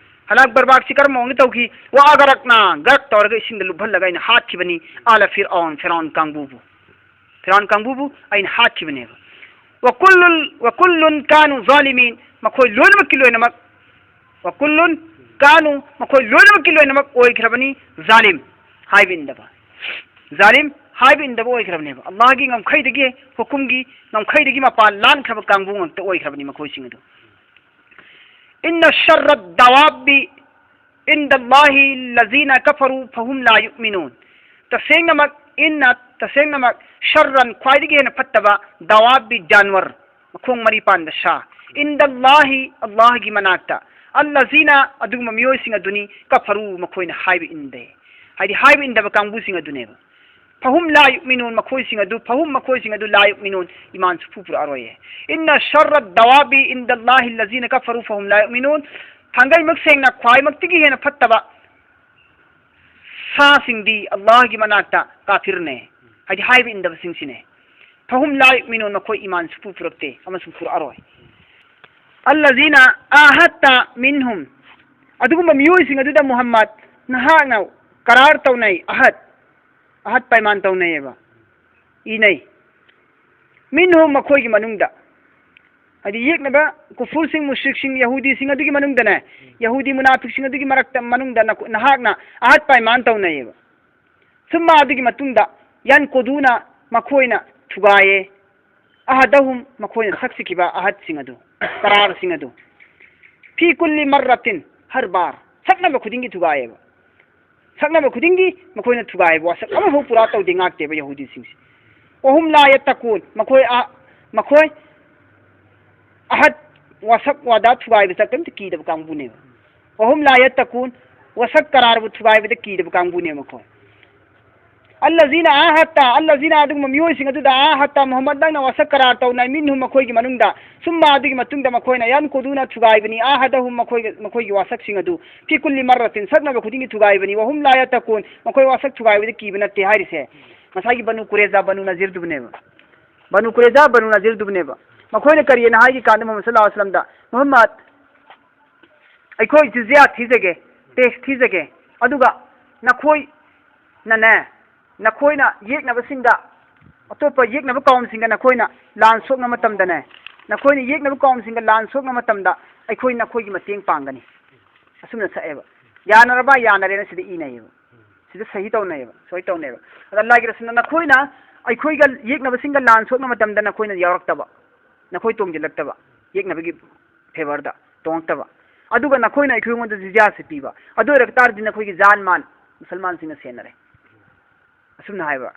ꯍꯂꯥꯛ ꯕꯔꯕꯥꯗꯁꯤ ꯀꯔꯝꯕ ꯃꯑꯣꯡꯗ ꯇꯧꯈꯤ? ꯋꯥ ꯑꯒꯔꯛꯅꯥ, ꯒꯔꯛ ꯇꯧꯔꯒ ꯏꯁꯤꯡꯗ ꯂꯨꯞꯍꯜꯂꯒ ꯑꯩꯅ ꯍꯥꯠꯈꯤꯕꯅꯤ꯫ ꯑꯥꯂ ꯐꯤꯔꯑꯥꯎꯟ, ꯐꯤꯔꯥꯎꯟ ꯀꯥꯡꯕꯨꯕꯨ꯫ ꯐꯤꯔꯥꯎꯟ ꯀꯥꯡꯕꯨꯕꯨ ꯑꯩꯅ ꯍꯥꯠꯈꯤꯕꯅꯦꯕ꯫ ꯋꯀꯨꯜꯂꯨꯜ-, ꯋꯀꯨꯜꯂꯨꯟ ꯀꯥꯅꯨ ꯖꯥꯂꯤꯃꯤꯟ, ꯃꯈꯣꯏ ꯂꯣꯏꯅꯃꯛꯀꯤ ꯂꯣꯏꯅꯃꯛ, ꯋꯀꯨꯜꯂꯨꯟ ꯀꯥꯅꯨ, ꯃꯈꯣꯏ ꯂꯣꯏꯅꯃꯛꯀꯤ ꯂꯣꯏꯅꯃꯛ ꯑꯣꯏꯈ꯭ꯔꯕꯅꯤ ꯖꯥꯂꯤꯝ, ꯍꯥꯏꯕ ꯏꯟꯗꯕ꯫ ꯖꯥꯂꯤꯝ, ꯍꯥꯏꯕ ꯏꯟꯗꯕ ꯑꯣꯏꯈ꯭ꯔꯕꯅꯦꯕ꯫ ꯑꯜꯂꯥꯍꯒꯤ ꯉꯝꯈꯩꯗꯒꯤ, ꯍꯨꯀꯨꯝꯒꯤ ꯉꯝꯈꯩꯗꯒꯤ ꯃꯄꯥꯟ ꯂꯥꯟꯈ꯭ꯔꯕ ꯀꯥꯡꯕꯨ ꯉꯥꯛꯇ ꯑꯣꯏꯈ꯭ꯔꯕꯅꯤ ꯃꯈꯣꯏꯁꯤꯡ ꯑꯗꯨ꯫ ꯏꯟꯅ ꯁꯔꯔ ꯗꯋꯥꯕꯤ ꯏꯟꯗ ꯑꯜꯂꯥꯍꯤ ꯂꯖꯤꯅ ꯀꯐꯔꯨ ꯐꯍꯨꯝ ꯂꯥ ꯌꯨꯛꯃꯤꯅꯨꯟ꯫ ꯇꯁꯦꯡꯅꯃꯛ, ꯏꯟꯅ, ꯇꯁꯦꯡꯅꯃꯛ, ꯁꯔꯔꯟ, ꯈ꯭ꯋꯥꯏꯗꯒꯤ ꯍꯦꯟꯅ ꯐꯠꯇꯕ, ꯗꯋꯥꯕꯤ, ꯖꯥꯟꯋꯔ, ꯃꯈꯣꯡ ꯃꯔꯤ ꯄꯥꯟꯕ ꯁꯥ, ꯏꯟꯗ ꯑꯜꯂꯥꯍꯤ, ꯑꯜꯂꯥꯍꯒꯤ ꯃꯅꯥꯛꯇ, ꯑꯜꯂꯖꯤꯅ, ꯑꯗꯨꯒꯨꯝꯕ ꯃꯤꯑꯣꯏꯁꯤꯡ ꯑꯗꯨꯅꯤ, ꯀꯐꯔꯨ, ꯃꯈꯣꯏꯅ ꯍꯥꯏꯕ ꯏꯟꯗꯦ꯫ ꯍꯥꯏꯗꯤ ꯍꯥꯏꯕ ꯏꯟꯗꯕ ꯀꯥꯡꯕꯨꯁꯤꯡ ꯑꯗꯨꯅꯦꯕ꯫ ꯐꯍꯨꯝ ꯂꯥ ꯌꯨꯛꯃꯤꯅꯨꯟ, ꯃꯈꯣꯏꯁꯤꯡ ꯑꯗꯨ, ꯐꯍꯨꯝ, ꯃꯈꯣꯏꯁꯤꯡ ꯑꯗꯨ ꯂꯥ ꯌꯨꯛꯃꯤꯅꯨꯟ, ꯏꯃꯥꯟ ꯁꯨꯐꯨ ꯄꯨꯔꯛꯑꯔꯣꯏꯌꯦ꯫ ꯏꯟꯅ ꯁꯔꯔ ꯗꯋꯥꯕꯤ ꯏꯟꯗ ꯑꯜꯂꯥꯍꯤ ꯂꯖꯤꯅ ꯀꯐꯔꯨ ꯐꯍꯨꯝ ꯂꯥ ꯌꯨꯛꯃꯤꯅꯨꯟ꯫ ꯊꯥꯡꯒꯩꯃꯛ ꯁꯦꯡꯅ ꯈ꯭ꯋꯥꯏꯃꯛꯇꯒꯤ ꯍꯦꯟꯅ ꯐꯠꯇꯕ ꯁꯥꯁꯤꯡꯗꯤ ꯑꯜꯂꯥꯍꯒꯤ ꯃꯅꯥꯛꯇ ꯀꯥꯐꯤꯔꯅꯦ, ꯍꯥꯏꯗꯤ ꯍꯥꯏꯕ ꯏꯟꯗꯕꯁꯤꯡꯁꯤꯅꯦ꯫ ꯐꯍꯨꯝ ꯂꯥ ꯌꯨꯛꯃꯤꯅꯨꯟ, ꯃꯈꯣꯏ ꯏꯃꯥꯟ ꯁꯨꯄꯨ ꯄꯨꯔꯛꯇꯦ ꯑꯃꯁꯨꯡ ꯄꯨꯔꯛꯑꯔꯣꯏ꯫ ꯑꯜꯂꯖꯤꯅ ꯑꯥꯍꯠꯇ ꯃꯤꯟꯍꯨꯝ, ꯑꯗꯨꯒꯨꯝꯕ ꯃꯤꯑꯣꯏꯁꯤꯡ ꯑꯗꯨꯗ ꯃꯨꯍꯝꯃꯗ ꯅꯍꯥꯛꯅ ꯀꯔꯥꯔ ꯇꯧꯅꯩ, ꯑꯍꯠ, ꯑꯍꯠ ꯄꯥꯏꯃꯥꯟ ꯇꯧꯅꯩꯌꯦꯕ, ꯏꯅꯩ꯫ ꯃꯤꯟꯍꯨꯝ, ꯃꯈꯣꯏꯒꯤ ꯃꯅꯨꯡꯗ, ꯍꯥꯏꯗꯤ ꯌꯦꯛꯅꯕ ꯀꯨꯐꯨꯔꯁꯤꯡ, ꯃꯨꯁ꯭ꯔꯤꯛꯁꯤꯡ, ꯌꯍꯨꯗꯤꯁꯤꯡ ꯑꯗꯨꯒꯤ ꯃꯅꯨꯡꯗꯅꯦ, ꯌꯍꯨꯗꯤ ꯃꯨꯅꯥꯐꯤꯛꯁꯤꯡ ꯑꯗꯨꯒꯤ ꯃꯔꯛꯇ, ꯃꯅꯨꯡꯗ ꯅꯈꯣ-, ꯅꯍꯥꯛꯅ ꯑꯍꯠ ꯄꯥꯏꯃꯥꯟ ꯇꯧꯅꯩꯌꯦꯕ꯫ ꯁꯨꯝꯃ, ꯑꯗꯨꯒꯤ ꯃꯇꯨꯡꯗ, ꯌꯟꯀꯨꯗꯨꯅ, ꯃꯈꯣꯏꯅ ꯊꯨꯒꯥꯏꯌꯦ, ꯑꯍꯗꯍꯨꯝ, ꯃꯈꯣꯏꯅ ꯁꯛꯆꯈꯤꯕ ꯑꯍꯠꯁꯤꯡ ꯑꯗꯨ, ꯀꯔꯥꯔꯁꯤꯡ ꯑꯗꯨ, ꯐꯤ ꯀꯨꯜꯂꯤ ꯃꯔꯔꯥꯇꯤꯟ, ꯍꯔ ꯕꯥꯔ, ꯁꯛꯅꯕ ꯈꯨꯗꯤꯡꯒꯤ ꯊꯨꯒꯥꯏꯌꯦꯕ꯫ ꯁꯛꯅꯕ ꯈꯨꯗꯤꯡꯒꯤ ꯃꯈꯣꯏꯅ ꯊꯨꯒꯥꯏꯕ ꯋꯥꯁꯛ ꯑꯃꯐꯥꯎ ꯄꯨꯔꯥ ꯇꯧꯗꯦ, ꯉꯥꯛꯇꯦꯕ ꯌꯍꯨꯗꯤꯁꯤꯡꯁꯦ꯫ ꯋꯍꯨꯝ ꯂꯥ ꯌꯠꯇꯀꯨꯟ, ꯃꯈꯣꯏ ꯑ-, ꯃꯈꯣꯏ ꯑꯍꯠ, ꯋꯥꯁꯛ ꯋꯥꯗꯥ ꯊꯨꯒꯥꯏꯕꯁꯦ ꯀꯔꯤꯝꯇ ꯀꯤꯗꯕ ꯀꯥꯡꯕꯨꯅꯦꯕ꯫ ꯋꯍꯨꯝ ꯂꯥ ꯌꯠꯇꯀꯨꯟ, ꯋꯥꯁꯛ ꯀꯔꯥꯔꯕꯨ ꯊꯨꯒꯥꯏꯕꯗ ꯀꯤꯗꯕ ꯀꯥꯡꯕꯨꯅꯦ ꯃꯈꯣꯏ꯫ ꯑꯜꯂꯖꯤꯅ ꯑꯥꯍꯠꯇ, ꯑꯜꯂꯖꯤꯅ, ꯑꯗꯨꯒꯨꯝꯕ ꯃꯤꯑꯣꯏꯁꯤꯡ ꯑꯗꯨꯗ, ꯑꯥꯍꯠꯇ, ꯃꯨꯍꯝꯃꯗ, ꯅꯪꯅ ꯋꯥꯁꯛ ꯀꯔꯥꯔ ꯇꯧꯅꯩ, ꯃꯤꯟꯍꯨꯝ, ꯃꯈꯣꯏꯒꯤ ꯃꯅꯨꯡꯗ, ꯁꯨꯝꯃ, ꯑꯗꯨꯒꯤ ꯃꯇꯨꯡꯗ ꯃꯈꯣꯏꯅ, ꯌꯟꯀꯨꯗꯨꯅ, ꯊꯨꯒꯥꯏꯕꯅꯤ, ꯑꯥꯍꯗꯍꯨꯝ, ꯃꯈꯣꯏꯒꯤ, ꯃꯈꯣꯏꯒꯤ ꯋꯥꯁꯛꯁꯤꯡ ꯑꯗꯨ, ꯐꯤ ꯀꯨꯜꯂꯤ ꯃꯔꯔꯥꯇꯤꯟ, ꯁꯛꯅꯕ ꯈꯨꯗꯤꯡꯒꯤ ꯊꯨꯒꯥꯏꯕꯅꯤ, ꯋꯍꯨꯝ ꯂꯥ ꯌꯠꯇꯀꯨꯟ, ꯃꯈꯣꯏ ꯋꯥꯁꯛ ꯊꯨꯒꯥꯏꯕꯗ ꯀꯤꯕ ꯅꯠꯇꯦ ꯍꯥꯏꯔꯤꯁꯦ ꯉꯁꯥꯏꯒꯤ ꯕꯅꯨ ꯀꯨꯔꯦꯖꯥ, ꯕꯅꯨ ꯅꯖꯤꯔꯗꯨꯕꯨꯅꯦꯕ꯫ ꯕꯅꯨ ꯀꯨꯔꯦꯖꯥ, ꯕꯅꯨ ꯅꯖꯤꯔꯗꯨꯕꯨꯅꯦꯕ꯫ ꯃꯈꯣꯏꯅ ꯀꯔꯤꯅ ꯍꯥꯏꯒꯦ ꯀꯥꯟꯗ ꯃꯨꯍꯝꯃꯗ ꯁꯜꯂꯜꯂꯥꯍꯨ ꯑꯂꯩꯍꯤ ꯋꯥꯁꯜꯂꯝꯗ, "ꯃꯨꯍꯝꯃꯗ, ꯑꯩꯈꯣꯏ ꯖꯤꯖ꯭ꯌꯥ ꯊꯤꯖꯒꯦ, ꯇꯦꯛꯁ ꯊꯤꯖꯒꯦ, ꯑꯗꯨꯒ ꯅꯈꯣꯏꯅꯅꯦ, ꯅꯈꯣꯏꯅ ꯌꯦꯛꯅꯕꯁꯤꯡꯗ, ꯑꯇꯣꯞꯄ ꯌꯦꯛꯅꯕ ꯀꯥꯎꯝꯁꯤꯡꯒ ꯅꯈꯣꯏꯅ ꯂꯥꯟ ꯁꯣꯛꯅ ꯃꯇꯝꯗꯅꯦ, ꯅꯈꯣꯏꯅ ꯌꯦꯛꯅꯕ ꯀꯥꯎꯝꯁꯤꯡꯒ ꯂꯥꯟ ꯁꯣꯛꯅ ꯃꯇꯝꯗ ꯑꯩꯈꯣꯏ ꯅꯈꯣꯏꯒꯤ ꯃꯇꯦꯡ ꯄꯥꯡꯒꯅꯤ"꯫ ꯑꯁꯨꯝꯅ ꯁꯛꯑꯦꯕ꯫ ꯌꯥꯅꯔꯕ? ꯌꯥꯅꯔꯦꯅ ꯁꯤꯗ ꯏꯅꯩꯌꯦꯕ꯫ ꯁꯤꯗ ꯁꯍꯤ ꯇꯧꯅꯩꯌꯦꯕ, ꯁꯣꯏ ꯇꯧꯅꯩꯌꯦꯕ꯫ ꯑꯗ ꯑꯜꯂꯥꯍꯒꯤ ꯔꯁꯨꯜꯅ, "ꯅꯈꯣꯏꯅ ꯑꯩꯈꯣꯏꯒ ꯌꯦꯛꯅꯕꯁꯤꯡꯒ ꯂꯥꯟ ꯁꯣꯛꯅ ꯃꯇꯝꯗ ꯅꯈꯣꯏꯅ ꯌꯥꯎꯔꯛꯇꯕ, ꯅꯈꯣꯏ ꯇꯣꯡꯁꯤꯜꯂꯛꯇꯕ, ꯌꯦꯛꯅꯕꯒꯤ ꯐꯦꯚꯔꯗ ꯇꯣꯡꯉꯛꯇꯕ, ꯑꯗꯨꯒ ꯅꯈꯣꯏꯅ ꯑꯩꯈꯣꯏꯉꯣꯟꯗ ꯖꯤꯖ꯭ꯌꯥꯁꯦ ꯄꯤꯕ, ꯑꯗꯨ ꯑꯣꯏꯔꯛ ꯇꯥꯔꯗꯤ ꯅꯈꯣꯏꯒꯤ ꯖꯥꯟ ꯃꯥꯟ ꯃꯨꯁꯜꯃꯥꯟꯁꯤꯡꯅ ꯁꯦꯟꯅꯔꯦ"꯫ ꯑꯁꯨꯝꯅ ꯍꯥꯏꯕ,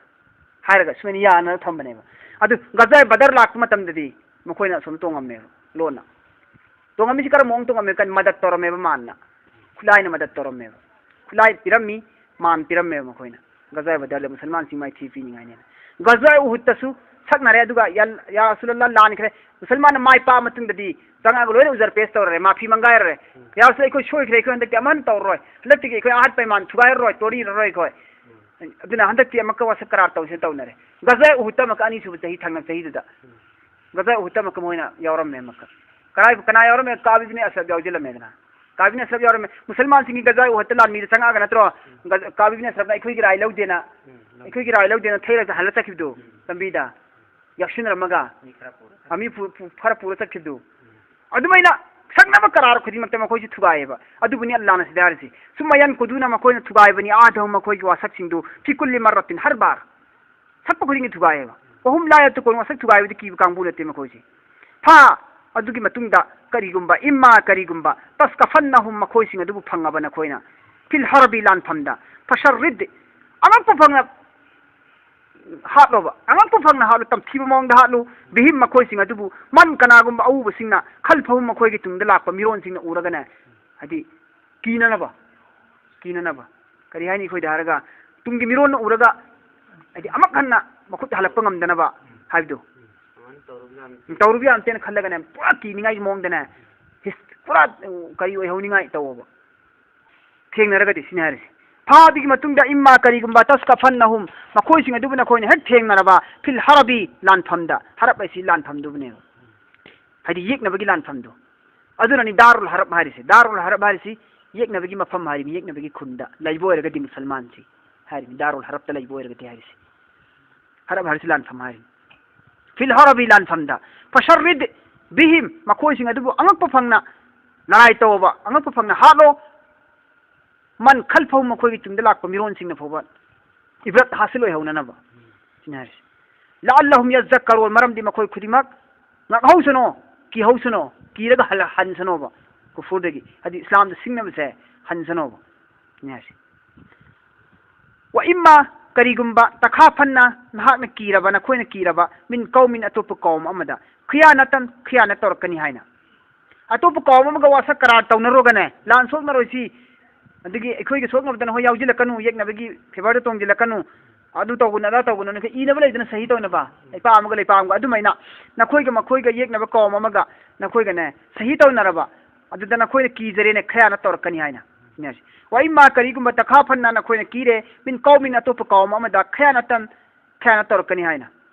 ꯍꯥꯏꯔꯒ ꯁꯨꯃꯥꯏꯅ ꯌꯥꯅꯔ ꯊꯝꯕꯅꯦꯕ꯫ ꯑꯗꯨ ꯒꯖꯋꯥ ꯕꯗꯔ ꯂꯥꯛꯄ ꯃꯇꯝꯗꯗꯤ ꯃꯈꯣꯏꯅ ꯑꯁꯣꯝ ꯇꯣꯡꯉꯝꯃꯦꯕ ꯂꯣꯟꯅ꯫ ꯇꯣꯡꯉꯝꯃꯤꯁꯤ ꯀꯔꯝꯕ ꯃꯑꯣꯡ ꯇꯣꯡꯉꯝꯃꯦ? ꯀꯟ-, ꯃꯗꯠ ꯇꯧꯔꯝꯃꯦꯕ ꯃꯥꯟꯅ, ꯈꯨꯠꯂꯥꯏꯅ ꯃꯗꯠ ꯇꯧꯔꯝꯃꯦꯕ꯫ ꯈꯨꯠꯂꯥꯏ ꯄꯤꯔꯝꯃꯤ, ꯃꯥꯟ ꯄꯤꯔꯝꯃꯦꯕ ꯃꯈꯣꯏꯅ꯫ ꯒꯖꯋꯥ ꯕꯗꯔꯗ ꯃꯨꯁꯜꯃꯥꯟꯁꯤꯡ ꯃꯥꯏꯊꯤ ꯄꯤꯅꯤꯡꯉꯥꯏꯅꯦꯅ꯫ ꯒꯖꯋꯥ ꯎꯍꯨꯠꯇꯁꯨ ꯁꯛꯅꯔꯦ, ꯑꯗꯨꯒ "ꯌꯥ, ꯌꯥ ꯔꯁꯨꯂꯜꯂꯥꯍ, ꯂꯥꯟꯈ꯭ꯔꯦ, ꯃꯨꯁꯜꯃꯥꯟꯅ ꯃꯥꯏ ꯄꯥꯛꯑ ꯃꯇꯨꯡꯗꯗꯤ ꯆꯪꯉꯛꯑꯒ ꯂꯣꯏꯅ ꯎꯖꯔ ꯄꯦꯁ ꯇꯧꯔꯔꯦ, ꯃꯥꯐꯤ ꯃꯪꯒꯥꯏꯔꯔꯦ꯫ ꯌꯥ ꯔꯁꯨꯂ, ꯑꯩꯈꯣꯏ ꯁꯣꯏꯈ꯭ꯔꯦ, ꯑꯩꯈꯣꯏ ꯍꯟꯗꯛꯇꯤ ꯑꯃ ꯍꯟꯅ ꯇꯧꯔꯔꯣꯏ, ꯍꯟꯗꯛꯇꯒꯤ ꯑꯩꯈꯣꯏ ꯑꯍꯠꯄ ꯏꯃꯥꯟ ꯊꯨꯒꯥꯏꯔꯔꯣꯏ, ꯇꯣꯔꯤꯔꯔꯣꯏ ꯑꯩꯈꯣꯏ꯫ ꯑꯗꯨꯅ ꯍꯟꯗꯛꯇꯤ ꯑꯃꯨꯛꯀ ꯋꯥꯁꯛ ꯀꯔꯥꯔ ꯇꯧꯁꯦ" ꯇꯧꯅꯔꯦ꯫ ꯒꯖꯋꯥ ꯎꯍꯨꯗꯇ ꯑꯃꯨꯛꯀ ꯑꯅꯤꯁꯨꯕ ꯆꯍꯤ, ꯊꯪꯅꯕ ꯆꯍꯤꯗꯨꯗ ꯒꯖꯋꯥ ꯎꯍꯨꯗꯇ ꯑꯃꯨꯛꯀ ꯃꯣꯏꯅ ꯌꯥꯎꯔꯝꯃꯦ ꯑꯃꯨꯛꯀ꯫ ꯀꯅꯥ, ꯀꯅꯥ ꯌꯥꯎꯔꯝꯃꯦ? ꯀꯥꯕ ꯏꯕꯅꯤ ꯑꯁꯔꯐ ꯌꯥꯎꯁꯤꯜꯂꯝꯃꯦꯗꯅ꯫ ꯀꯥꯕ ꯏꯕꯅꯤ ꯑꯁꯔꯐ ꯌꯥꯎꯔꯝꯃꯦ꯫ ꯃꯨꯁꯜꯃꯥꯟꯁꯤꯡꯒꯤ ꯒꯖꯋꯥ ꯎꯍꯨꯗꯇ ꯂꯥꯟꯃꯤꯗ ꯆꯪꯉꯛꯑꯒ ꯅꯠꯇ꯭ꯔꯣ? ꯒꯖ-, ꯀꯥꯕ ꯏꯕꯅꯤ ꯑꯁꯔꯐꯅ "ꯑꯩꯈꯣꯏꯒꯤ ꯔꯥꯏ ꯂꯧꯗꯦꯅ, ꯑꯩꯈꯣꯏꯒꯤ ꯔꯥꯏ ꯂꯧꯗꯦꯅ" ꯊꯩꯔꯒ ꯍꯜꯂ ꯆꯠꯈꯤꯕꯗꯨ ꯂꯝꯕꯤꯗ꯫ ꯌꯥꯎꯁꯤꯟꯅꯔꯝꯃꯒ ꯃꯤ ꯈꯔ ꯄꯨꯔ ꯆꯠꯈꯤ꯫ ꯑ, ꯃꯤ ꯄꯨ-, ꯄꯨ-, ꯈꯔ ꯄꯨꯔ ꯆꯠꯈꯤꯕꯗꯨ꯫ ꯑꯗꯨꯃꯥꯏꯅ ꯁꯛꯅꯕ ꯀꯔꯥꯔ ꯈꯨꯗꯤꯡꯃꯛꯇ ꯃꯈꯣꯏꯁꯨ ꯊꯨꯒꯥꯏꯌꯦꯕ꯫ ꯑꯗꯨꯕꯨꯅꯤ ꯑꯜꯂꯥꯍꯅ ꯁꯤꯗ ꯍꯥꯏꯔꯤꯁꯤ꯫ ثم ينقضون، ꯃꯈꯣꯏꯅ ꯊꯨꯒꯥꯏꯕꯅꯤ, عهدهم، ꯃꯈꯣꯏꯒꯤ ꯋꯥꯁꯛꯁꯤꯡꯗꯨ، في كل مرة، ꯍꯔ ꯕꯥꯔ꯫ ꯁꯛꯄ ꯈꯨꯗꯤꯡꯒꯤ ꯊꯨꯒꯥꯏꯌꯦꯕ꯫ وهم لا يتقون، ꯋꯥꯁꯛ ꯊꯨꯒꯥꯏꯕꯗꯤ ꯀꯤꯕ ꯀꯥꯡꯕꯨ ꯅꯠꯇꯦ ꯃꯈꯣꯏꯁꯦ꯫ ꯐ-, ꯑꯗꯨꯒꯤ ꯃꯇꯨꯡꯗ ꯀꯔꯤꯒꯨꯝꯕ، إما، ꯀꯔꯤꯒꯨꯝꯕ، تثقفنهم، ꯃꯈꯣꯏꯁꯤꯡ ꯑꯗꯨꯕꯨ ꯐꯪꯉꯕ ꯅꯈꯣꯏꯅ، في الحرب، ꯂꯥꯟꯐꯝꯗ، فشرد، ꯑꯉꯛꯄ ꯐꯪꯅ ꯍꯥꯠꯂꯣꯕ꯫ ꯑꯉꯛꯄ ꯐꯪꯅ ꯍꯥꯠꯂꯨ, ꯇꯝꯊꯤꯕ ꯃꯑꯣꯡꯗ ꯍꯥꯠꯂꯨ꯫ بꯤꯍꯤꯝ ꯃꯈꯣꯏꯁꯤꯡ ꯑꯗꯨꯕꯨ ꯃꯟ ꯀꯅꯥꯒꯨꯝꯕ ꯑꯎꯕꯁꯤꯡꯅ ꯈꯜꯐꯍꯨꯝ ꯃꯈꯣꯏꯒꯤ ꯇꯨꯡꯗ ꯂꯥꯛꯄ ꯃꯤꯔꯣꯟꯁꯤꯡꯅ ꯎꯔꯒꯅꯦ, ꯍꯥꯏꯗꯤ ꯀꯤꯅꯅꯕ, ꯀꯤꯅꯅꯕ꯫ ꯀꯔꯤ ꯍꯥꯏꯅꯤ ꯑꯩꯈꯣꯏꯗ ꯍꯥꯏꯔꯒ ꯇꯨꯡꯒꯤ ꯃꯤꯔꯣꯟꯅ ꯎꯔꯒ ꯍꯥꯏꯗꯤ ꯑꯃꯨꯛ ꯍꯟꯅ ꯃꯈꯨꯠ ꯍꯜꯂꯛꯄ ꯉꯝꯗꯅꯕ ꯍꯥꯏꯕꯗꯣ꯫ ꯇꯧꯔꯨꯕ ꯌꯥꯝ ꯇꯦꯅ ꯈꯜꯂꯒꯅꯦ ꯄꯨꯔꯥ ꯀꯤꯅꯤꯡꯉꯥꯏꯒꯤ ꯃꯑꯣꯡꯗꯅꯦ ꯍꯤꯁ-, ꯄꯨꯔꯥ ꯀꯔꯤ ꯑꯣꯏꯍꯧꯅꯤꯡꯉꯥꯏ ꯇꯧꯑꯣꯕ꯫ ꯊꯦꯡꯅꯔꯒꯗꯤ ꯁꯤꯅꯤ ꯍꯥꯏꯔꯤꯁꯦ꯫ ꯐꯥꯕꯒꯤ ꯃꯇꯨꯡꯗ إما ꯀꯔꯤꯒꯨꯝꯕ تثقفنهم ꯃꯈꯣꯏꯁꯤꯡ ꯑꯗꯨꯕꯨ ꯅꯈꯣꯏꯅ ꯍꯦꯛ ꯊꯦꯡꯅꯔꯕ في الحرب ꯂꯥꯟꯐꯝꯗ ꯍꯔꯞ ꯍꯥꯏꯁꯤ ꯂꯥꯟꯐꯝꯗꯨꯕꯨꯅꯦꯕ꯫ ꯍꯥꯏꯗꯤ ꯌꯦꯛꯅꯕꯒꯤ ꯂꯥꯟꯐꯝꯗꯣ꯫ ꯑꯗꯨꯅꯅꯤ ꯗꯥꯔꯨꯜ ꯍꯔꯞ ꯍꯥꯏꯔꯤꯁꯦ꯫ ꯗꯥꯔꯨꯜ ꯍꯔꯞ ꯍꯥꯏꯔꯤꯁꯤ ꯌꯦꯛꯅꯕꯒꯤ ꯃꯐꯝ ꯍꯥꯏꯔꯤꯕ ꯌꯦꯛꯅꯕꯒꯤ ꯈꯨꯟꯗ ꯂꯩꯕ ꯑꯣꯏꯔꯒꯗꯤ ꯃꯨꯁꯜꯃꯥꯟꯁꯤ ꯍꯥꯏꯔꯤꯕ ꯗꯥꯔꯨꯜ ꯍꯔꯞꯇ ꯂꯩꯕ ꯑꯣꯏꯔꯒꯗꯤ ꯍꯥꯏꯔꯤꯁꯦ꯫ ꯍꯔꯞ ꯍꯥꯏꯔꯤꯁꯤ ꯂꯥꯟꯐꯝ ꯍꯥꯏꯔꯤꯕ꯫ في الحرب ꯂꯥꯟꯐꯝꯗ فشرد بهم ꯃꯈꯣꯏꯁꯤꯡ ꯑꯗꯨꯕꯨ ꯑꯉꯛꯄ ꯐꯪꯅ ꯂꯔꯥꯏ ꯇꯧꯕ ꯑꯉꯛꯄ ꯐꯪꯅ ꯍꯥꯠꯂꯣ꯫ ꯃꯟ ꯈꯜꯐꯍꯨꯝ ꯃꯈꯣꯏꯒꯤ ꯇꯨꯡꯗ ꯂꯥꯛꯄ ꯃꯤꯔꯣꯟꯁꯤꯡꯅ ꯐꯥꯎꯕ ꯏꯕ꯭ꯔꯠ ꯍꯥꯁꯤꯜ ꯑꯣꯏꯍꯧꯅꯅꯕ ꯁꯤꯅꯤ ꯍꯥꯏꯔꯤꯁꯦ꯫ لعلهم يذكرون ꯃꯔꯝꯗꯤ ꯃꯈꯣꯏ ꯈꯨꯗꯤꯡꯃꯛ ꯉꯛꯍꯧꯁꯅꯣ ꯀꯤꯍꯧꯁꯅꯣ ꯀꯤꯔꯒ ꯍꯜ-, ꯍꯟꯁꯅꯣꯕ ꯀꯨꯐꯨꯔꯗꯒꯤ ꯍꯥꯏꯗꯤ ꯏꯁꯂꯥꯝꯗ ꯁꯤꯡꯅꯕꯁꯦ ꯍꯟꯁꯅꯣꯕ ꯁꯤꯅꯤ ꯍꯥꯏꯔꯤꯁꯦ꯫ وإما ꯀꯔꯤꯒꯨꯝꯕ تخافن ꯅꯍꯥꯛꯅ ꯀꯤꯔꯕ ꯅꯈꯣꯏꯅ ꯀꯤꯔꯕ من قوم ꯑꯇꯣꯞꯄ ꯀꯧꯝ ꯑꯃꯗ خيانة ꯈꯤꯌꯥꯅ ꯇꯧꯔꯛꯀꯅꯤ ꯍꯥꯏꯅ ꯑꯇꯣꯞꯄ ꯀꯧꯝ ꯑꯃꯒ ꯋꯥꯁꯛ ꯀꯔꯥꯔ ꯇꯧꯅꯔꯨꯔꯒꯅꯦ ꯂꯥꯟ ꯁꯣꯛꯅꯔꯣꯏꯁꯤ ꯑꯗꯒꯤ ꯑꯩꯈꯣꯏꯒꯤ ꯁꯣꯛꯅꯕꯗꯅ ꯍꯣꯏ ꯌꯥꯎꯁꯤꯜꯂꯛꯀꯅꯨ ꯌꯦꯛꯅꯕꯒꯤ ꯐꯦꯕꯔꯗ ꯇꯣꯡꯁꯤꯜꯂꯛꯀꯅꯨ ꯑꯗꯨ ꯇꯧꯒꯅꯨ, ꯑꯗꯥ ꯇꯧꯒꯅꯨ, ꯅꯈꯣꯏ ꯏꯅꯕ ꯂꯩꯗꯅ, ꯁꯍꯤ ꯇꯧꯅꯕ, ꯂꯩꯄꯥꯛ ꯑꯃꯒ ꯂꯩꯄꯥꯛ ꯑꯃꯒ, ꯑꯗꯨꯃꯥꯏꯅ ꯅꯈꯣꯏꯒ ꯃꯈꯣꯏꯒ ꯌꯦꯛꯅꯕ ꯀꯧꯝ ꯑꯃꯒ ꯅꯈꯣꯏꯒꯅꯦ ꯁꯍꯤ ꯇꯧꯅꯔꯕ, ꯑꯗꯨꯗ ꯅꯈꯣꯏꯅ ꯀꯤꯖꯔꯦꯅꯦ, ꯈꯌꯥꯅ ꯇꯧꯔꯛꯀꯅꯤ ꯍꯥꯏꯅ꯫ ꯁꯤꯅꯦ ꯍꯥꯏꯁꯦ꯫ ꯋꯥ ꯏꯃꯥ ꯀꯔꯤꯒꯨꯝꯕ ꯇꯈꯥꯐꯟꯅ ꯅꯈꯣꯏꯅ ꯀꯤꯔꯦ, ꯃꯤꯟ ꯀꯧꯃꯤꯟ ꯑꯇꯣꯞꯄ ꯀꯧꯝ ꯑꯃꯗ ꯈꯌꯥꯅ ꯇꯟ-, ꯈꯌꯥꯅ ꯇꯧꯔꯛꯀꯅꯤ ꯍꯥꯏꯅ꯫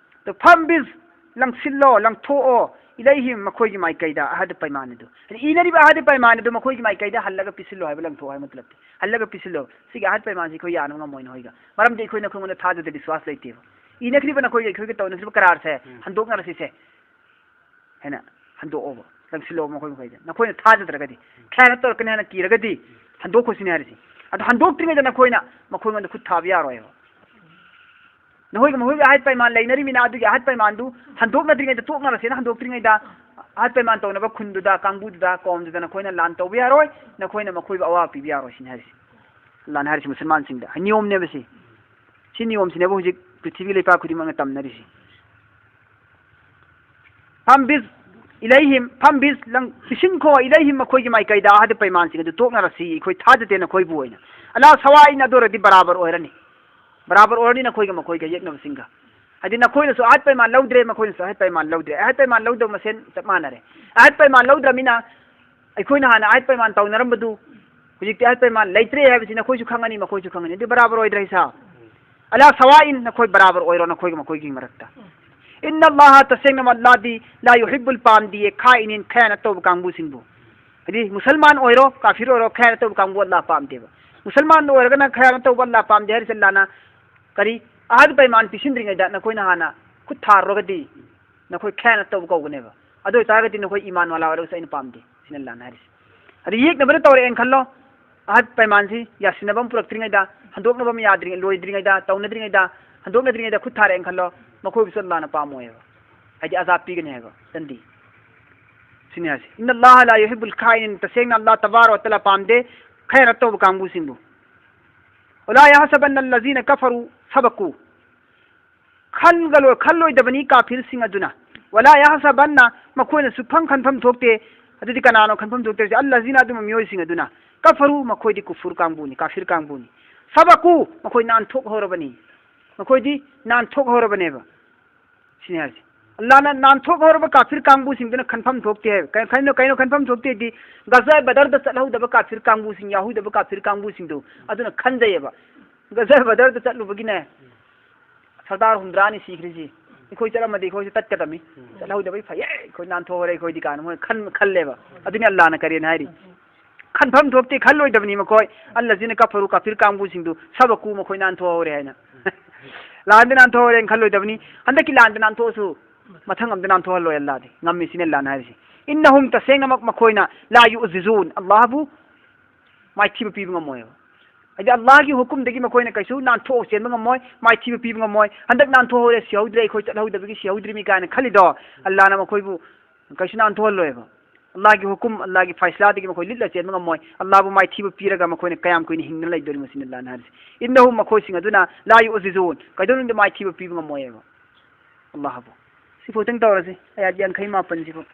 ꯑꯗꯣ ꯐꯝꯕꯤꯁ ꯂꯪꯁꯤꯜꯂꯣ, ꯂꯪꯊꯣꯛꯑꯣ, ꯏꯂꯩꯍꯤꯝ ꯃꯈꯣꯏꯒꯤ ꯃꯥꯏꯀꯩꯗ ꯑꯍꯗ ꯄꯩꯃꯥꯟ ꯑꯗꯨ꯫ ꯍꯥꯏꯗꯤ ꯏꯅꯔꯤꯕ ꯑꯍꯗ ꯄꯩꯃꯥꯟ ꯑꯗꯨ ꯃꯈꯣꯏꯒꯤ ꯃꯥꯏꯀꯩꯗ ꯍꯜꯂꯒ ꯄꯤꯁꯤꯜꯂꯣ ꯍꯥꯏꯕ, ꯂꯪꯊꯣꯛꯑꯣ ꯍꯥꯏꯕ ꯃꯇꯂꯕꯇꯤ꯫ ꯍꯜꯂꯒ ꯄꯤꯁꯤꯜꯂꯣ꯫ ꯁꯤꯒꯤ ꯑꯍꯗ ꯄꯩꯃꯥꯟꯁꯤ ꯑꯩꯈꯣꯏ ꯌꯥꯅꯕ ꯉꯝꯃꯣꯏ ꯅꯈꯣꯏꯒ꯫ ꯃꯔꯝꯗꯤ ꯑꯩꯈꯣꯏꯅ ꯑꯩꯈꯣꯏꯉꯣꯟꯗ ꯊꯥꯖꯗ ꯕꯤꯁ꯭ꯋꯥꯁ ꯂꯩꯇꯦꯕ꯫ ꯏꯅꯈ꯭ꯔꯤꯕ ꯅꯈꯣꯏꯒ ꯑꯩꯈꯣꯏꯒ ꯇꯧꯅꯈ꯭ꯔꯤꯕ ꯀꯔꯥꯔꯁꯦ ꯎꯝ꯫ ꯍꯟꯗꯣꯛꯅꯔꯁꯤꯁꯦ ꯍꯥꯏꯅ ꯍꯟꯗꯣꯛꯑꯣꯕ, ꯂꯪꯁꯤꯜꯂꯣꯕ ꯃꯈꯣꯏ ꯃꯈꯩꯁꯦ꯫ ꯅꯈꯣꯏꯅ ꯊꯥꯖꯗ꯭ꯔꯒꯗꯤ, ꯈꯌꯥꯅ ꯇꯧꯔꯛꯀꯅꯤ ꯍꯥꯏꯅ ꯀꯤꯔꯒꯗꯤ ꯍꯟꯗꯣꯛꯈꯣꯁꯤꯅꯦ ꯍꯥꯏꯔꯤꯁꯤ꯫ ꯑꯗꯣ ꯍꯟꯗꯣꯛꯇ꯭ꯔꯤꯉꯩꯗ ꯅꯈꯣꯏꯅ ꯃꯈꯣꯏꯉꯣꯟꯗ ꯈꯨꯠ ꯊꯥꯕ ꯌꯥꯔꯣꯏꯕ꯫ ꯅꯈꯣꯏꯒ ꯃꯈꯣꯏꯒꯤ ꯑꯍꯠ ꯄꯩꯃꯥꯟ ꯂꯩꯅꯔꯤꯃꯤꯅ ꯑꯗꯨꯒꯤ ꯑꯍꯠ ꯄꯩꯃꯥꯟꯗꯨ ꯍꯟꯗꯣꯛꯅꯗ꯭ꯔꯤꯉꯩꯗ, ꯇꯣꯛꯅꯔꯁꯦꯅ ꯍꯟꯗꯣꯛꯇ꯭ꯔꯤꯉꯩꯗ ꯑꯍꯠ ꯄꯩꯃꯥꯟ ꯇꯧꯅꯕ ꯈꯨꯟꯗꯨꯗ, ꯀꯥꯡꯕꯨꯗꯨꯗ, ꯀꯧꯝꯗꯨꯗ ꯅꯈꯣꯏꯅ ꯂꯥꯟ ꯇꯧꯕ ꯌꯥꯔꯣꯏ, ꯅꯈꯣꯏꯅ ꯃꯈꯣꯏꯕꯨ ꯑꯋꯥꯕ ꯄꯤꯕ ꯌꯥꯔꯣꯏ ꯁꯤꯅꯤ ꯍꯥꯏꯔꯤꯁꯤ꯫ ꯑꯜꯂꯥꯅ ꯍꯥꯏꯔꯤꯁꯤ ꯃꯨꯁꯜꯃꯥꯟꯁꯤꯡꯗ ꯅꯤꯌꯣꯝꯅꯦꯕ ꯁꯤ꯫ ꯁꯤ ꯅꯤꯌꯣꯝꯁꯤꯅꯦꯕ ꯍꯧꯖꯤꯛ ꯄ꯭ꯔꯤꯊꯤꯕꯤ ꯂꯩꯄꯥꯛ ꯈꯨꯗꯤꯡꯃꯛꯅ ꯇꯝꯅꯔꯤꯁꯤ꯫ ꯐꯝꯕꯤꯁ ꯏꯂꯩꯍꯤꯝ, ꯐꯝꯕꯤꯁ ꯂꯪ ꯄꯤꯁꯤꯟꯈꯣ ꯏꯂꯩꯍꯤꯝ ꯃꯈꯣꯏꯒꯤ ꯃꯥꯏꯀꯩꯗ ꯑꯍꯗ ꯄꯩꯃꯥꯟꯁꯤꯡ ꯑꯗꯨ ꯇꯣꯛꯅꯔꯁꯤ, ꯑꯩꯈꯣꯏ ꯊꯥꯖꯗꯦ ꯅꯈꯣꯏꯕꯨ ꯑꯣꯏꯅ꯫ ꯑꯂꯥ ꯁꯋꯥꯏꯅ ꯑꯗꯨ ꯑꯣꯏꯔꯗꯤ ꯕꯔꯥꯕꯔ ꯑꯣꯏꯔꯅꯤ꯫ ꯕꯔꯥꯕꯔ ꯑꯣꯏꯔꯅꯤ ꯅꯈꯣꯏꯒ ꯃꯈꯣꯏꯒ ꯌꯦꯛꯅꯕꯁꯤꯡꯒ꯫ ꯍꯥꯏꯗꯤ ꯅꯈꯣꯏꯅꯁꯨ ꯑꯍꯠ ꯄꯩꯃꯥꯟ ꯂꯧꯗ꯭ꯔꯦ, ꯃꯈꯣꯏꯅꯁꯨ ꯑꯍꯠ ꯄꯩꯃꯥꯟ ꯂꯧꯗ꯭ꯔꯦ꯫ ꯑꯍꯠ ꯄꯩꯃꯥꯟ ꯂꯧꯗꯕ ꯃꯁꯦꯟ ꯆꯞ ꯃꯥꯟꯅꯔꯦ꯫ ꯑꯍꯠ ꯄꯩꯃꯥꯟ ꯂꯧꯗ꯭ꯔꯃꯤꯅ ꯑꯩꯈꯣꯏꯅ ꯍꯥꯟꯅ ꯑꯍꯠ ꯄꯩꯃꯥꯟ ꯇꯧꯅꯔꯝꯕꯗꯨ ꯍꯧꯖꯤꯛꯇꯤ ꯑꯍꯠ ꯄꯩꯃꯥꯟ ꯂꯩꯇ꯭ꯔꯦ ꯍꯥꯏꯕꯁꯤ ꯅꯈꯣꯏꯁꯨ ꯈꯪꯉꯅꯤ, ꯃꯈꯣꯏꯁꯨ ꯈꯪꯉꯅꯤ꯫ ꯑꯗꯨ ꯕꯔꯥꯕꯔ ꯑꯣꯏꯗ꯭ꯔꯦ ꯍꯤꯁꯥꯕ꯫ ꯑꯂꯥ ꯁꯋꯥꯏꯟ, ꯅꯈꯣꯏ ꯕꯔꯥꯕꯔ ꯑꯣꯏꯔꯣ ꯅꯈꯣꯏꯒ ꯃꯈꯣꯏꯒꯤ ꯃꯔꯛꯇ꯫ ꯏꯟꯅ ꯑꯜꯂꯥꯍ, ꯇꯁꯦꯡꯅ ꯑꯜꯂꯥꯍꯗꯤ, ꯂꯥ ꯌꯨꯍꯤꯕꯨꯜ, ꯄꯥꯝꯗꯤꯌꯦ, ꯈꯥꯏꯅꯤꯟ, ꯈꯌꯥꯅ ꯇꯧꯕ ꯀꯥꯡꯕꯨꯁꯤꯡꯕꯨ꯫ ꯍꯥꯏꯗꯤ ꯃꯨꯁꯜꯃꯥꯟ ꯑꯣꯏꯔꯣ, ꯀꯥꯐꯤꯔ ꯑꯣꯏꯔꯣ, ꯈꯌꯥꯅ ꯇꯧꯕ ꯀꯥꯡꯕꯨ ꯑꯜꯂꯥꯍ ꯄꯥꯝꯗꯦꯕ꯫ ꯃꯨꯁꯜꯃꯥꯟ ꯑꯣꯏꯔꯒꯅ ꯈꯌꯥꯅ ꯇꯧꯕ ꯑꯜꯂꯥꯍ ꯄꯥꯝꯗꯦ ꯍꯥꯏꯔꯤꯁꯦ ꯑꯜꯂꯥꯍꯅ ꯀꯔꯤ? ꯑꯍꯗ ꯄꯩꯃꯥꯟ ꯄꯤꯁꯤꯟꯗ꯭ꯔꯤꯉꯩꯗ ꯅꯈꯣꯏꯅ ꯍꯥꯟꯅ ꯈꯨꯠ ꯊꯥꯔꯨꯔꯒꯗꯤ ꯅꯈꯣꯏ ꯈꯌꯥꯅ ꯇꯧꯕ ꯀꯧꯒꯅꯦꯕ꯫ ꯑꯗꯨ ꯑꯣꯏꯇꯥꯔꯒꯗꯤ ꯅꯈꯣꯏ ꯏꯃꯥꯟ ꯋꯥꯂꯥ ꯑꯣꯏꯔꯒꯁꯨ ꯑꯩꯅ ꯄꯥꯝꯗꯦ꯫ ꯁꯤꯅ ꯑꯜꯂꯥꯍꯅ ꯍꯥꯏꯔꯤꯁꯦ꯫ ꯑꯗꯨ ꯌꯦꯛꯅꯕꯅ ꯇꯧꯔꯛꯑꯦꯅ ꯈꯜꯂꯣ, ꯑꯍꯠ ꯄꯩꯃꯥꯟꯁꯤ ꯌꯥꯁꯤꯟꯅꯕ ꯑꯃ ꯄꯨꯔꯛꯇ꯭ꯔꯤꯉꯩꯗ, ꯍꯟꯗꯣꯛꯅꯕ ꯑꯃ ꯌꯥꯗ꯭ꯔꯤꯉꯩ-, ꯂꯣꯏꯗ꯭ꯔꯤꯉꯩꯗ, ꯇꯧꯅꯗ꯭ꯔꯤꯉꯩꯗ, ꯍꯟꯗꯣꯛꯅꯗ꯭ꯔꯤꯉꯩꯗ ꯈꯨꯠ ꯊꯥꯔꯛꯑꯦꯅ ꯈꯜꯂꯣ, ꯃꯈꯣꯏꯕꯨꯁꯨ ꯑꯜꯂꯥꯍꯅ ꯄꯥꯝꯃꯣꯏꯕ꯫ ꯍꯥꯏꯗꯤ ꯑꯖꯥꯕ ꯄꯤꯒꯅꯤ ꯍꯥꯏꯕ ꯇꯟꯗꯤ꯫ ꯁꯤꯅꯤ ꯍꯥꯏꯁꯦ꯫ ꯏꯟꯅ ꯑꯜꯂꯥꯍ ꯂꯥ ꯌꯨꯍꯤꯕꯨꯜ ꯈꯥꯏꯅꯤꯟ, ꯇꯁꯦꯡꯅ ꯑꯜꯂꯥꯍ ꯇꯕꯥꯔꯛ ꯋ ꯇꯥꯂꯥ ꯄꯥꯝꯗꯦ ꯈꯌꯥꯅ ꯇꯧꯕ ꯀꯥꯡꯕꯨꯁꯤꯡꯕꯨ꯫ ꯋꯂꯥ ꯌꯥꯍꯁꯕꯟꯅ ꯑꯜꯂꯖꯤꯅ ꯀꯐꯔꯨ ꯁꯕꯀꯨ꯫ ꯈꯟꯒꯂꯣꯏ-, ꯈꯜꯂꯣꯏꯗꯕꯅꯤ ꯀꯥꯐꯤꯔꯁꯤꯡ ꯑꯗꯨꯅ꯫ ꯋꯂꯥ ꯌꯥꯍꯁꯕꯟꯅ, ꯃꯈꯣꯏꯅ ꯁꯨꯛꯐꯪ ꯈꯟꯐꯝ ꯊꯣꯛꯇꯦ꯫ ꯑꯗꯨꯗꯤ ꯀꯅꯥꯅꯣ ꯈꯟꯐꯝ ꯊꯣꯛꯇ꯭ꯔꯤꯁꯦ? ꯑꯜꯂꯖꯤꯅ, ꯑꯗꯨꯝꯕ ꯃꯤꯑꯣꯏꯁꯤꯡ ꯑꯗꯨꯅ꯫ ꯀꯐꯔꯨ, ꯃꯈꯣꯏꯗꯤ ꯀꯨꯐꯨꯔ ꯀꯥꯡꯕꯨꯅꯤ, ꯀꯥꯐꯤꯔ ꯀꯥꯡꯕꯨꯅꯤ꯫ ꯁꯕꯀꯨ, ꯃꯈꯣꯏ ꯅꯥꯟꯊꯣꯛꯍꯧꯔꯕꯅꯤ꯫ ꯃꯈꯣꯏꯗꯤ ꯅꯥꯟꯊꯣꯛꯍꯧꯔꯕꯅꯦꯕ꯫ ꯁꯤꯅꯤ ꯍꯥꯏꯔꯤꯁꯦ꯫ ꯑꯜꯂꯥꯅ ꯅꯥꯟꯊꯣꯛꯍꯧꯔꯕ ꯀꯥꯐꯤꯔ ꯀꯥꯡꯕꯨꯁꯤꯡꯗꯨꯅ ꯈꯟꯐꯝ ꯊꯣꯛꯇꯦ ꯍꯥꯏꯕ꯫ ꯀꯩ-, ꯀꯩꯅꯣ, ꯀꯩꯅꯣ ꯈꯟꯐꯝ ꯊꯣꯛꯇꯦꯗꯤ, ꯒꯖꯋꯥ ꯕꯗꯔꯗ ꯆꯠꯍꯧꯗꯕ ꯀꯥꯐꯤꯔ ꯀꯥꯡꯕꯨꯁꯤꯡ, ꯌꯥꯍꯧꯗꯕ ꯀꯥꯐꯤꯔ ꯀꯥꯡꯕꯨꯁꯤꯡꯗꯣ ꯑꯗꯨꯅ ꯈꯟꯖꯩꯌꯦꯕ꯫ ꯒꯖꯋꯥ ꯕꯗꯔꯗ ꯆꯠꯂꯨꯕꯒꯤꯅꯦ, ꯁꯔꯗꯥꯔ ꯍꯨꯝꯗ꯭ꯔꯥꯅꯤ ꯁꯤꯈ꯭ꯔꯤꯁꯤ꯫ ꯑꯩꯈꯣꯏ ꯆꯠꯂꯝꯃꯗꯤ ꯑꯩꯈꯣꯏꯁꯨ ꯇꯠꯀꯗꯕꯅꯤ꯫ ꯆꯠꯍꯧꯗꯕꯩ ꯐꯩꯌꯦ, ꯑꯩꯈꯣꯏ ꯅꯥꯟꯊꯣꯛꯍꯧꯔꯦ ꯑꯩꯈꯣꯏꯗꯤ ꯀꯥꯏꯅ ꯃꯣꯏ ꯈꯟ-, ꯈꯜꯂꯦꯕ꯫ ꯑꯗꯨꯅꯤ ꯑꯜꯂꯥꯅ ꯀꯔꯤꯅ ꯍꯥꯏꯔꯤ? ꯈꯟꯐꯝ ꯊꯣꯛꯇꯦ, ꯈꯜꯂꯣꯏꯗꯕꯅꯤ ꯃꯈꯣꯏ꯫ ꯑꯜꯂꯖꯤꯅ ꯀꯐꯔꯨ, ꯀꯥꯐꯤꯔ ꯀꯥꯡꯕꯨꯁꯤꯡꯗꯨ, ꯁꯕꯀꯨ, ꯃꯈꯣꯏ ꯅꯥꯟꯊꯣꯛꯍꯧꯔꯦ ꯍꯥꯏꯅ꯫ ꯂꯥꯟꯗ ꯅꯥꯟꯊꯣꯛꯍꯧꯔꯦꯅ ꯈꯜꯂꯣꯏꯗꯕꯅꯤ꯫ ꯍꯟꯗꯛꯀꯤ ꯂꯥꯟꯗ ꯅꯥꯟꯊꯣꯛꯑꯁꯨ ꯃꯊꯪ ꯑꯝꯇ ꯅꯥꯟꯊꯣꯛꯍꯜꯂꯣꯏ ꯑꯜꯂꯥꯗꯤ꯫ ꯉꯝꯃꯤ ꯁꯤꯅꯤ ꯑꯜꯂꯥꯅ ꯍꯥꯏꯔꯤꯁꯤ꯫ "ꯏꯟꯅꯍꯨꯝ", ꯇꯁꯦꯡꯅꯃꯛ ꯃꯈꯣꯏꯅ, "ꯂꯥ ꯌꯨꯖꯤꯖꯨꯟ", ꯑꯜꯂꯥꯍꯕꯨ ꯃꯥꯏꯊꯤꯕ ꯄꯤꯕ ꯉꯝꯃꯣꯏꯕ꯫ ꯍꯥꯏꯗꯤ ꯑꯜꯂꯥꯍꯒꯤ ꯍꯨꯀꯨꯝꯗꯒꯤ ꯃꯈꯣꯏꯅ ꯀꯩꯁꯨ ꯅꯥꯟꯊꯣꯛꯑ ꯆꯦꯟꯕ ꯉꯝꯃꯣꯏ, ꯃꯥꯏꯊꯤꯕ ꯄꯤꯕ ꯉꯝꯃꯣꯏ꯫ ꯍꯟꯗꯛ ꯅꯥꯟꯊꯣꯛꯍꯧꯔꯦ, ꯁꯤꯍꯧꯗ꯭ꯔꯦ, ꯑꯩꯈꯣꯏ ꯆꯠꯍꯧꯗꯕꯒꯤ ꯁꯤꯍꯧꯗ꯭ꯔꯤꯃꯤ ꯀꯥꯏꯅ ꯈꯜꯂꯤꯗꯣ, ꯑꯜꯂꯥꯅ ꯃꯈꯣꯏꯕꯨ ꯀꯩꯁꯨ ꯅꯥꯟꯊꯣꯛꯍꯜꯂꯣꯏꯕ꯫ ꯑꯜꯂꯥꯍꯒꯤ ꯍꯨꯀꯨꯝ, ꯑꯜꯂꯥꯍꯒꯤ ꯐꯩꯁꯂꯥꯗꯒꯤ ꯃꯈꯣꯏ ꯂꯤꯠꯂ ꯆꯦꯟꯕ ꯉꯝꯃꯣꯏ꯫ ꯑꯜꯂꯥꯍꯕꯨ ꯃꯥꯏꯊꯤꯕ ꯄꯤꯔꯒ ꯃꯈꯣꯏꯅ ꯀꯌꯥꯝ ꯀꯨꯏꯅ ꯍꯤꯡꯗꯅ ꯂꯩꯗꯣꯔꯤꯕꯅꯣ ꯁꯤꯅꯤ ꯑꯜꯂꯥꯍꯅ ꯍꯥꯏꯔꯤꯁꯦ꯫ "ꯏꯟꯅꯍꯨꯝ", ꯃꯈꯣꯏꯁꯤꯡ ꯑꯗꯨꯅ, "ꯂꯥ ꯌꯨꯖꯤꯖꯨꯟ", ꯀꯩꯗꯧꯅꯨꯡꯗ ꯃꯥꯏꯊꯤꯕ ꯄꯤꯕ ꯉꯝꯃꯣꯏꯑꯕ ꯑꯜꯂꯥꯍꯕꯨ꯫ ꯁꯤꯐꯥꯎꯇꯪ ꯇꯧꯔꯁꯤ, ꯑꯌꯥꯠ ꯌꯥꯡꯈꯩ ꯃꯥꯄꯟꯁꯤꯐꯥꯎ꯫